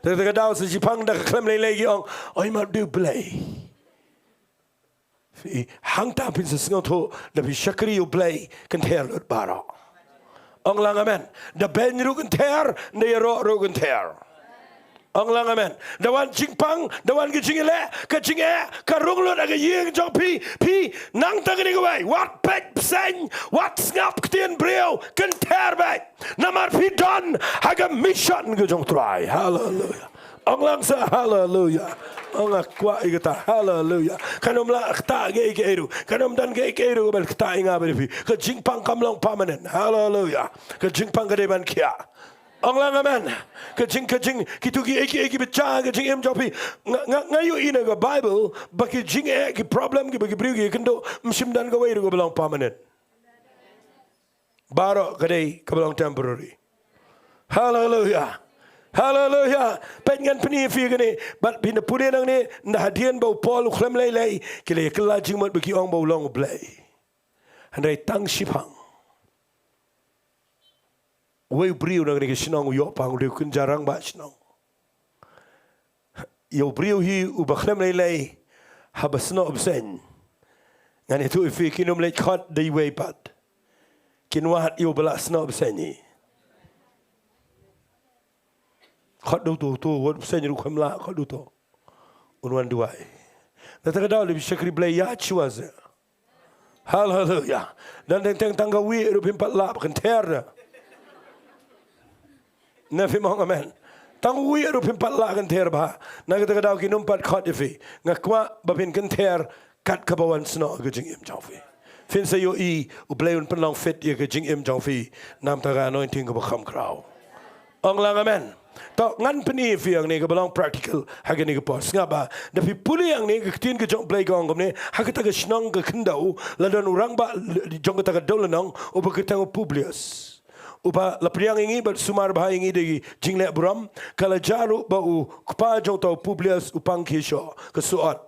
Te, te ka daw sa shiphang da ka khlem lei lei ki ong, "Oi, mat dei U Blei." Phi, hangta phin sa sngewthuh, da phi shakri U Blei, kynther lut baroh. Ong lang amen. Da beiñ ruh kynther, da ïaroh ruh kynther. Ong lang amen. Da wan jingpang, da wan ka jingïaleh, ka jingeh ka rung lut ha ka ïing jong phi, phi nangta kane kawei. Wat peit bseiñ, wat sngap ktien briew, kynther beit. Namar phi don ha ka mission ka jong U Trai. Haleluya. Ong lang sa haleluya. Ong, nga kwah ïa kata. Haleluya. Kan ym lah ktah kaei kaei ruh. Kan ym don kaei kaei ruh ban ktah ïa nga bad ïa phi. Ka jingpang kam long permanent. Haleluya. Ka jingpang ka dei ban khiah. Ong lang amen. Ka jing, ka jing, kitu kiei kiei kiba jia ha ka jingim jong phi. Nga, nga, nga ïohi na ka Bible ba ki jingeh, ki problem kiba ki briew ki ïakynduh, ym shym don kawei ruh kaba long permanent. Baroh ka dei kaba long temporary. Haleluya. Haleluya. Peit, ngan pyni ïa phi kane, bad phin da pule nangne, na hadien ba u Paul u khlem lei lei, ki la ïa kylla jingmut ba ki ong ba u long U Blei. Hynrei tang shiphang. Uwei u briew na kane ka shnong u ïoh pang, u dei u kynja rangbah shnong. Ïa u briew hi uba khlem lei lei, haba snoh bseiñ, ngan ïathuh ïa phi, kin ym leit khot da iwei pat. Kin wad ïa uba la snoh bseiñ hi. Khot da uto, uto, wat bseiñ ruh khlem lah, khot da uto. Un wan duwai. Na kata ka daw lei phi shakri Blei ïa shuwa seh. Haleluya. Don teng teng tang kawei ruh phim pat lah kynther da. Ne phim ong amen? Tang kawei ruh phim pat lah kynther bha. Na kata ka daw kin ym pat khot ïa phi. Nga kwah ba phin kynther kat kaba wan snoh ha ka jingim jong phi. Phin sa ïohi U Blei un pynlong fit ïa ka jingim jong phi. Namar ka anointing kaba kham khraw. Ong lang amen. To, ngan pyni ïa phi hangne kaba long practical ha kane ka por. Sngap bha, da phi pule hangne ka ktien ka jong U Blei ka ong kumne, ha kata ka shnong ka khyndew la don u rangbah jong kata ka dewlynnong uba kyrteng u Publius. Uba la pdiang ïa ngi bad sumar bha ïa ngi da ki jingleh burom, ka la jia ruh ba u kpa jong uta u Publius u pang khie shuh, ka suhot.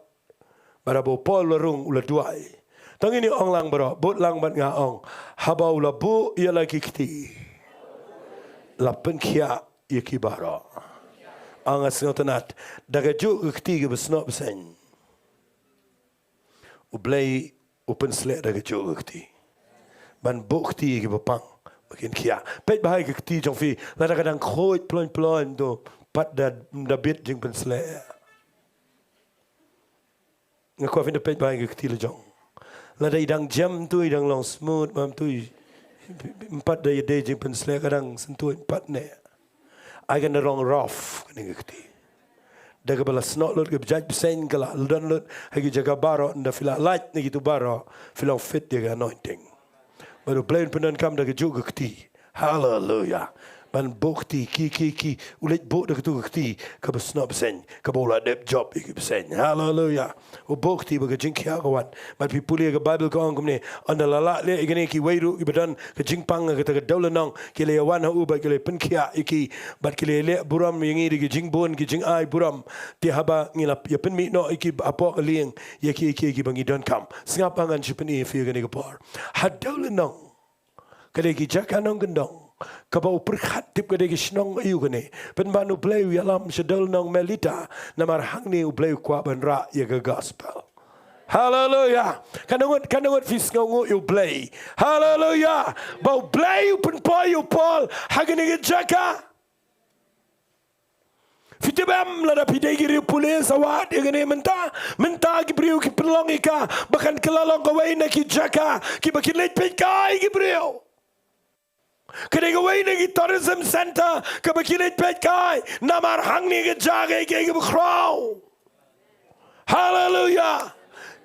Bad haba u Paul u la rung, u la duwai. To ngin ïa ong lang baroh, bud lang bad nga, ong. Haba u la buh ïa la ki kti, la pynkhiah ïa ki baroh. Ong, nga sngewtynnat, da kajuh ka kti kaba snoh bseiñ, U Blei u pynsleh da kajuh ka kti ban buh kti ïa kiba pang ba kin khiah. Peit bha ïa ka kti jong phi, lada ka dang khuid ploiñ ploiñ to, pat da, da bit jingpynsleh. Nga kwah phin da peit bha ïa ka kti la jong. Lada i dang jem to, i dang long smooth, ym to, ym pat da ïadei jingpynsleh, ka dang syntuid pat ne. Ai kan da long rough kane ka kti. da kaba la snoh lut ka bjait bseiñ ka la don lut ha ki jaka baroh, ynda phi la lait na kitu baroh phi long fit ïa ka anointing. Bad U Blei un pyndonkam da kajuh ka kti. Haleluya. Ban buh kti, ki, ki, ki, u leit buh da katu ka kti kaba snoh bseiñ, kaba u la dep jop ïa ki bseiñ. Haleluya. U buh kti ba ka jingkhiah ka wan. Bad phi pule ka Baibl ka ong kumne, ynda la lah leh ïa kine, kiwei ruh kiba don ka jingpang ha kata ka dewlynnong ki la ïa wan ha u bad ki la ïa pynkhiah ïa ki, bad ki la ïa leh burom ïa ngi da ki jingbun ki jingai burom, te haba ngi la ïa pynmih noh ïa ki hapoh ka lieng ïa ki, ïa ki, ïa kiba ngi donkam. Sngap, ngan shu pyni ïa phi ha kane ka por. Ha dewlynnong ka dei ki jaka nongkyndong kaba u pyrkhat tip ka dei ka shnong aiu kane. Pynban U Blei u ïalam sha dewlynnong Melita, namar hangne U Blei u kwah ban rah ïa ka gospel. Haleluya. Katno ngut, katno ngut phi sngewnguh ïa U Blei? Haleluya. Ba U Blei u pynpoi ïa u Paul ha kane ka jaka. Phi tip em, lada phi dei ki riew pule sa wad ïa kane mynta, mynta ki briew ki pynlong ïa ka ba kan kylla long kawei na ki jaka kiba kin leit peit kai ki briew. Ka dei kawei na ki tourism center kaba kin leit peit kai, namar hangne ka jaka ïa kiba khraw. Haleluya.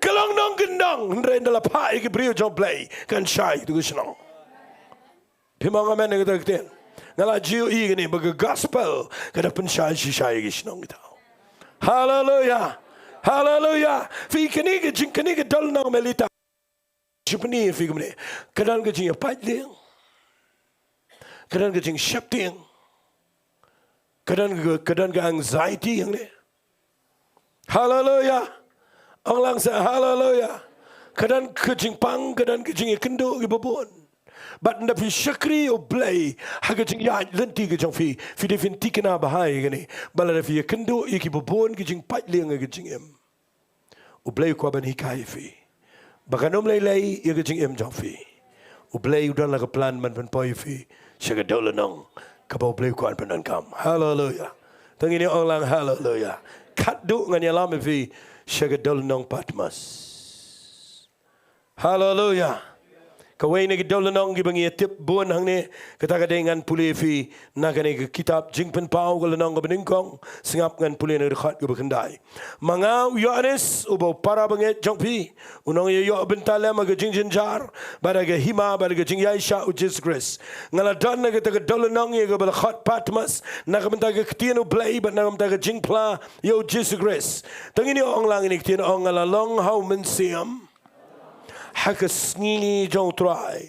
Ka long nongkyndong, hynrei ynda la phah ïa ki briew jong U Blei kan shai tu ka shnong. Phim ong amen ïa kata ka ktien? Nga la ju ïohi kane ba ka gospel ka da pynshai shisha ïa ki shnong kita. Haleluya. Haleluya. Phi, kane ka jing, kane ka dewlynnong Melita, shu pyni ïa phi kumne. Ka don ka jingïapait lieng. Ka don ka jingsheptieng. Ka don ka, ka don ka anxiety hangne. Haleluya. Ong lang seh haleluya. Ka don ka jingpang, ka don ka jingïakynduh kiba bun. Bad ynda phi shakri ïa U Blei ha ka jingïaid lynti ka jong phi, phi dei phin thikna bha ïa kane. Ba lada phi ïakynduh ïa kiba bun ki jingpait lieng ha ka jingim, U Blei u kwah ban hikai ïa phi ba kan ym lei lei ïa ka jingim jong phi. U Blei u don la ka plan ban pynpoi ïa phi sha ka dewlynnong kaba U Blei u kwah ban pyndonkam. Haleluya. To ngin ong lang haleluya. Khatduh ngan ïalam ïa phi sha ka dewlynnong Patmos. Haleluya. Kawei na ki dewlynnong kiba ngi ïa tip bun hangne, kata ka dei, ngan pule ïa phi na kane ka kitab Jingpynpaw ka lynnong kaba nyngkong. Sngap, ngan pule na ka dkhot kaba khyndai. Ma nga u Ïoannis, uba u para bangeit jong phi, u nongïaïoh bynta lem ha ka jingjynjar bad ha ka hima bad ha ka jingïaishah U Jisu Khrist, nga la don ha kata ka dewlynnong ïa kaba la khot Patmos, na ka bynta ka ktien U Blei bad na ka bynta ka jingphla ïa U Jisu Khrist. To ngin ïa ong lang ïa kane ka ktien, ong, nga la long ha U Mynsiem ha ka sngi jong U Trai.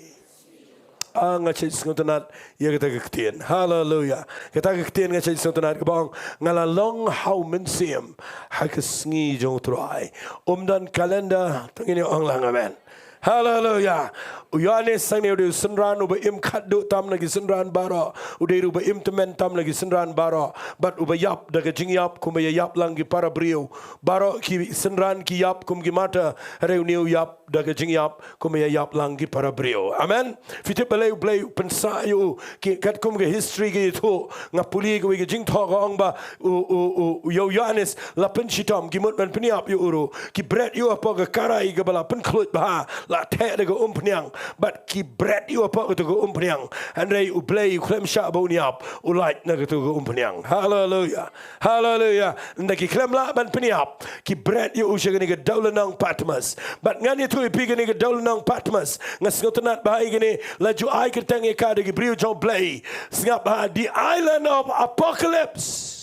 Ah, nga shait sngewtynnat ïa kata ka ktien. Haleluya. Kata ka ktien nga shait sngewtynnat kaba ong, nga la long ha U Mynsiem ha ka sngi jong U Trai. Um don calendar, to ngin ïa ong lang amen. Haleluya. U Ïoannis hangne u dei u synran uba im khatduh tam na ki synran baroh. U dei ruh uba im tymmen tam na ki synran baroh. Bad uba ïap da ka jingïap kumba ïa ïap lang ki para briew. Baroh ki synran ki ïap kum ki martyr, hynrei une u ïap da ka jingïap kumba ïa ïap lang ki para briew. Amen. Phi tip balei U Blei u pynsah ïa u? Ki, katkum ka history ka ïathuh, nga pule kawei ka jingthoh ka ong ba u, u, u, u, ïa u Ïoannis la pynshitom, ki mut ban pynïap ïa u ruh. Ki bret ïa u hapoh ka karai kaba la pynkhluit bha, la theh da ka umphniang, bad ki bret ïa u hapoh kata ka umphniang. Hynrei U Blei u khlem shah ba un ïap, u lait na kata ka umphniang. Haleluya. Haleluya. Ynda ki khlem lah ban pynïap, ki bret ïa u sha kane ka dewlynnong Patmos. Bad ngan ïathuh ïa phi, kane ka dewlynnong Patmos, nga sngewtynnat bha ïa kane, la ju ai kyrteng ïa ka da ki briew jong U Blei. Sngap bha, the island of apocalypse.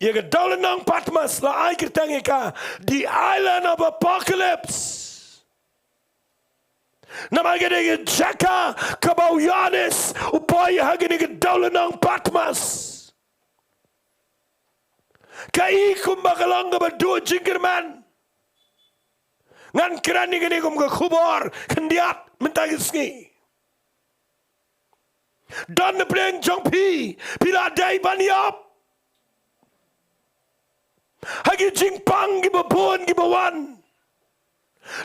Ïa ka dewlynnong Patmos la ai kyrteng ïa ka the island of apocalypse. Namar ka dei ka jaka kaba u Ïoannis u poi ha kane ka dewlynnong Patmos. Ka i kumba ka long kaba duh jingkyrmen. Ngan kren ïa kane kum ka khubor khyndiat mynta ka sngi. Don na pdeng jong phi, phi la dei ban ïap ha ki jingpang kiba bun kiba wan.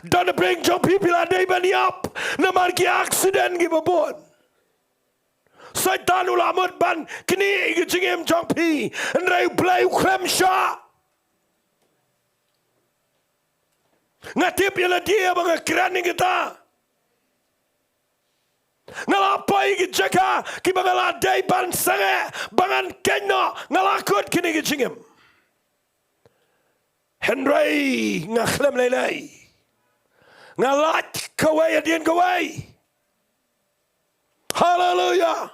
Don na pdeng jong phi, phi la dei ban ïap namar ki accident kiba bun. Soitan u la mut ban knieh ïa ki jingim jong phi, hynrei U Blei u khlem shah. Nga tip ïa lade ba nga kren ïa kata. Nga la poi ki jaka kiba nga la dei ban sangeh ba ngan kynnoh, nga la kut kine ki jingim. Hynrei nga khlem lei lei. Nga lait kawei hadien kawei. Haleluya.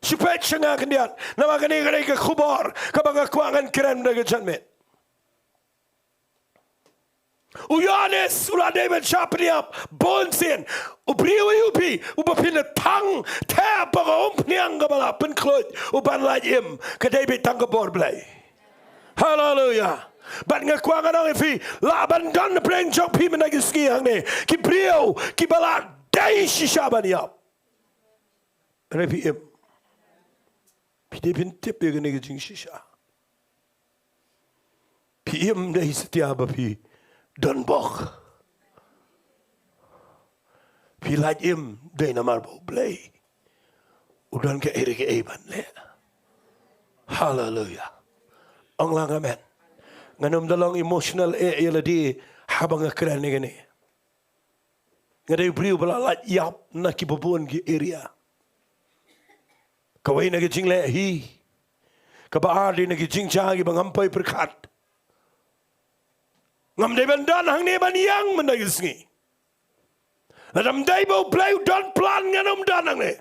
Shu peit sha nga khyndiat. Namar kane ka dei ka khubor kaba nga kwah ngan kren da ka janmiet. U Ïoannis u la dei ban shah pynïap bun sien. U briew aïu phi uba phin da thang thep ha ka umphniang kaba la pynkhluit u ban lait im? Ka dei beit tang ka bor Blei. Haleluya. Bad nga kwah ngan ong ïa phi, lah ban don na pdeng jong phi mynta ki sngi hangne ki briew kiba la dei shisha ban ïap. Hynrei phi im. Phi dei phin tip ïa kane ka jingshisha. Phi im dei satia ba phi don bok. Phi lait im dei namar ba U Blei u don kaei re kaei ban leh. Haleluya. Ong lang amen. Ngan ym da long emotional eh ïa lade haba nga kren ïa kane. Nga dei u briew ba la lait ïap na kiba bun ki area. Kawei na ki jingleh hi. Kaba ar dei na ki jingjia kiba ngam poi pyrkhat. Ngam dei ban don hangne ban ïeng mynta ki sngi. Lada ym dei ba U Blei u don plan ngan ym don hangne.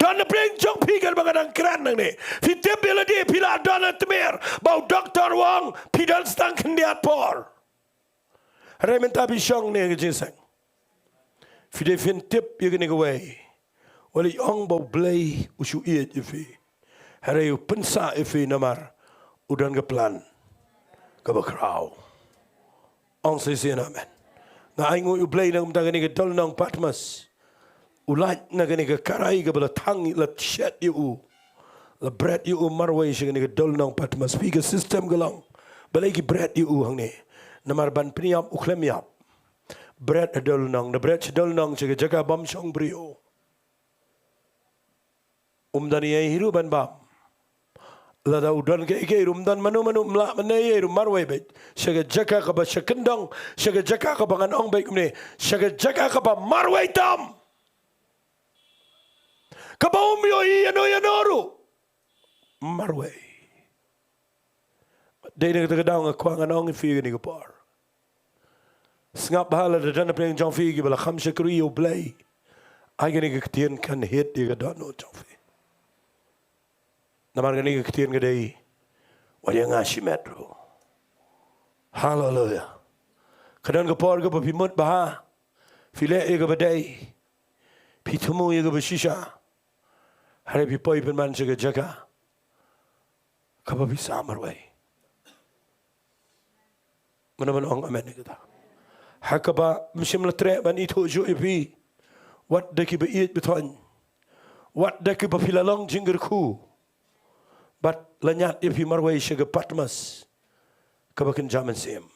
Don na pdeng jong phi kaba nga dang kren hangne. Phi tip ïa lade, phi la don na tmier ba u doktor u ong phi don tang khyndiat por. Hynrei mynta phi shong ne ka jingseng. Phi dei phin tip ïa kane kawei. Wat leit ong ba U Blei u shu ïeit ïa phi. Hynrei u pynsah ïa phi namar u don ka plan kaba khraw. Ong shisien amen. Nga ainguh ïa U Blei na ka bynta kane ka dewlynnong Patmos. U lait na kane ka karai kaba la thang, la shet ïa u, la bret ïa u marwei sha kane ka dewlynnong Patmos. Phi, ka system ka long, balei ki bret ïa u hangne? Namar ban pynïap u khlem ïap. Bret ha dewlynnong, da bret sha dewlynnong sha ka jaka bym shong briew. Um don ei ei ruh ban bam. Lada u don kaei kaei ruh, um don mano mano, um lah ban ei ei ruh, marwei beit sha ka jaka kaba sha kyndong, sha ka jaka kaba ngan ong beit kumne, sha ka jaka kaba marwei tam, kaba um ïohi ïano ïano ruh. Marwei. Dei na kata ka daw nga kwah ngan ong ïa phi kane ka por. Sngap bha, lada don na pdeng jong phi kiba la kham shakri ïa U Blei, ai kane ka ktien kan hit ïa ka dohnud jong phi. Namar kane ka ktien ka dei wat ïa nga shimet ruh. Haleluya. Ka don ka por kaba phi mut bha, phi leh ïa kaba dei, phi thmu ïa kaba shisha, hynrei phi poi pynban sha ka jaka kaba phi sah marwei. Mano mano ong amen ïa kata? Ha kaba ym shym la treh ban ithuh shuh ïa phi, wat da kiba ïeit ba thoiñ, wat da kiba phi la long jingkyrkhu, bad la ñiad ïa phi marwei sha ka Patmos kaba kynja mynsiem.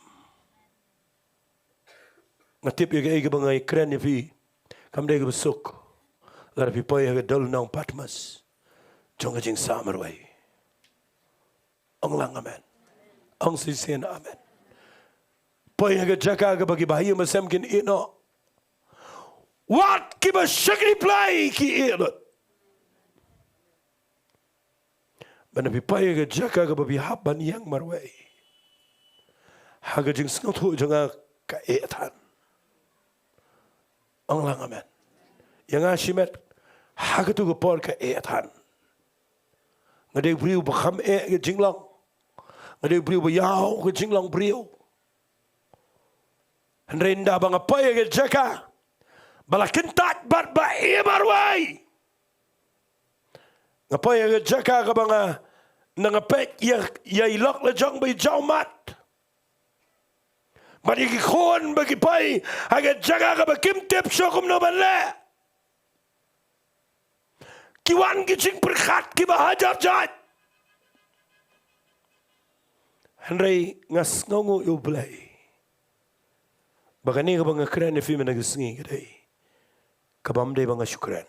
Nga tip ïa kaei kaba nga kren ïa phi, kam dei kaba suk lada phi poi ha ka dewlynnong Patmos jong ka jingsah marwei. Ong lang amen. Ong shisien amen. Poi ha ka jaka kaba kiba ha ïing ha sem kin ïeh noh, wat kiba shakri Blei ki ïeh lut. Ban da phi poi ha ka jaka kaba phi hap ban ïeng marwei, ha ka jingsngewthuh jong nga ka eh than. Ong lang amen. Ïa nga shimet, ha katu ka por ka eh than. Nga dei u briew ba kham eh ka jinglong. Nga dei u briew ba ïaw ka jinglong briew. Hynrei ynda ba nga poi ha ka jaka ba la kyntait bad ba eh marwei, nga poi ha ka jaka kaba nga, ynda nga peit ïa, ïa i lok la jong ba i jaw mat, bad ïa ki khun ba ki poi ha ka jaka kaba kim tip shuh kumno ban leh. Ki wan ki jingpyrkhat kiba hajar jait. Hynrei nga sngewnguh ïa U Blei ba kane kaba nga kren ïa phi mynta ka sngi ka dei kaba ym dei ba nga shu kren.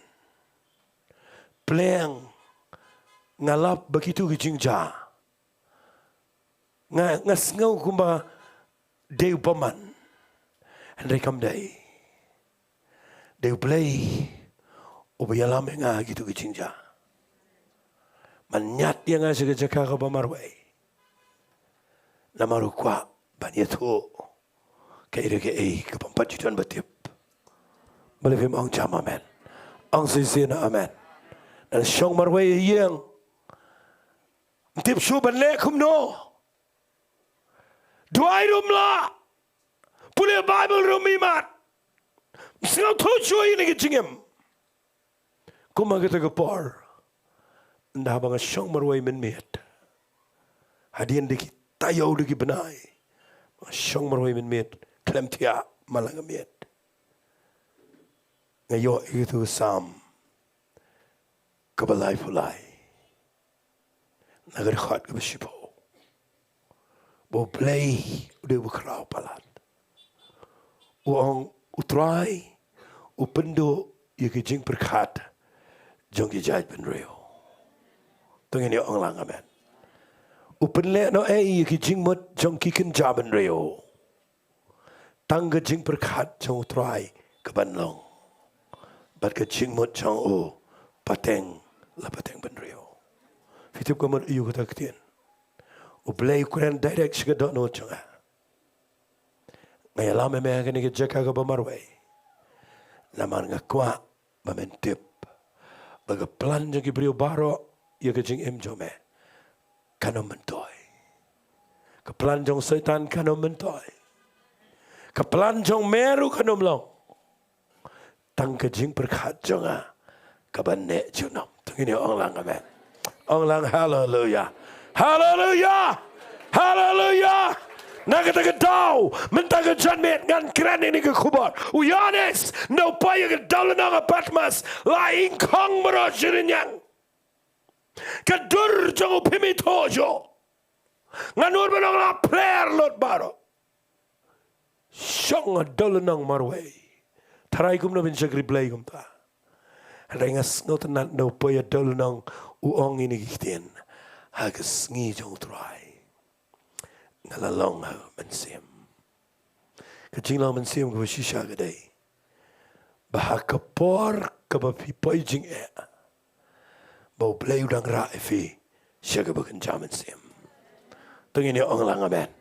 Pleng nga lap ba kitu ki jingjia, nga, nga sngew kumba dei u bymman. Hynrei kam dei. Dei U Blei uba ïalam ïa nga ha kito ki jingjia. Mynñiat ïa nga sha ka jaka kaba marwei. Namar u kwah ban ïathuh kaei re kaei kaba ym pat ju don ba tip. Balei phim ong jam amen? Ong shisien amen. Ngan shong marwei ïeng. Ym tip shuh ban leh kumno. Duwai ruh ym lah. Pule Baibl ruh ym imat. Ym sngewthuh shuh ïa kine ki jingim. Kum ha kata ka por, ynda haba nga shong marwei mynmiet, hadien da ki taïew da ki bnai, nga shong marwei mynmiet khlem thiah man la nga miet. Nga ïoh ïa katu ka Salm kaba laiphew lai, na ka dkhot kaba shiphew, ba U Blei u dei uba khraw palat. U ong, U Trai u pynduh ïa ki jingpyrkhat jong ki jaitbynriew. To ngin ïa ong lang amen. U pynleh noh ei ïa ki jingmut jong ki kynja bynriew. Tang ka jingpyrkhat jong U Trai ka ban long, bad ka jingmut jong u pateng la pateng bynriew. Phi tip ka mut aïu kata ka ktien? U Blei u kren direct sha ka dohnud jong nga. Nga ïalam ïa me ha kane ka jaka kaba marwei, namar nga kwah ba men tip ba ka plan jong ki briew baroh ïa ka jingim jong me kan ym myntoi. Ka plan jong Soitan kan ym myntoi. Ka plan jong me ruh kan ym long. Tang ka jingpyrkhat jong nga kaba neh junom. To ngin ïa ong lang amen. Ong lang haleluya. Haleluya. Haleluya. Na kata ka daw, mynta ka janmiet ngan kren ïa kane ka khubor. U Ïoannis, nongpoi ïa ka dewlynnong ha Patmos, la ingkhong baroh shi rynïeng. Ka dur jong u phim ithuh shuh. Ngan nud ban ong la pler lut baroh. Shong ha dewlynnong marwei. Tharai kumno ban shakri Blei kumta. Hynrei nga sngewtynnat nongpoi ïa dewlynnong u ong ïa kine ki ktien. Ha ka sngi jong U Trai nga la long ha ka mynsiem. Ka jinglong mynsiem kaba shisha ka dei ba ha ka por kaba phi poi jingeh, ba U Blei u dang rah ïa phi sha kaba kynja mynsiem. To ngin ïa ong lang amen.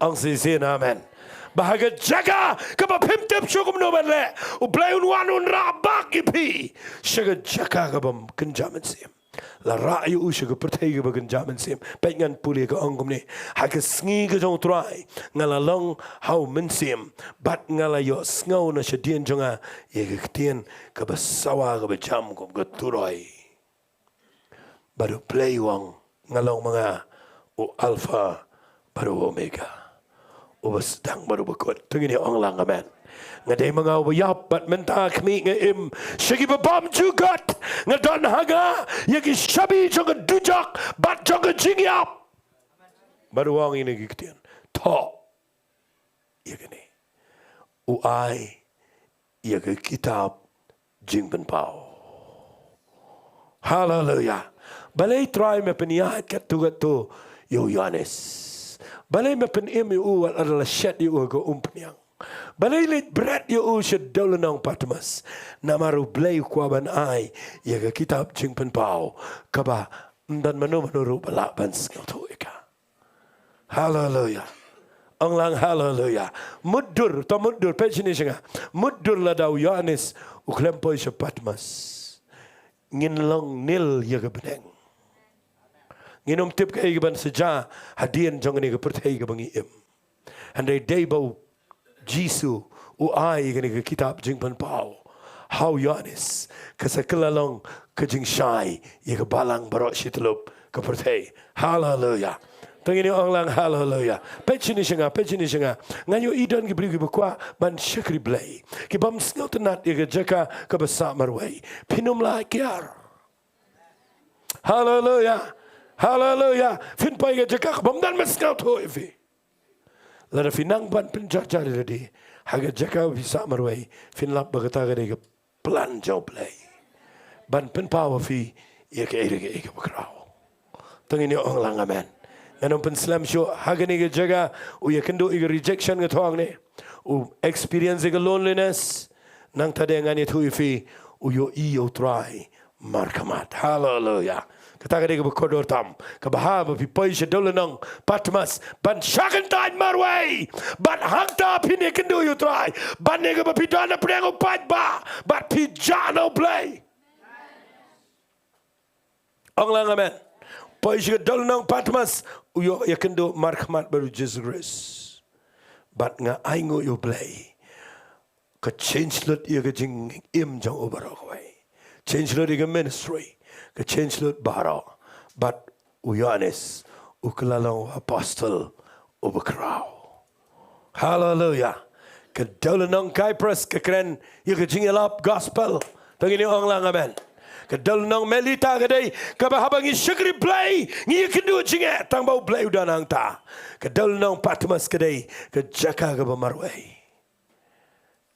Ong shisien amen. Ba ha ka jaka kaba phim tip shuh kumno ban leh, U Blei un wan un rah bak ïa phi sha ka jaka kaba kynja mynsiem. La rah ïa u sha ka pyrthei kaba kynja mynsiem. Peit ngan pule ka ong kumne. Ha ka sngi ka jong U Trai nga la long ha u mynsiem, bad nga la ïohsngew na shadien jong nga ïa ka ktien kaba sawa kaba jam kum ka turoi. Bad U Blei u ong, nga long ma nga u Alpha bad u Omega, uba sdang bad uba kut. To ngin ïa ong lang amen. Nga dei ma nga uba ïap bad mynta khmih nga im sha ki babam jukut. Nga don ha nga ïa ki shabi jong ka dujok bad jong ka jingïap. Bad u ong ïa kine ki ktien. Thoh ïa kane. U ai ïa ka kitab jingpynpaw. Haleluya. Balei Trai me pynïaid katto katto ïa u Ïoannis? Balei me pynim ïa u wat la shet ïa u ha ka umphniang? Balei leit bret ïa u sha dewlynnong Patmos? Namar U Blei u kwah ban ai ïa ka kitab jingpynpaw kaba ym don mano mano ruh ba lah ban sngewthuh ïa ka. Haleluya. Ong lang haleluya. Mutdur, to mutdur, peit shane sha nga. Mutdur lada u Ïoannis u khlem poi sha Patmos, ngin long nil ïa ka bneng. Ngin ym tip kaei kaban sa jia hadien jong kane ka pyrthei kaba ngi im. Hynrei dei ba u Jisu u ai ïa kane ka kitab jingpynpaw ha u Ïoannis, ka sa kylla long ka jingshai ïa ka balang baroh shi tyllup ka pyrthei. Haleluya. To ngin ïa ong lang haleluya. Peit shane sha nga, peit shane sha nga. Nga ïohi don ki briew kiba kwah ban shakri Blei, ki bym sngewtynnat ïa ka jaka kaba sah marwei. Phin ym lah kiar. Haleluya. Haleluya. Phin poi ha ka jaka kaba ym don ban sngewthuh ïa phi. Lada phi nang ban pynjarjar ïa lade ha ka jaka ba phi sah marwei, phin lap ba kata ka dei ka plan jong U Blei ban pynpaw ïa phi ïa kaei re kaei kaba khraw. To ngin ïa ong lang amen. Ngan ym pynslem shuh. Ha kane ka jaka u ïakynduh ïa ka rejection, nga thong ne, u experience ïa ka loneliness. Nangta de ngan ïathuh ïa phi, u ïohi ïa u Trai markhmat. Haleluya. Kata ka dei kaba kordor tam. Kaba haba phi poi sha dewlynnong Patmos, ban shah kyntait marwei, bad hangta phin ïakynduh ïa u Trai. Bad ne kaba phi don na pdeng u paidbah, bad phi jah na u Blei. Ong lang amen. Poi sha ka dewlynnong Patmos, u ïoh ïakynduh markhmat bad u Jisu Khrist. Bad nga ainguh ïa u Blei. Ka change lut ïa ka jingim jong u baroh kawei. Change lut ïa ka ministry. Ka change lut baroh. Bad u Ïoannis, u kylla long u apostol uba khraw. Haleluya. Ka dewlynnong Cyprus ka kren ïa ka jingïalap gospel. To ngin ong lang amen. Ka dewlynnong Melita ka dei kaba haba ngi shakri Blei, ngi ïakynduh jingeh, tang ba u Blei u don hangta. Ka dewlynnong Patmos ka dei ka jaka kaba marwei,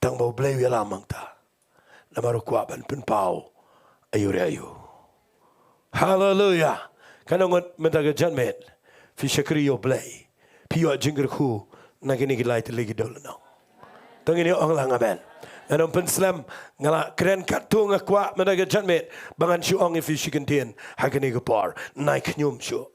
tang ba u Blei u ïalam hangta. Namar u kwah ban pynpaw aïu re aïu. Haleluya. Katno ngut mynta ka janmiet phi shakri ïa u Blei, phi ïoh jingkyrkhu na kine ki lai tylli ki dewlynnong? To ngin ong lang amen. Ngan ym pynslem, nga la kren katto, nga kwah mynta ka janmiet ba ngan shu ong ïa phi shi kyntien ha kane ka por. Nai khñium shuh.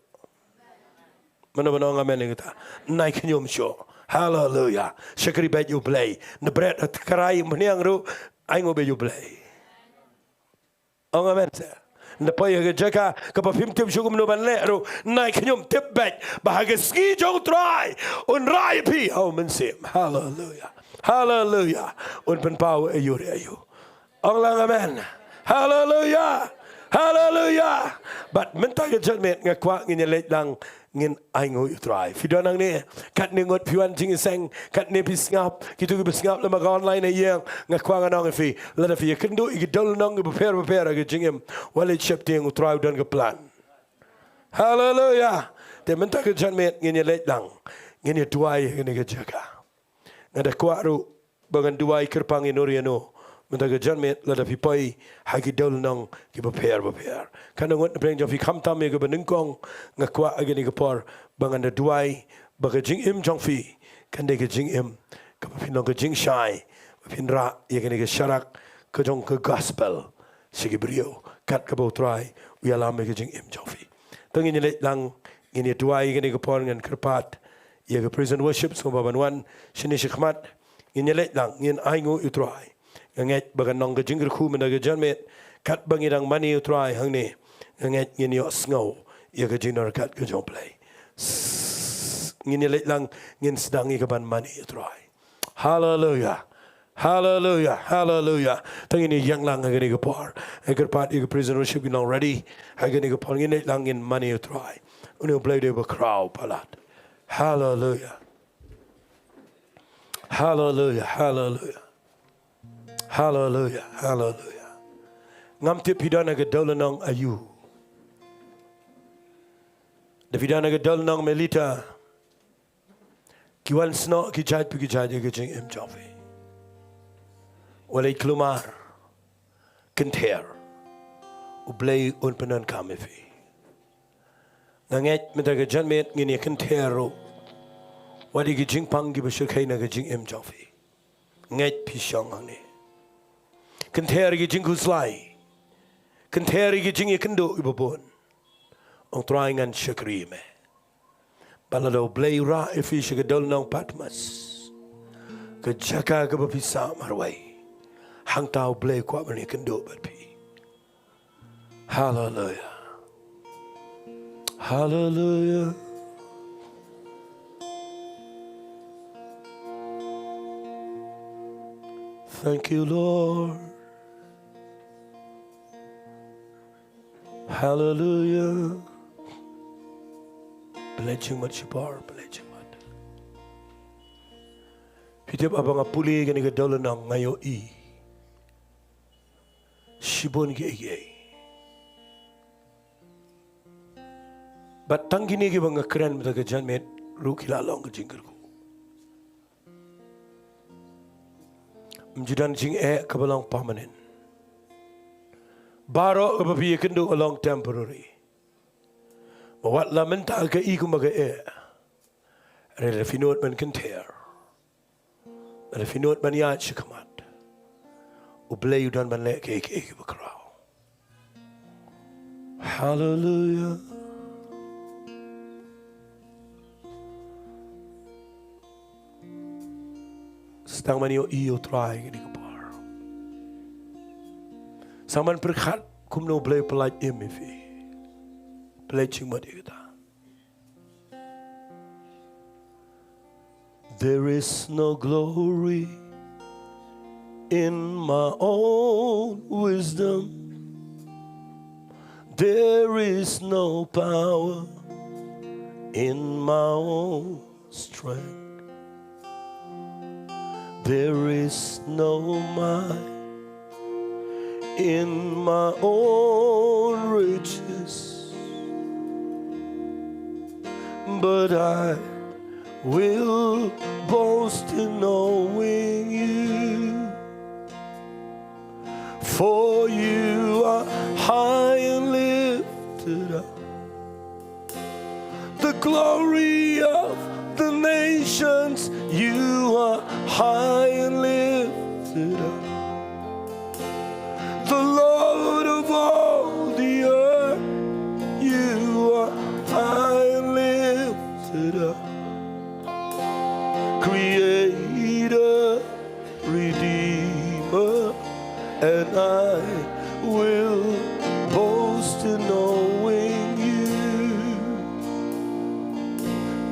Mano mano ong amen ïa kata? Nai khñium shuh. Haleluya. Shakri beit ïa u Blei. Na bret ha trai mynhiang ruh, ainguh beit ïa u Blei. Ong amen se. Na poi ha ka jaka kaba phim tip shuh kumno ban leh ruh, nai khñium, tip beit ba ha ka sngi jong u Trai un rah ïa phi ha u mynsiem. Haleluya. Haleluya. Un pynpaw aïu re aïu. Ong lang amen. Haleluya. Haleluya. Bad mynta ka janmiet nga kwah ngin ïaleit lang, ngin ainguh ïa u Trai. Phi don hangne, katne ngut phi wan jingïaseng, katne phi sngap, kito kiba sngap lyngba ka online ha ïing, nga kwah ngan ong ïa phi, lada phi ïakynduh ïa ki dewlynnong kiba pher bapher ha ka jingim, wat leit sheptieng, u Trai u don ka plan. Haleluya. Te mynta ka janmiet ngin ïaleit lang, ngin ïaduwai ha kane ka jaka. Nga da kwah ruh ba ngan duwai kyrpang ïano re ïano mynta ka janmiet, lada phi poi ha ki dewlynnong kiba pher bapher. Katno ngut na pdeng jong phi, khamtam ïa kaba nyngkong, nga kwah ha kane ka por ba ngan da duwai ba ka jingim jong phi kan dei ka jingim kaba phin long ka jingshai, ba phin rah ïa kane ka sharak ka jong ka gospel sha ki briew, kat kaba u Trai u ïalam ïa ka jingim jong phi. To ngin ïaleit lang, ngin ïaduwai ha kane ka por. Ngan kyrpad ïa ka praise and worship sngewbha ban wan shane shakhmat. Ngin ïaleit lang, ngin ainguh ïa u Trai. Nga ngeit ba kan long ka jingkyrkhu mynta ka janmiet, katba ngi dang mane ïa u Trai hangne, nga ngeit ngin ïohsngew ïa ka jingdon ryngkat ka jong u Blei. S-, ngin ïaleit lang, ngin sdang ïa kaban mane ïa u Trai. Haleluya. Haleluya. Haleluya. To ngin ïeng lang ha kane ka por. Nga kyrpad ïa ka praise and worship kin long ready ha kane ka por. Ngin ïaleit lang, ngin mane ïa u Trai. Une u Blei u dei uba khraw palat. Haleluya. Haleluya, haleluya. Haleluya, haleluya. Ngam tip phi don ha ka dewlynnong aïu. Da phi don ha ka dewlynnong Melita, ki wan snoh ki jait pa ki jait ïa ka jingim jong phi. Wat leit khlumar, kynther. U Blei un pyndonkam ïa phi. Nga ngeit mynta ka janmiet ngin ïa kynther ruh wat ïa ki jingpang kiba shyrkhei na ka jingim jong phi. Ngeit phi shong hangne. Kynther ïa ki jingkhuslai. Kynther ïa ki jingïakynduh kiba bun. Ong, Trai, ngan shakri ïa me. Ba lada u Blei u rah ïa phi sha ka dewlynnong Patmos, ka jaka kaba phi sah marwei, hangta u Blei u kwah ban ïakynduh bad phi. Haleluya. Haleluya. Thank you, Lord. Haleluya. Pynleit jingmut shipor, pynleit jingmut. Phi tip, haba nga pule kane ka dewlynnong nga ïohi shibun kiei kiei. Bad tang kine kiba nga kren mynta ka janmiet ruh ki la long ka jingkyrkhu. Ym ju don jingeh kaba long permanent. Baroh kaba phi ïakynduh ka long temporary. Ba wat la mynta ka i kumba ka eh, hynrei lada phi nud ban kynther, lada phi nud ban ïaid shakhmat, U Blei u don ban leh kiei kiei kiba khraw. Haleluia. Sdang ban ïohi ïa U Trai kane ka por. Sdang ban pyrkhat kumno U Blei u pyllait im ïa phi. Pyllait jingmut ïa kata. There is no glory in my own wisdom. There is no power in my own strength. There is no might in my own riches, but I will boast in knowing you. For you are high and lifted up. The glory of the nations, you are high and lifted up. The Lord of all the earth, you are high and lifted up. Creator, Redeemer, and I will boast in knowing you.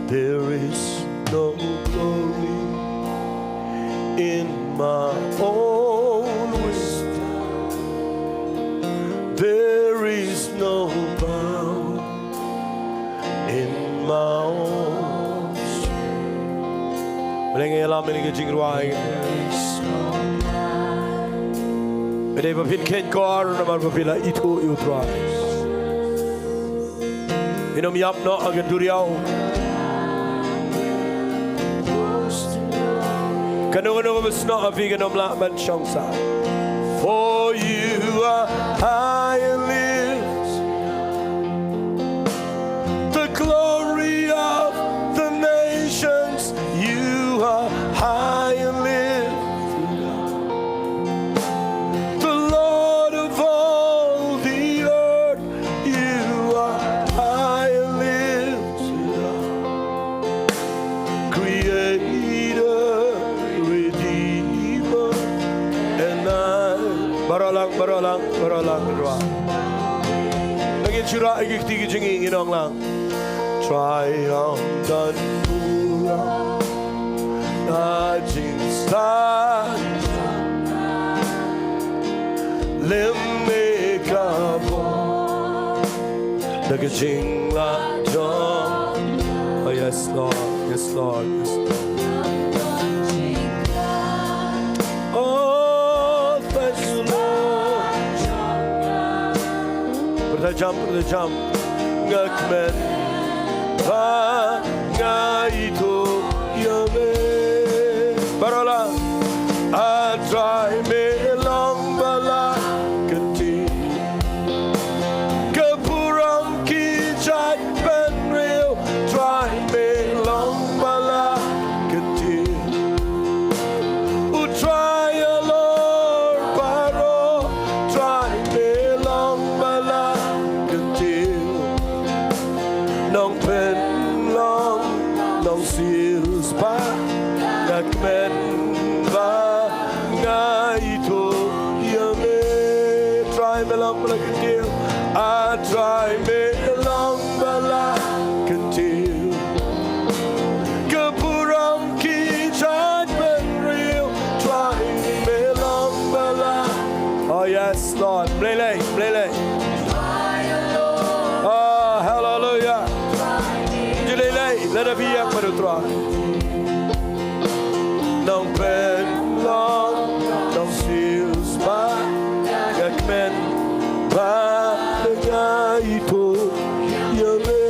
There is no glory in my own wisdom. There is no power in my own strength. Blei, ngi ïalam ïa ka jingrwai. Phi dei ba phin kheiñ kor namar ba phi la ithuh ïa U Trai. Phin ym ïap noh ha ka duriaw. Kano kano kaba snoh ha phi kan ym lah ban shong sah. For you are high and lifted. The glory of the nations, you are high and lifted up. The Lord of all the earth, you are high and lifted up. Creator, Redeemer, and I. Baroh lang, baroh lang, baroh lang, baroh lang. Ngi shyrkhei ïa ka kti ka jong ngi, ngi ong lang. Trai ong don burom na jingstad lem ïa ka bor da ka jinglong. Oh yes, Lord. Yes, Lord. Yes, Lord. Oh, thank you, Lord. Pyrta jam, pyrta jam. Nga kmen ba nga ithuh ïa me. Baroh lang. A Trai, me long ba la kyntiew. Ka burom ki jait bynriew, Trai, me long ba la kyntiew. U Trai halor baroh, Trai, me long ba la kyntiew. Nongpynlong, nongsiew spah, nga kmen ba nga ithuh ïa me. Trai, me long ba la kyntiew. A Trai, me long ba la kyntiew. Ka burom ki jait bynriew, Trai, me long ba la. Oh yes, Lord. Blei lei, blei lei. Oh, hallelujah. Ju lei lei, lada phi ïeng bad U Trai. Nongpynlong, nongsiew spah, nga kmen ba nga ithuh ïa me.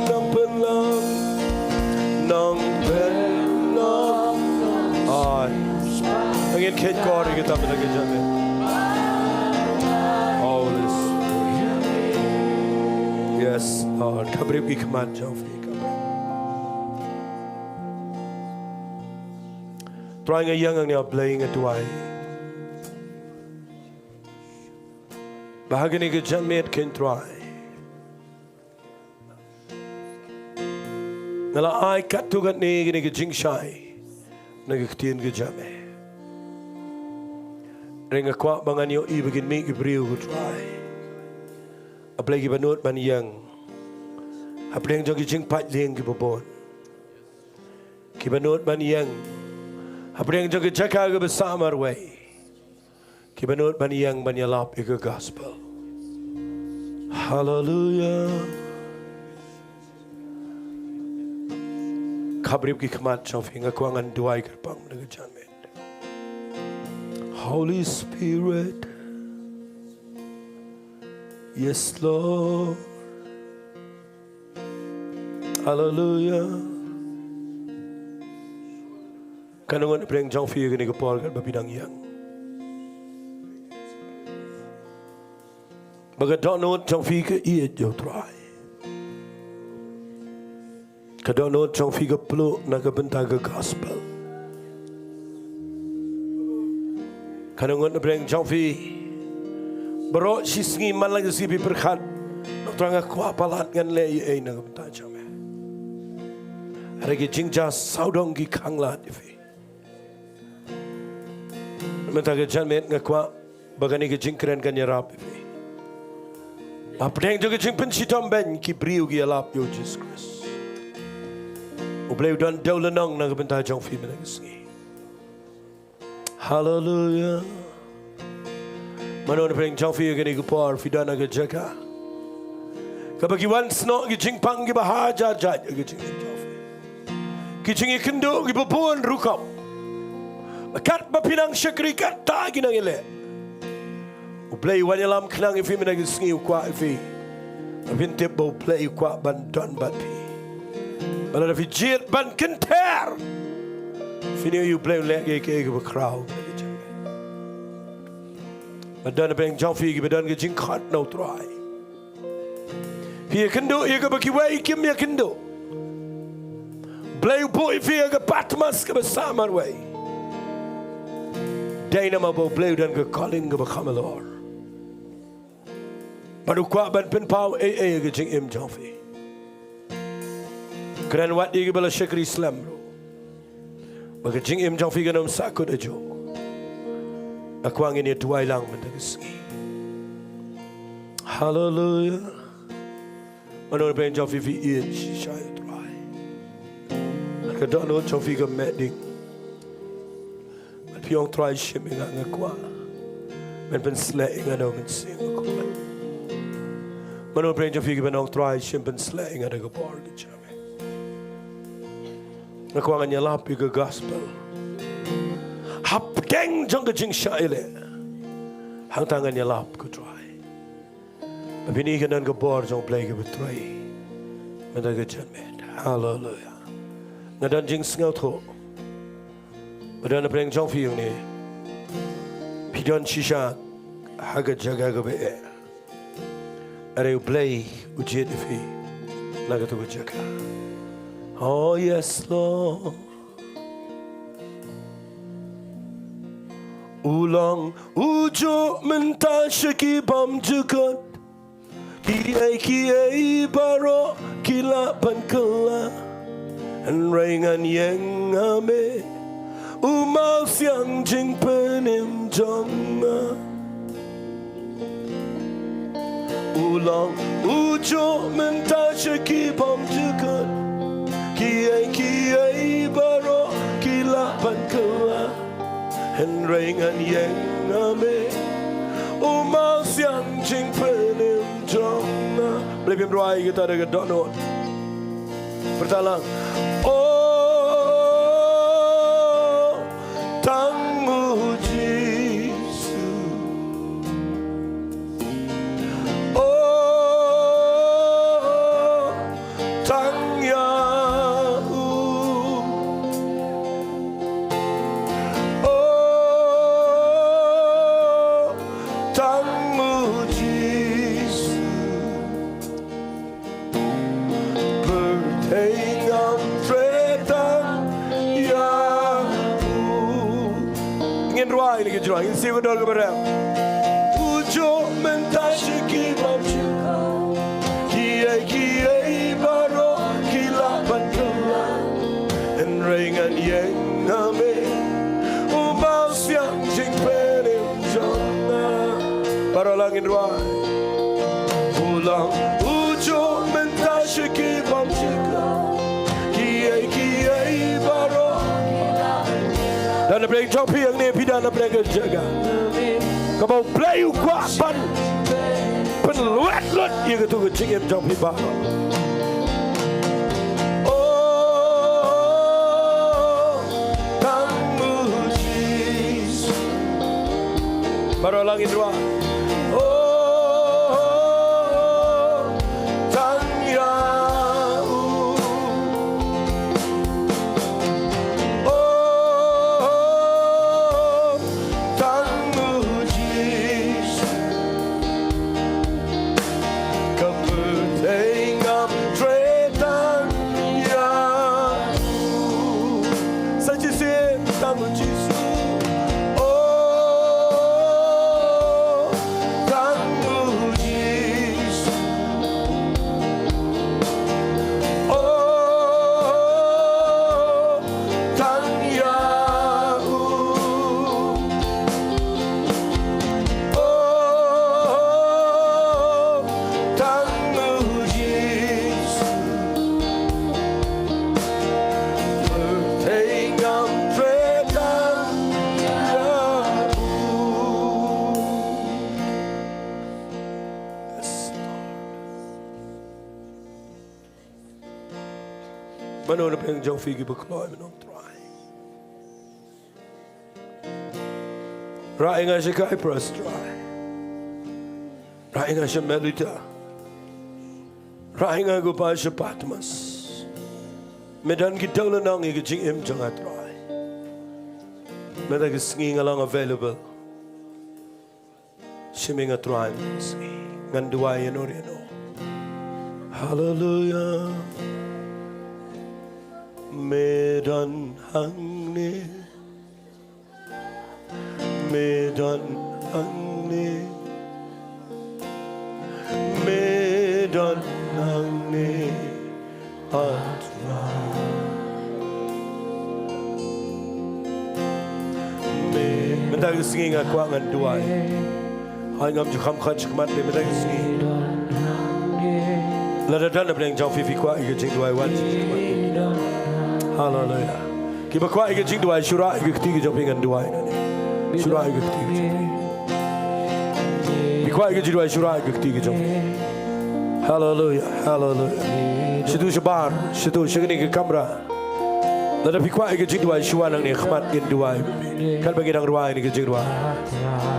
Nongpynlong, nongpynlong. Ai. Ngin kheiñ kor ïa kita mynta ka jingeh. Holy Spirit. Yes, Lord. Ka briew ki khmat jong phi ka briew. Trai, nga ïeng hangne, A Blei, nga duwai. Ba ha kane ka janmiet, ko Trai, nga la ai katto katne kane ka jingshai na ka ktien ka jong me. Hynrei nga kwah ba ngan ïohi ba kin mih ki briew, ko Trai, A Blei, kiba nud ban ïeng hapdeng jong ki jingpait lieng kiba bun, kiba nud ban ïeng hapdeng jong ki jaka kiba sah marwei, kiba nud ban ïeng ban ïalap ïa ka gospel. Haleluia. Khapbriew ki khmat jong phi, nga kwah ngan duwai kyrpang na ka janmiet. Holy Spirit, yes, Lord. Haleluia. Kan ngut na pdeng jong phi ha kane ka por katba phi dang ïeng, ba ka dohnud jong phi ka ïeit ïa U Trai. Ka dohnud jong phi ka pluh na ka bynta ka gospel. Kan ngut na pdeng jong phi, baroh shi sngi man la ka sngi phi pyrkhat, Trai, nga kwah palat, ngan leh ei ei na ka bynta jong me. Hynrei ki jingjia sawdong ki khanglad ïa phi. Mynta ka janmiet nga kwah ba kane ka jingkren kan ïarap ïa phi. Hapdeng jong ka jingpynshitom beiñ, ki briew ki ïalap ïa U Jisu Khrist. U Blei u don dewlynnong na ka bynta jong phi mynta ka sngi. Haleluia. Mano na pdeng jong phi ha kane ka por phi don ha ka jaka kaba ki wan snoh ki jingpang kiba hajar jait ha ka jingim jong phi? Ki jingïakynduh kiba bun rukom. Katba phi nang shakri, katta ki nang ïaleh. U Blei u wan ïalam khnang ïa phi mynta ka sngi, u kwah ïa phi. Ba phin tip ba U Blei u kwah ban don bad phi. Ba lada phi jied ban kynther, phin ïohi U Blei un leh kaei kaei kaba khraw. Ba don na pdeng jong phi kiba don ka jingkhot na U Trai. Phi ïakynduh ïa kaba kiwei kim ïakynduh. Blei u buh ïa phi ha ka Patmos kaba sah marwei. Dei namar ba U Blei u don ka calling kaba kham halor. Bad u kwah ban pynpaw ei ei ha ka jingim jong phi. Kren wat ïa kiba la shakri slem ruh, ba ka jingim jong phi kan ym sahkut ajuh. Nga kwah ngin ïa duwai lang mynta ka sngi. Haleluia. Mano na pdeng jong phi phi ïeit shisha ïa U Trai? Ka dohnud jong phi ka meh ding. Bad phi ong, Trai, shim ïa nga, nga kwah. Men pynsleh ïa nga na u mynsiem, nga kwah. Mano na pdeng jong phi kiba ong, Trai, shim pynsleh ïa nga da ka bor ka jong me. Nga kwah ngan ïalap ïa ka gospel. Hapdeng jong ka jingshah ïaleh, hangta ngan ïalap, ko Trai. Ba phin ïohi ka don ka bor jong U Blei kaba trei mynta ka janmiet. Haleluia. Nga don jingsngewthuh ba don na pdeng jong phi hangne, phi don shisha ha ka jaka kaba eh. Hynrei U Blei u jied ïa phi na kato ka jaka. Oh yes, Lord. U long u juh mynta sha ki bymjukut. Kiei kiei baroh ki lah ban kylla. Hynrei ngan ïeng ha me, u mawsiang jingpynim jong nga. U long u juh mynta sha ki bymjukut. Kiei kiei baroh ki lah ban kylla. Hynrei ngan ïeng ha me, u mawsiang jingpynim jong nga. Blei, phim rwai kita da ka dohnud. Pyrta lang. Oh, tang u Jisu. Oh, tang ïa u. Oh, tang u Jisu. Pyrthei ngam treh tang ïa u. Ngin rwai ïa kane ka jingrwai, ngin siew ka dor kaba rem. U juh mynta Ngan ïeng na me, u Mynsiem jingpynim jong nga. Baroh lang ngin rwai. U long u juh mynta sha ki bym jylliew. Kiei kiei baroh. Don na pdeng jong phi hangne, phi don na pdeng ka jaka. Kaba U Blei u kwah ban pynlwet lut ïa katu ka jingim jong phi baroh. Oh, tang U Jisu. Baroh lang ngin rwai. Oh, tang ïa u. Oh, tang U Jisu. Ka pyrthei ngam treh tang ïa u. Sa shisien tang U Jisu. Oh, tang U Jisu. Oh, tang ïa u. Oh, tang U Jisu. Pyrthei ngam treh tang ïa u. Yes, Lord. Mano na pdeng jong phi kiba kloi, mano Trai. Rah ïa nga sha Cyprus, Trai. Rah ïa nga sha Melita. Rah ïa nga, ko Pa, sha Patmos. Me don ki dewlynnong ïa ka jingim jong nga, Trai. Mynta ka sngi nga long available. Shim ïa nga, Trai, mynta ka sngi. Ngan duwai ïano ïano. Hallelujah. Me don hangne. Me don hangne. Me don hangne. At mynta ka sngi nga kwah ngan duwai. Hooid, ngam ju kham khot shakhmat, te mynta ka sngi lada don na pdeng jong phi, phi kwah ïa ka jingduwai, wan sha shakhmat. Haleluya. Kiba kwah ïa ka jingduwai, shu rah ïa ka kti ka jong phi, ngan duwai. Shu rah ïa ka kti ka jong phi. Phi kwah ïa ka jingduwai, shu rah ïa ka kti ka jong phi. Haleluya, haleluya. Shatu shabar, shatu sha kane ka kamra. Lada phi kwah ïa ka jingduwai, shu wan nangne ha khmat, ngin duwai. Katba ngi dang rwai ïa ka jingduwai.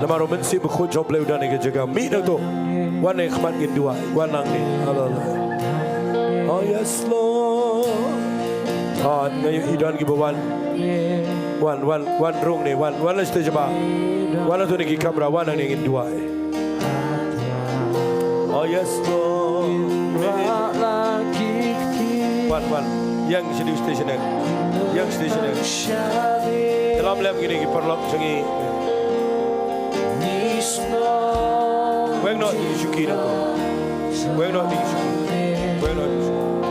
Namar U Mynsiem Bakhuid jong U Blei u don ha ka jaka. Mih nangto. Wan nangne ha khmat, ngin duwai. Wan nangne. Haleluya. Oh yes, Lord. Ah, nga ïohi don kiba wan. Wan, wan, wan rung ne, wan, wan la stage ba. Wan la tu ne ki kamra, wan nangne, ngin duwai. Oh yes, Lord. Wan, wan. Ïeng sha stage ne. Ïeng stage ne. Ïalam lem kine ki paralok jong ngi. Weng noh ïa ki shuki nangto. Weng noh ïa ki shuki. Weng noh ïa ki shuki.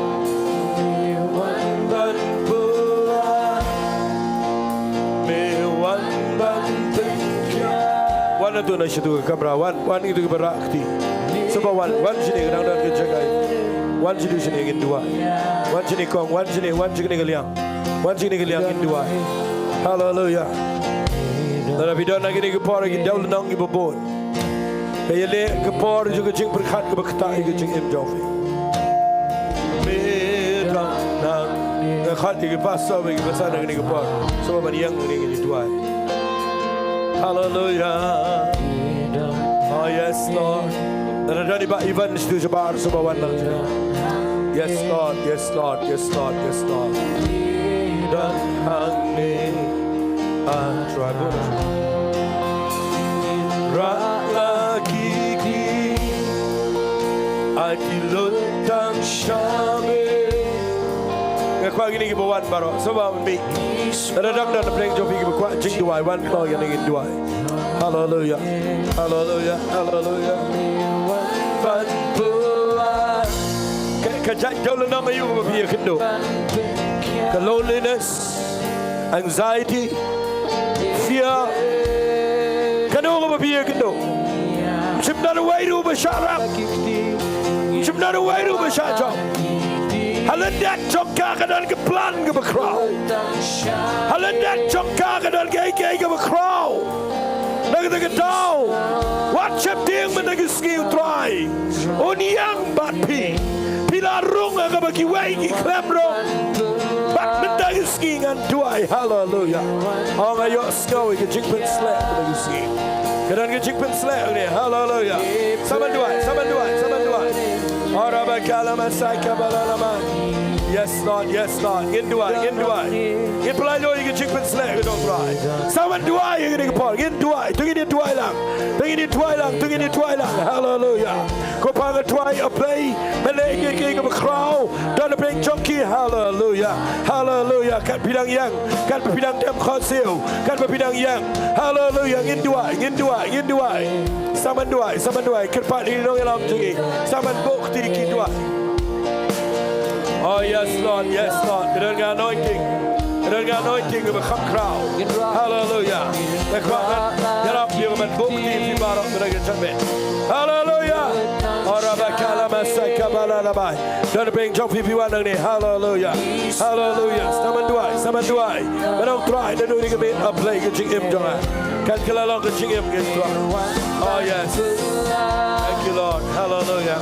Wan na tu na shatu ka kamra, wan, wan ïa tu ka ba rah kti. Sngewbha wan, wan shane ka dang don ka jaka. Wan shatu shane ngin duwai. Wan shane kong, wan shane, wan shane ka liang. Wan shane ka liang ngin duwai. Haleluya. Lada phi don ha kine ki por ki dewlynnong kiba bun. Ka ïaleh ka por jong ka jingpyrkhat kaba ktah ïa ka jingim jong phi. Me don nang. Nga khot ïa ki pastor bad ki pastor ha kine ki por. Sngewbha ban ïeng ha kine ki duwai. Haleluya. Oh yes, Lord. Lada don i Bah Ivan shatu shabar, sngewbha wan lang. Yes, Lord. Yes, Lord. Yes, Lord. Yes, Lord. Don hangne. Ah, try, bro. Rah la ki ki. Ai ki lut tang sha me. Nga kwah kine kiba wan baroh. Sngewbha mih. Lada don na pdeng jong phi kiba kwah jingduwai, wan kloi ïa ngi, ngin duwai. Haleluya. Haleluya. Haleluya. Ban pyrshah. Ka, ka jait dewlynnong aïu ba phi ïa kynduh? Ka loneliness. Anxiety, fear. Kano kaba phi ïakynduh. Shim don uwei ruh ba shah rap. Shim don uwei ruh ba shah jop. Ha lyndet jong ka ka don ka plan kaba khraw. Ha lyndet jong ka ka don kaei kaei kaba khraw. Na kata ka daw, wat sheptieng mynta ka sngi, U Trai un ïeng bad phi. Phi la rung ha kaba kiwei ki khlem rung. Bad mynta ka sngi ngan duwai. Haleluya. Oh, nga ïohsngew ïa ka jingpynshlur mynta ka sngi. Ka don ka jingpynshlur ne. Haleluya. Sa ban duwai, sa ban duwai, sa ban duwai. Ora ba kala masai kabala lama. Yes, Lord, yes, Lord. Ngin duwai, ngin duwai. Ngin pynlait ïa ka jingpynshlur ka dong Trai. Sa ban duwai ïa kane ka por. Ngin duwai. To ngin ïa duwai lang. To ngin ïa duwai lang. To ngin ïa duwai lang. Haleluya. Ko Pa, nga duwai, A Blei, men leh ïa kiei kiei kiba khraw. Don ha pdeng jong ki. Haleluya. Haleluya. Kat phi dang ïeng, kat phi dang dem khohsiew, kat phi dang ïeng. Haleluya. Ngin duwai, ngin duwai, ngin duwai. Sa ban duwai, sa ban duwai. Kyrpad ïa ki nongïalam jong ngi. Sa ban buh kti ki, duwai. Oh yes, Lord, yes, Lord. Ka don ka anointing. Ka don ka anointing kaba kham khraw. Haleluya. Te kwah ban ïarap ïa ka ban buh kti phi baroh, ka don ka jingmut. Haleluya. Ora ba kala masai kabala labai. Don ha pdeng jong phi, phi wan nangne. Haleluya. Haleluya. Sa ban duwai, sa ban duwai. Ba dang Trai, naduh kane ka miet, A Blei, ka jingim jong nga kan kylla long ka jingim ka, Trai. Oh yes. Thank you, Lord. Haleluya.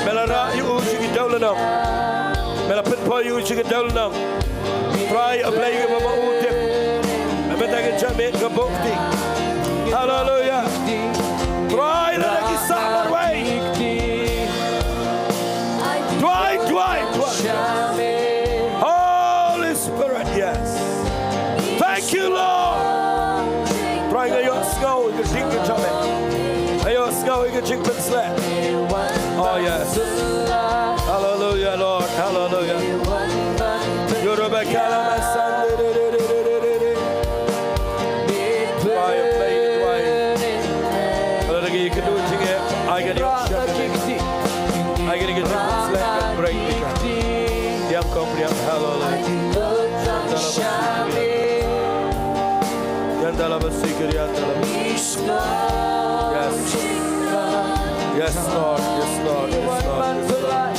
Me la rah ïa u sha ki dewlynnong. Me la pynpoi ïa u sha ki dewlynnong. Trai, A Blei, kaba ma u tip. Mynta ka jingmut ka buh kti. Haleluya. Trai, lada ki sah marwei. Duwai, duwai, duwai. Holy Spirit, yes. Thank you, Lord. Trai, nga ïohsngew ïa ka jingkyrmen. Nga ïohsngew ïa ka jingpynshlur. Oh yes. Hallelujah, Lord. Hallelujah. Yoruba kalama sande. Trai, A Blei, trai. Lada ki kynduh jingeh, ai kane ka jingpynshlur. Ai kane ka jingpynshlur, ka break. Ïa ka, ïa ka, hallelujah. Yandala basikiri, yandala basikiri. Yes. Yes, Lord. Yes, Lord. Yes, Lord. Yes, Lord.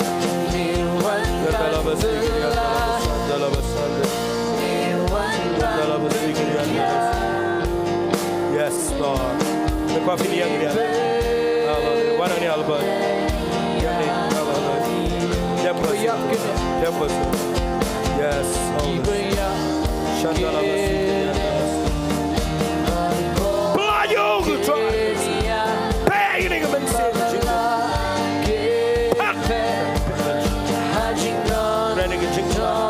Yandala basikiri, yandala basandala basandala. Yandala basikiri, yandala basikiri. Yes, Lord. Te kwah phin ïeng ïa. Hallelujah. Wan hangne, Albert. Ïeng hangne. Hallelujah. Ïeng, Pastor. Ïeng, Pastor. Yes, Holy Spirit. Shandala basi. Pynlait ïa u, Trai. Pynlait ïa u, Trai. Pynlait ïa u, Trai.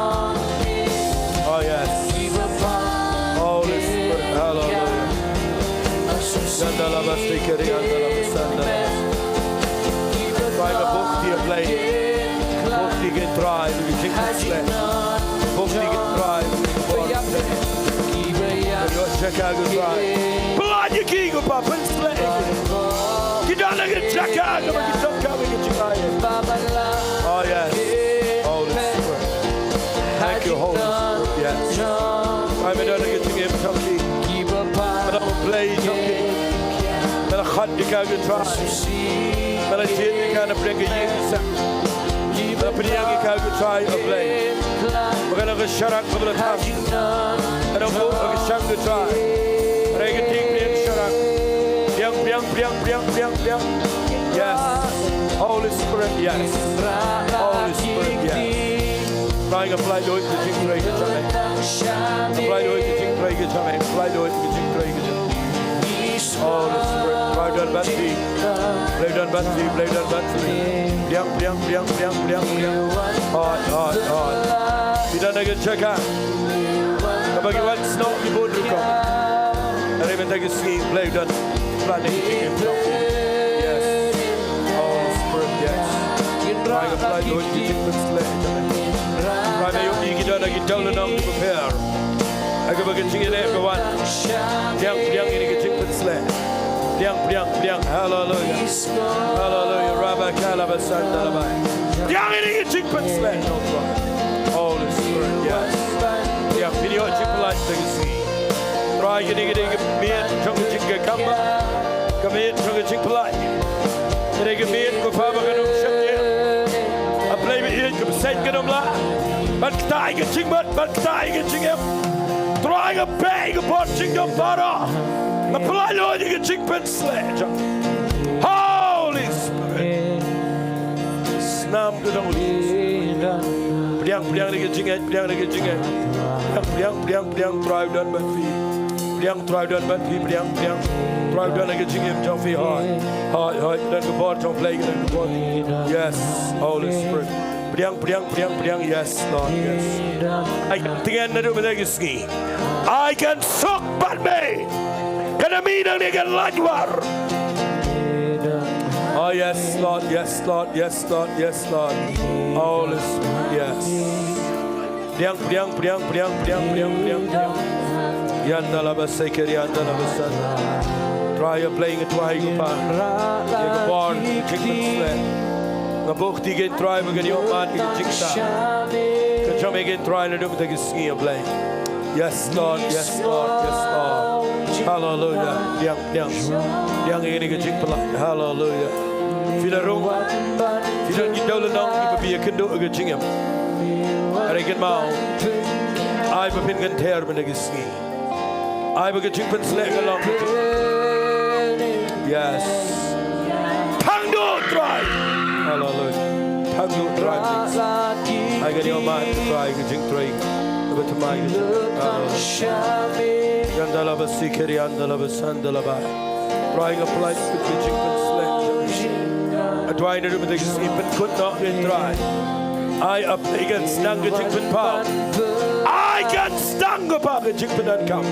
Oh, yes. Holy Spirit, hallelujah. Shandala basikiri, yandala basandala. Trai, nga buh kti, A Blei. Buh kti, Trai, ïa ka jingpynshlur. Buh kti, Trai, ïa ka bor. Ïoh jaka, Trai. Pynlait ïa ki, ko Pa, pynshlur ïa ki. Ki don ha ka jaka kaba ki sngewthuh ïa ka jingaiei. Oh, yes. Holy Spirit. Thank you, Holy Spirit. Yes. Ai, me don ha ka jingim jong ki. Me la Blei jong ki. Me la khot ïa ka, ko Trai. Me la jied ïa ka na pdeng ka ïing ka sem. Me la pynïeng ïa ka, ko Trai, A Blei. Ba ka long ka sharak kaba la thang. Ka dang buh ka shang, ko Trai. Rai ka ting pdiang sharak. Pdiang, pdiang, pdiang, pdiang, pdiang, pdiang. Yes. Holy Spirit, yes. Holy Spirit, yes. Trai, nga pynlait lut ïa ka jingtrei ka jong me. Nga pynlait lut ïa ka jingtrei ka jong me. Nga pynlait lut ïa ka jingtrei ka jong me. Holy Spirit, Trai, don bad phi. Blei, don bad phi, Blei, don bad phi. Pdiang, pdiang, pdiang, pdiang, pdiang, pdiang. Hoi, hoi, hoi. Phi don ha ka jaka kaba ki wan snoh ki bun rukom. Hynrei mynta ka sngi, Blei, don. Pynlait ïa ka jingim jong phi. Yes. Holy Spirit, yes. Trai, nga pynlait lut ïa ka jingpynshlur. Trai, me ïohi ki don ha ki dewlynnong kiba pher. Ha kaba ka jingïaleh ka wan. Pdiang, pdiang ïa ka jingpynshlur. Pdiang, pdiang, pdiang. Hallelujah. Hallelujah. Rabba kala basanda labai. Pdiang ïa ka jingpynshlur. Holy Spirit, yes. Pdiang, pdiang ïa ka jingpynshlur. Ai kane ka dei ka miet jong ka jingkyrkhu, ka miet jong ka jingpyllait. Ka dei ka miet ko Kpa ba kan ym sheptieng. A Blei ba ïeit, ka bseiñ kan ym lah ban ktah ïa ka jingmut, ban ktah ïa ka jingim. Trai nga beh ïa ka bor jingdum baroh. Nga pyllait lut ïa ka jingpynshlur jong. Holy Spirit. Snam ka dong. Pdiang, pdiang ïa ka jingngeit, pdiang ïa ka jingngeit. Pdiang, pdiang, pdiang, pdiang, Trai u don bad phi. Pdiang, Trai u don bad phi, pdiang, pdiang. Trai u don ha ka jingim jong phi, hooid. Hooid, hooid, ka don ka bor jong U Blei, ka don ka bor. Yes, Holy Spirit. Pdiang, pdiang, pdiang, pdiang, yes, Lord, yes. Ai tngen naduh mynta ka sngi. Ai kan suk bad me. Kan ym i nangne, kan lait war. Oh, yes, Lord, yes, Lord, yes, Lord, yes, Lord. Holy Spirit, yes. Pdiang, pdiang, pdiang, pdiang. Yandalaba sekeri, yandalaba san. Trai, A Blei, nga duwai ko Kpa ïa ka bor jingpynshlur. Nga buh ïa ka, Trai, ba kan ïoh man ïa ka jingktah ka jong me, Trai, naduh mynta ka sngi, A Blei. Yes, Lord, yes, Lord, yes, Lord. Hallelujah. Pdiang, pdiang. Pdiang ïa kane ka jingpyllait. Hallelujah. Phi la rung. Phi don ki dewlynnong kiba phi ïakynduh ha ka jingim. Hynrei kynmaw, ai ba phin kynther mynta ka sngi. Ai ba ka jingpynshlur kan long. Yes. Thangduh, Trai. Hallelujah. Thangduh, Trai, please. Ai kan ïoh man, Trai, ka jingtrei kaba thymmai ka jong me. Hallelujah. Yandalaba sikeri, yandalaba sandalaba. Trai, nga pyllait ka jingpynshlur. Nga duwai naduh mynta ka sngi, pynkut noh, Trai. Ai, A Blei, kan sdang ka jingpynpaw. Ai kan sdang, ko Kpa, ka jingpyndonkam.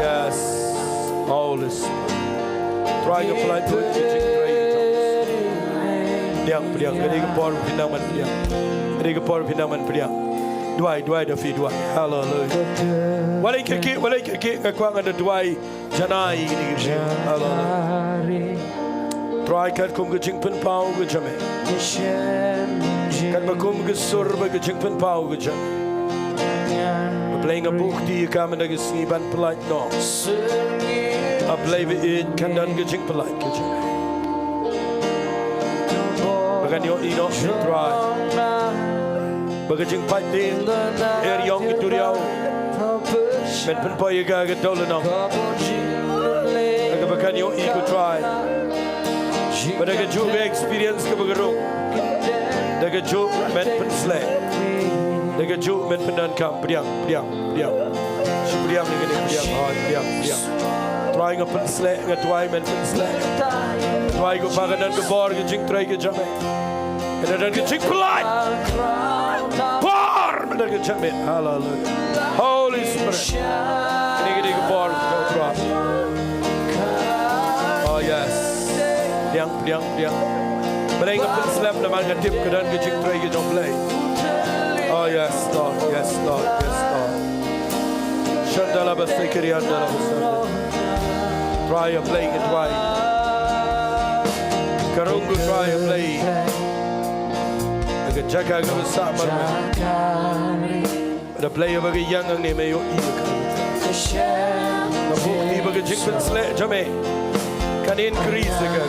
Yes. Holy Spirit. Trai, nga pyllait lut ïa ka jingtrei ka jong me. Pdiang, pdiang, ka dei ka por phin nang ban pdiang. Ka dei ka por phin nang ban pdiang. Duwai, duwai da phi, duwai. Hallelujah. Wat leit kyrkieh, wat leit kyrkieh, nga kwah ngan da duwai. Janai ïa kine ki briew. Hallelujah. Trai, katkum ka jingpynpaw ka jong me, katba kum ka sur bad ka jingpynpaw ka jong me, A Blei, nga buh ïa ka mynta ka sngi ban pyllait noh. A Blei ba ïeit, kan don ka jingpyllait ka jong me. Ba kan ïohi noh, Trai, ba ka jingpait dien, er ïong ki duriaw, men pynpoi ïa ka ha ka dewlynnong. Kaba kan ïohi, ko Trai, ba da kajuh ka experience kaba ka rung, da kajuh men pynshlur, da kajuh men pyndonkam. Pdiang, pdiang, pdiang. Pdiang ïa kane, pdiang, hooid, pdiang, pdiang. Trai, nga pynshlur, nga duwai men pynshlur. Trai, ko Kpa, kan don ka bor ka jingtrei ka jong me. Kan don ka jingpyllait. Bor mynta ka jong me. Hallelujah. Holy Spirit. Kane ka dei ka bor ka jong U Trai. Oh, yes. Pdiang, pdiang, pdiang. Balei nga pynslem? Namar nga tip ka don ka jingtrei ka jong U Blei. Oh, yes, Lord. Yes, Lord. Yes, Lord. Shandala basikiri andala basanda. Trai, A Blei, nga duwai. Ka rung, ko Trai, A Blei, ha ka jaka kaba sah marwei. A Blei, ba ka ïeng hangne, me ïohi ïa ka. Nga buh ïa ka ba ka jingpynshlur jong me kan increase ïa ka.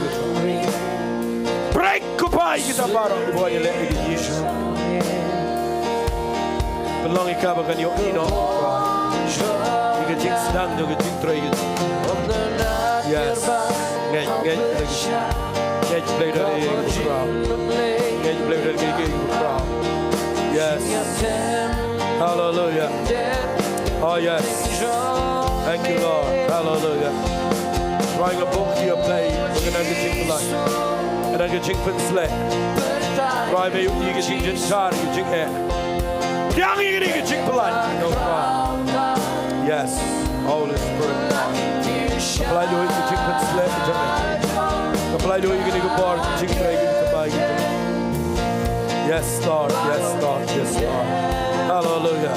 Break, ko Kpa, ïa kita baroh kiba wan ïaleh ïa ka. Pynlong ïa ka ba kan ïohi noh, ko Trai, ïa ka jingsdang jong ka jingtrei ka. Yes. Ngeit, ngeit, ngeit. Ngeit Blei don ïa ka khraw. Ngeit Blei don ïa ka khraw. Yes. Hallelujah. Oh, yes. Thank you, Lord. Hallelujah. Trai, nga buh ïa Blei, ba ka don ka jingpyllait, ka don ka jingpynshlur. Trai, me ïohi ïa ka jingjynjar, ka jingeh. Pdiang ïa kane ka jingpyllait, ko Trai. Yes, Holy Spirit. Nga pyllait lut ïa ka jingpynshlur ka jong me. Nga pyllait lut ïa kane ka bor ka jingtrei ka jong me. Yes, Lord. Yes, Lord. Yes, Lord. Hallelujah.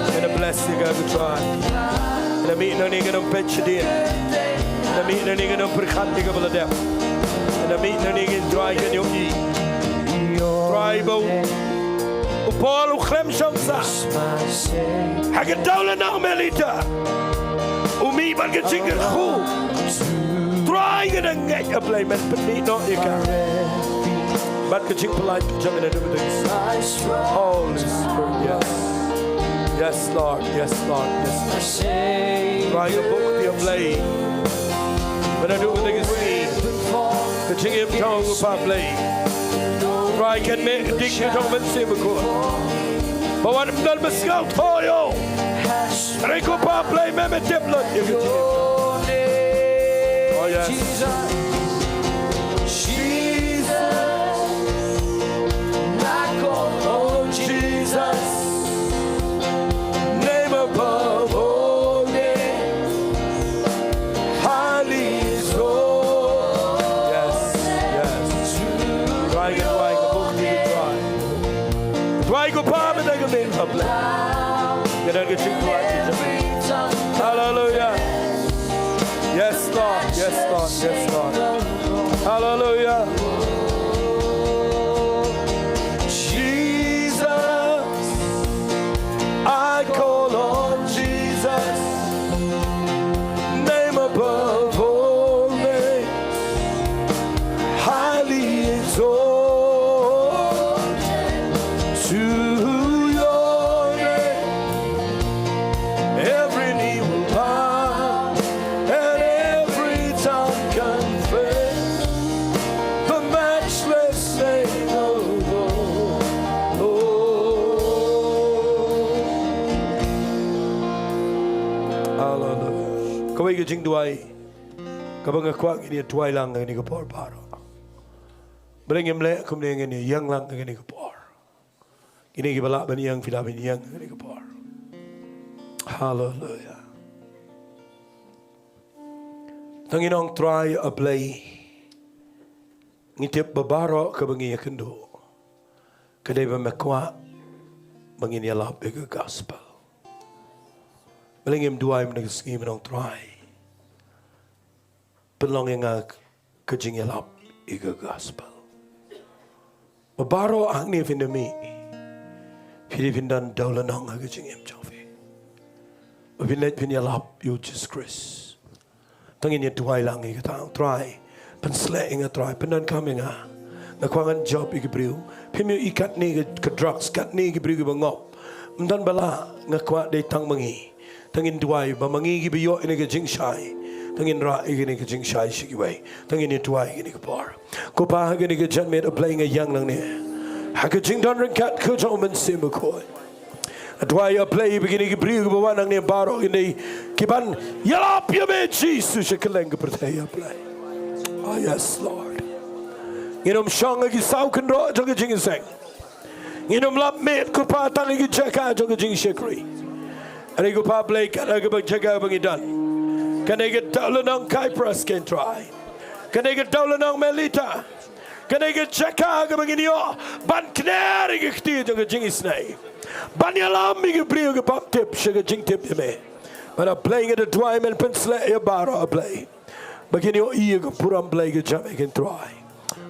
Ngin ïa bless ïa ka, ko Trai. Ngin ïa mih nangne, ngin ym peit shadien. Ngin ïa mih nangne, ngin ym pyrkhat ïa kaba la dep. Ngin ïa mih nangne, ngin, Trai, ngin ïohi, Trai, ba u Paul u khlem shong sah ha ka dewlynnong Melita. U mih bad ka jingkyrkhu. Trai, nga dang ngeit, A Blei, men pynmih noh ïa ka bad ka jingpyllait ka jong me naduh mynta. Holy Spirit, yes. Yes, Lord, yes, Lord, yes, Lord. Trai, nga buh ïa u, A Blei, ba naduh mynta ka sngi ka jingim jong u, Pa Blei, Trai, kan mih ka dik ka jong u Mynsiem Bakhuid. Ba wat ym don ba sngewthuh ïa u. Hynrei ko Pa Blei, me me tip lut ïa ka jingim. Oh yes. Jesus, I call on Jesus, name above all names, highly exalted. Yes, yes. Trai, Trai, ka buk ti Trai. Trai, ko Pa, mynta ka miet, Pa Blei, ka don ka jingpyllait ka jong me. Hallelujah. Yes, Lord. Yes, Lord. Yes, Lord. Hallelujah. Jesus, I call on Jesus, name above all names, highly exalted to your name. Every knee will bow and every tongue confess the matchless name of the Lord. Hallelujah. Kawei ka jingduwai kaba nga kwah ngin ïa duwai lang ha kane ka por baroh. Balei ngim leh kumne, ngin ïa ïeng lang ha kane ka por. Kine kiba lah ban ïeng, phi lah ban ïeng ha kane ka por. Hallelujah. Tang ngi ong Trai A Blei, ngi tip ba baroh kaba ngi ïakynduh ka dei ba me kwah ba ngin ïalap ïa ka gospel. Balei ngim duwai mynta ka sngi, me ong Trai, pynlong ïa nga ka jingïalap ïa ka gospel. Ba baroh hangne phin da mih, phi dei phin don dewlynnong ha ka jingim jong phi. Ba phin leit phin ïalap ïa u Jisu Khrist. Tang ngin ïa duwai lang ïa kata, Trai, pynshlur ïa nga Trai, pyndonkam ïa nga. Nga kwah ngan jop ïa ki briew. Phim ïohi katne ka, ka drugs, katne ki briew kiba ngop. Ym don ba lah, nga kwah dei tang ma ngi. Tang ngin duwai ba ma ngi kiba ïoh ïa kane ka jingshai, tang ngin rah ïa kane ka jingshai sha kiwei. Tang ngin ïa duwai ïa kane ka por. Ko Pa, ha kane ka janmiet A Blei nga ïeng nangne ha ka jingdon ryngkat ka jong u Mynsiem Bakhuid. Nga duwai A Blei ba kine ki briew kiba wan nangne baroh kin dei kiban ïalap ïa me Jisu sha kylleng ka pyrthei A Blei. Oh yes Lord. Ngin ym shong ha ki saw kynroh jong ka jingïaseng. Ngin ym lap miet ko Pa tang ha ki jaka jong ka jingshakri. Hynrei ko Pa Blei, kane kaba jaka ba ngi don, kane ka dewlynnong Cyprus, ko Trai. Kane ka dewlynnong Melita. Kane ka jaka kaba ngin ïoh ban kner ïa ka kti jong ka jingisynei, ban ïalam ïa ki briew kiba bym tip sha ka jingtip ïa me. Bad A Blei, nga da duwai men pynshlur ïa baroh A Blei, ba kin ïohi ïa ka burom Blei ka jong me, ko Trai.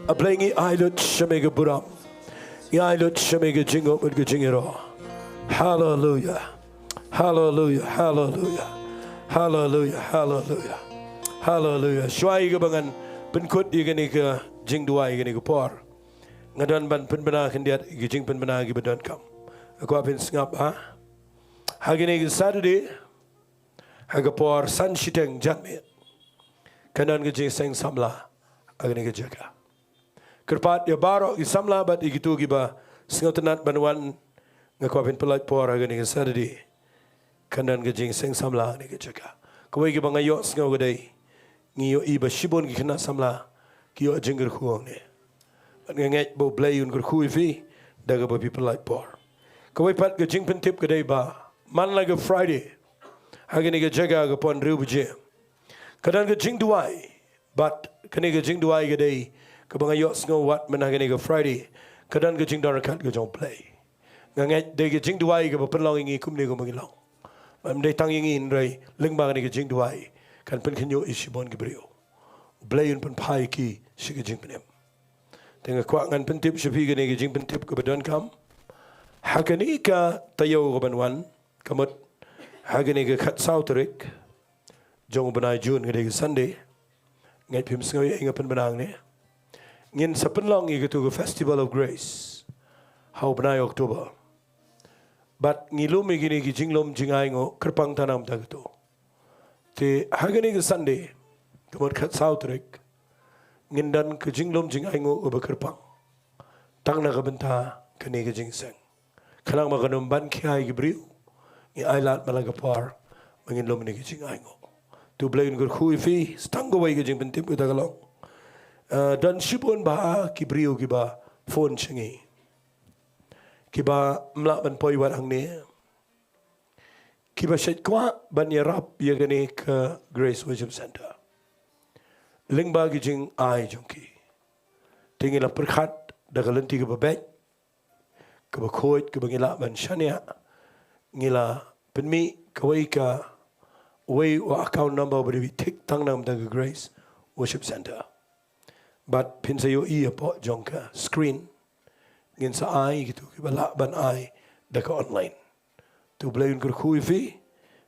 A Blei, ngi ai lut sha me ka burom. Ngi ai lut sha me ka jingnguh bad ka jingïaroh. Hallelujah. Hallelujah. Hallelujah. Hallelujah. Hallelujah. Hallelujah. Shuwa ïa kaba ngan pynkut ïa kane ka jingduwai ïa kane ka por, nga don ban pynbna khyndiat ïa ki jingpynbna kiba donkam. Nga kwah phin sngap, ha? Ha kane ka Saturday, ha ka por san shiteng janmiet, kan don ka jingseng samla ha kane ka jaka. Kyrpad ïa baroh ki samla bad ïa kito kiba sngewtynnat ban wan, nga kwah phin pynlait por ha kane ka Saturday. Kan don ka jingseng samla ha kane ka jaka. Kawei kaba nga ïohsngew ka dei, ngi ïohi ba shibun ki khynnah samla ki ïoh jingkyrkhu hangne. Bad nga ngeit ba U Blei un kyrkhu ïa phi da kaba phi pynlait por. Kawei pat ka jingpyntip ka dei ba man la ka Friday, ha kane ka jaka ha ka por hynriew baje, ka don ka jingduwai. Bad kane ka jingduwai ka dei kaba nga ïohsngew wat mynta ha kane ka Friday, ka don ka jingdon ryngkat ka jong U Blei. Nga ngeit dei ka jingduwai kaba pynlong ïa ngi kumne kumba ngi long. Ym dei tang ïa ngi hynrei lyngba kane ka jingduwai kan pynkhynñiuh ïa shibun ki briew. U Blei un pynphai ïa ki sha ka jingpynim. Te nga kwah ngan pyntip sha phi kane ka jingpyntip kaba donkam. Ha kane ka taïew ka ban wan, ka mut ha kane ka khatsaw tarik jong u bnai June, ka dei ka Sunday. Ngeit phim sngew ïa nga pynbna hangne. Ngin sa pynlong ïa katu ka Festival of Grace ha u bnai October. Bad ngi lum ïa kine ki jinglum jingainguh kyrpang tang namar katu. Te ha kane ka Sunday, ka mut khatsaw tarik, ngin don ka jinglum jingainguh kaba kyrpang tang na ka bynta kane ka jingseng. Khnang ba kan ym ban khia ïa ki briew, ngi ailad man la ka por ba ngin lum ïa kine ki jingainguh. To Blei un kyrkhu ïa phi. Sa tang kawei ka jingpyntip kata ka long, eh, don shibun bha ki briew kiba phone sha ngi, kiba ym lah ban poi wat hangne, kiba shait kwah ban ïarap ïa kane ka Grace Worship Centre lyngba ki jingai jong ki. Te ngi la pyrkhat da ka lynti kaba beit, kaba khuid, kaba ngi lah ban shaniah, ngi la pynmih kawei ka, wei u account number ba dei thik tang namar ka Grace Worship Centre. Bad phin sa ïohi hapoh jong ka screen, ngin sa ai ïa kitu kiba lah ban ai da ka online. To Blei un kyrkhu ïa phi.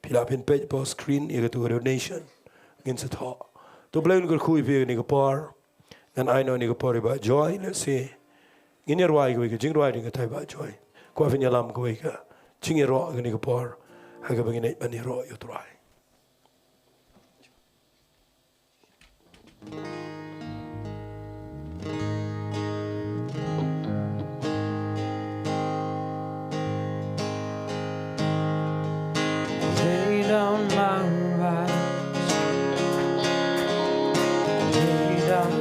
Phi lah phin peit hapoh screen ïa katu ka donation. Ngin sa thoh. To Blei un kyrkhu ïa phi ïa kane ka por. Ngan ai noh ïa kane ka por ïa Bah Joy, lehse ngin ïa rwai kawei ka jingrwai, dei ka tai Bah Joy. Kwah phin ïalam kawei ka jingïaroh ïa kane ka por ha kaba ngin ïa ban ïaroh ïa U Trai. Lay down my rights. Lay down.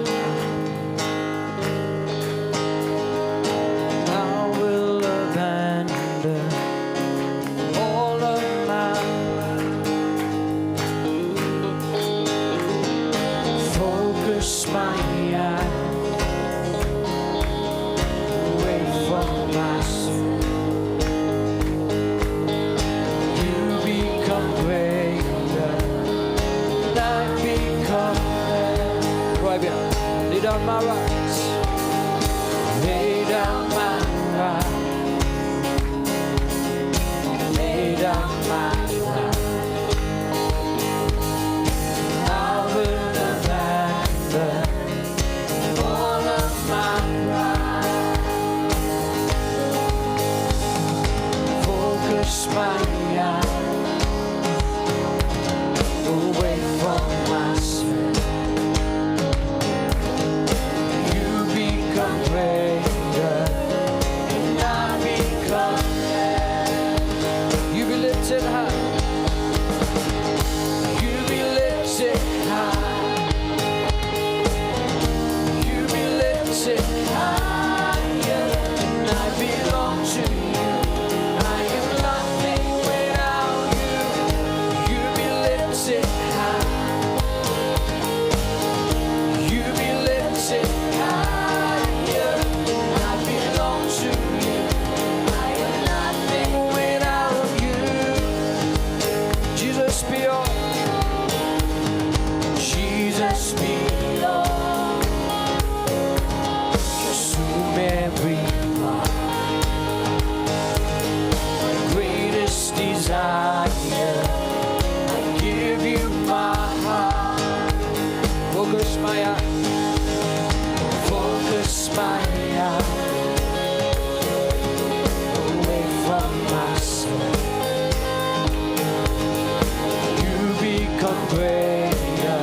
I will abandon all of my, focus my eyes away from my sin. You become greater, and I become less. Right here. Lay down my rights. Lay down my rights. Lay down my rights. I will abandon all of my pride. Focus my eyes away from my sin. You become greater, and I become less. You be lifted high. You be lifted high. You be lifted higher. And I belong to you. I am nothing without you. You be lifted high. You be lifted higher. I belong to you. I am nothing without you. Jesus be all. Jesus be all. Consume every part. My greatest desire. I give you my heart. Focus my eyes. Focus my eyes away from my sin. You become greater,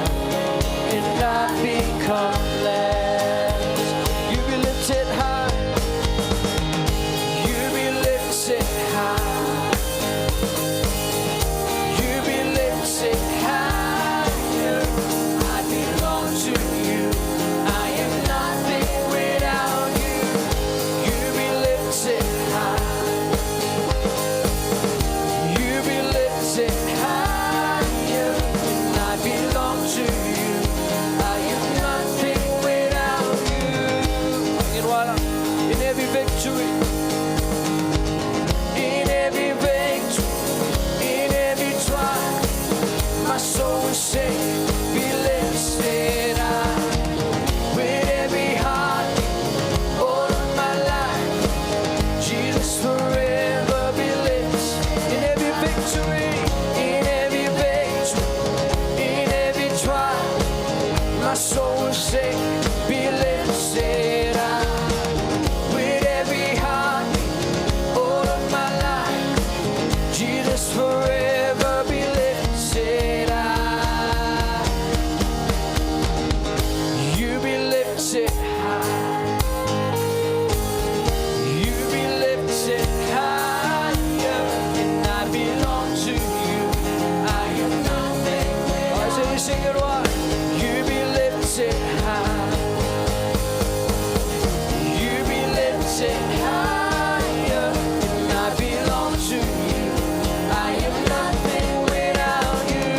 and I become less. You be lifted high. You be lifted high. You be lifted higher. I belong to you. I am nothing without Forever be lifted high. You be lifted high. You be lifted higher. And I belong to you. I am nothing without. Sing it, sing it, one. You be lifted high. You be lifted higher. And I belong to you. I am nothing without you.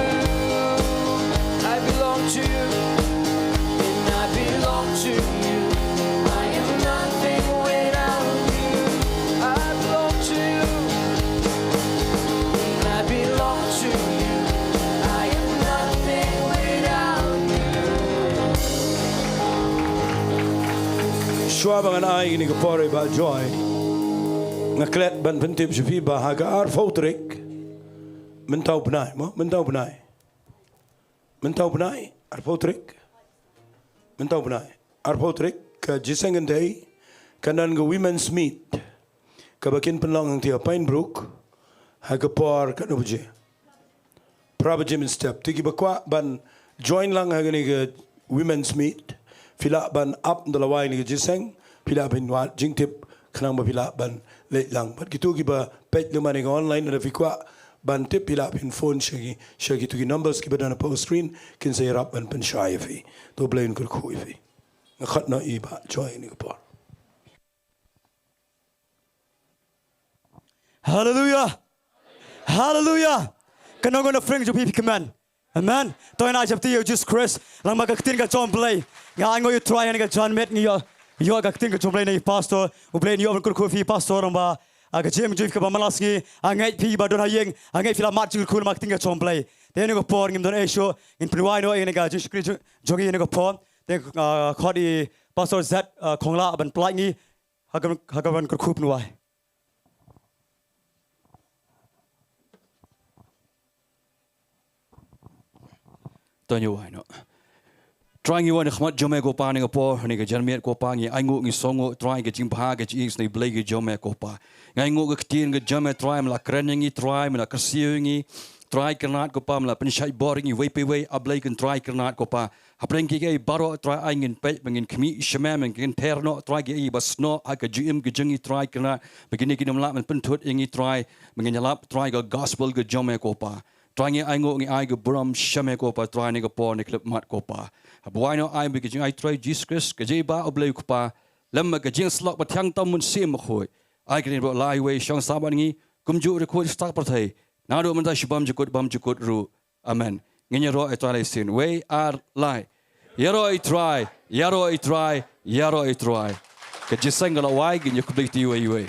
I belong to you. And I belong to you. I am nothing without you. I belong to you. And I belong to you. I am nothing without you. Shuwa ba ngan ai kane ka por ïa i Bah Joy, nga klet ban pyntip sha phi ba ha ka arphew tarik mynta u bnai, mo, mynta u bnai. Mynta u bnai, arphew tarik. Mynta u bnai, arphew tarik, ka jingïaseng kynthei kan don ka Women's Meet kaba kin pynlong hangtei ha Pine Brook ha ka por katno baje? Phra baje mynstep. Te kiba kwah ban join lang ha kane ka Women's Meet, phi lah ban ap ynda la wai kane ka jingïaseng, phi lah ban wad jingtip khnang ba phi lah ban leit lang. Bad kito kiba peit lem ha kane ka online, lada phi kwah ban tip, phi lah phin phone sha ki, sha kito ki numbers kiba don hapoh screen, kin sa ïarap ban pynshai ïa phi. To Blei un kyrkhu ïa phi. Nga khot noh ïa i Bah Joy ha kane ka por. Haleluya. Haleluya. Kan ong na phrang jong phi, phi kmen. Amen. To ngin ai shapti ïa u Jesus Christ. Lang bad ka ktien ka jong u Blei. Nga ainguh ïa u Trai ha kane ka janmiet, ngi ïoh, ïoh ka ktien ka jong u Blei na i pastor. U Blei un ïoh ban kyrkhu ïa phi pastor, lang bad, ah, ka jingim jong phi kaba man la sngi. Ah, nga ngeit phi ba don ha ïing, ah, nga ngeit phi la mad jingkyrkhu namar ka ktien ka jong u Blei. Te ha kane ka por ngim don ei shuh, ngin pynwai noh ïa kane ka jingshakri jong, jong ngi ha kane ka por. Te, ah, khot ïa i Pastor Zed, ah, Khonglah ban pynlait ngi ha ka, ha ka ban kyrkhu pynwai. To ngin wai noh. Trai, ngi wan ha khmat jong me ko Pa ha kane ka por, ha kane ka janmiet ko Pa, ngi ainguh, ngi sngewnguh Trai ka jingbha ka jingïeit jong me Blei ka jong me ko Pa. Ngi ainguh ka ktien ka jong me Trai, me la kren ïa ngi Trai, me la kyrsiew ïa ngi Trai Kynrad ko Pa, me la pynshait bor ïa ngi iwei pa iwei, A Blei ko Trai Kynrad ko Pa. Hapdeng kiei kiei baroh Trai, ai ngin peit ba ngin khmih sha me, ba ngin pher noh Trai kiei ba snoh ha ka jingim ka jong ngi Trai Kynrad, ba kine kin ym lah ban pynthut ïa ngi Trai, ba ngin ïalap Trai ka gospel ka jong me ko Pa. Trai, ngi ainguh, ngi ai ka burom sha me ko Pa Trai ha kane ka por, ha kane ka khyllipmat ko Pa. Haba wai noh ai ba ka jingai Trai Jesus Christ, ka jingïeit ba U Blei U Kpa, lem bad ka jingïasyllok ba thiang tam Mynsiem Bakhuid, ai kane baroh la iwei shong sah bad ngi, kumjuh riewkhuid sha kata ka pyrthei, naduh mynta sha bymjukut bymjukut ruh. Amen. Ngin ïaroh ïa Trai lai sien. Wei, ar, lai. Ïaroh ïa Trai, ïaroh ïa Trai, ïaroh ïa Trai. Ka jingïaseng ka la wai, ngin ïa khublei ïa iwei iwei.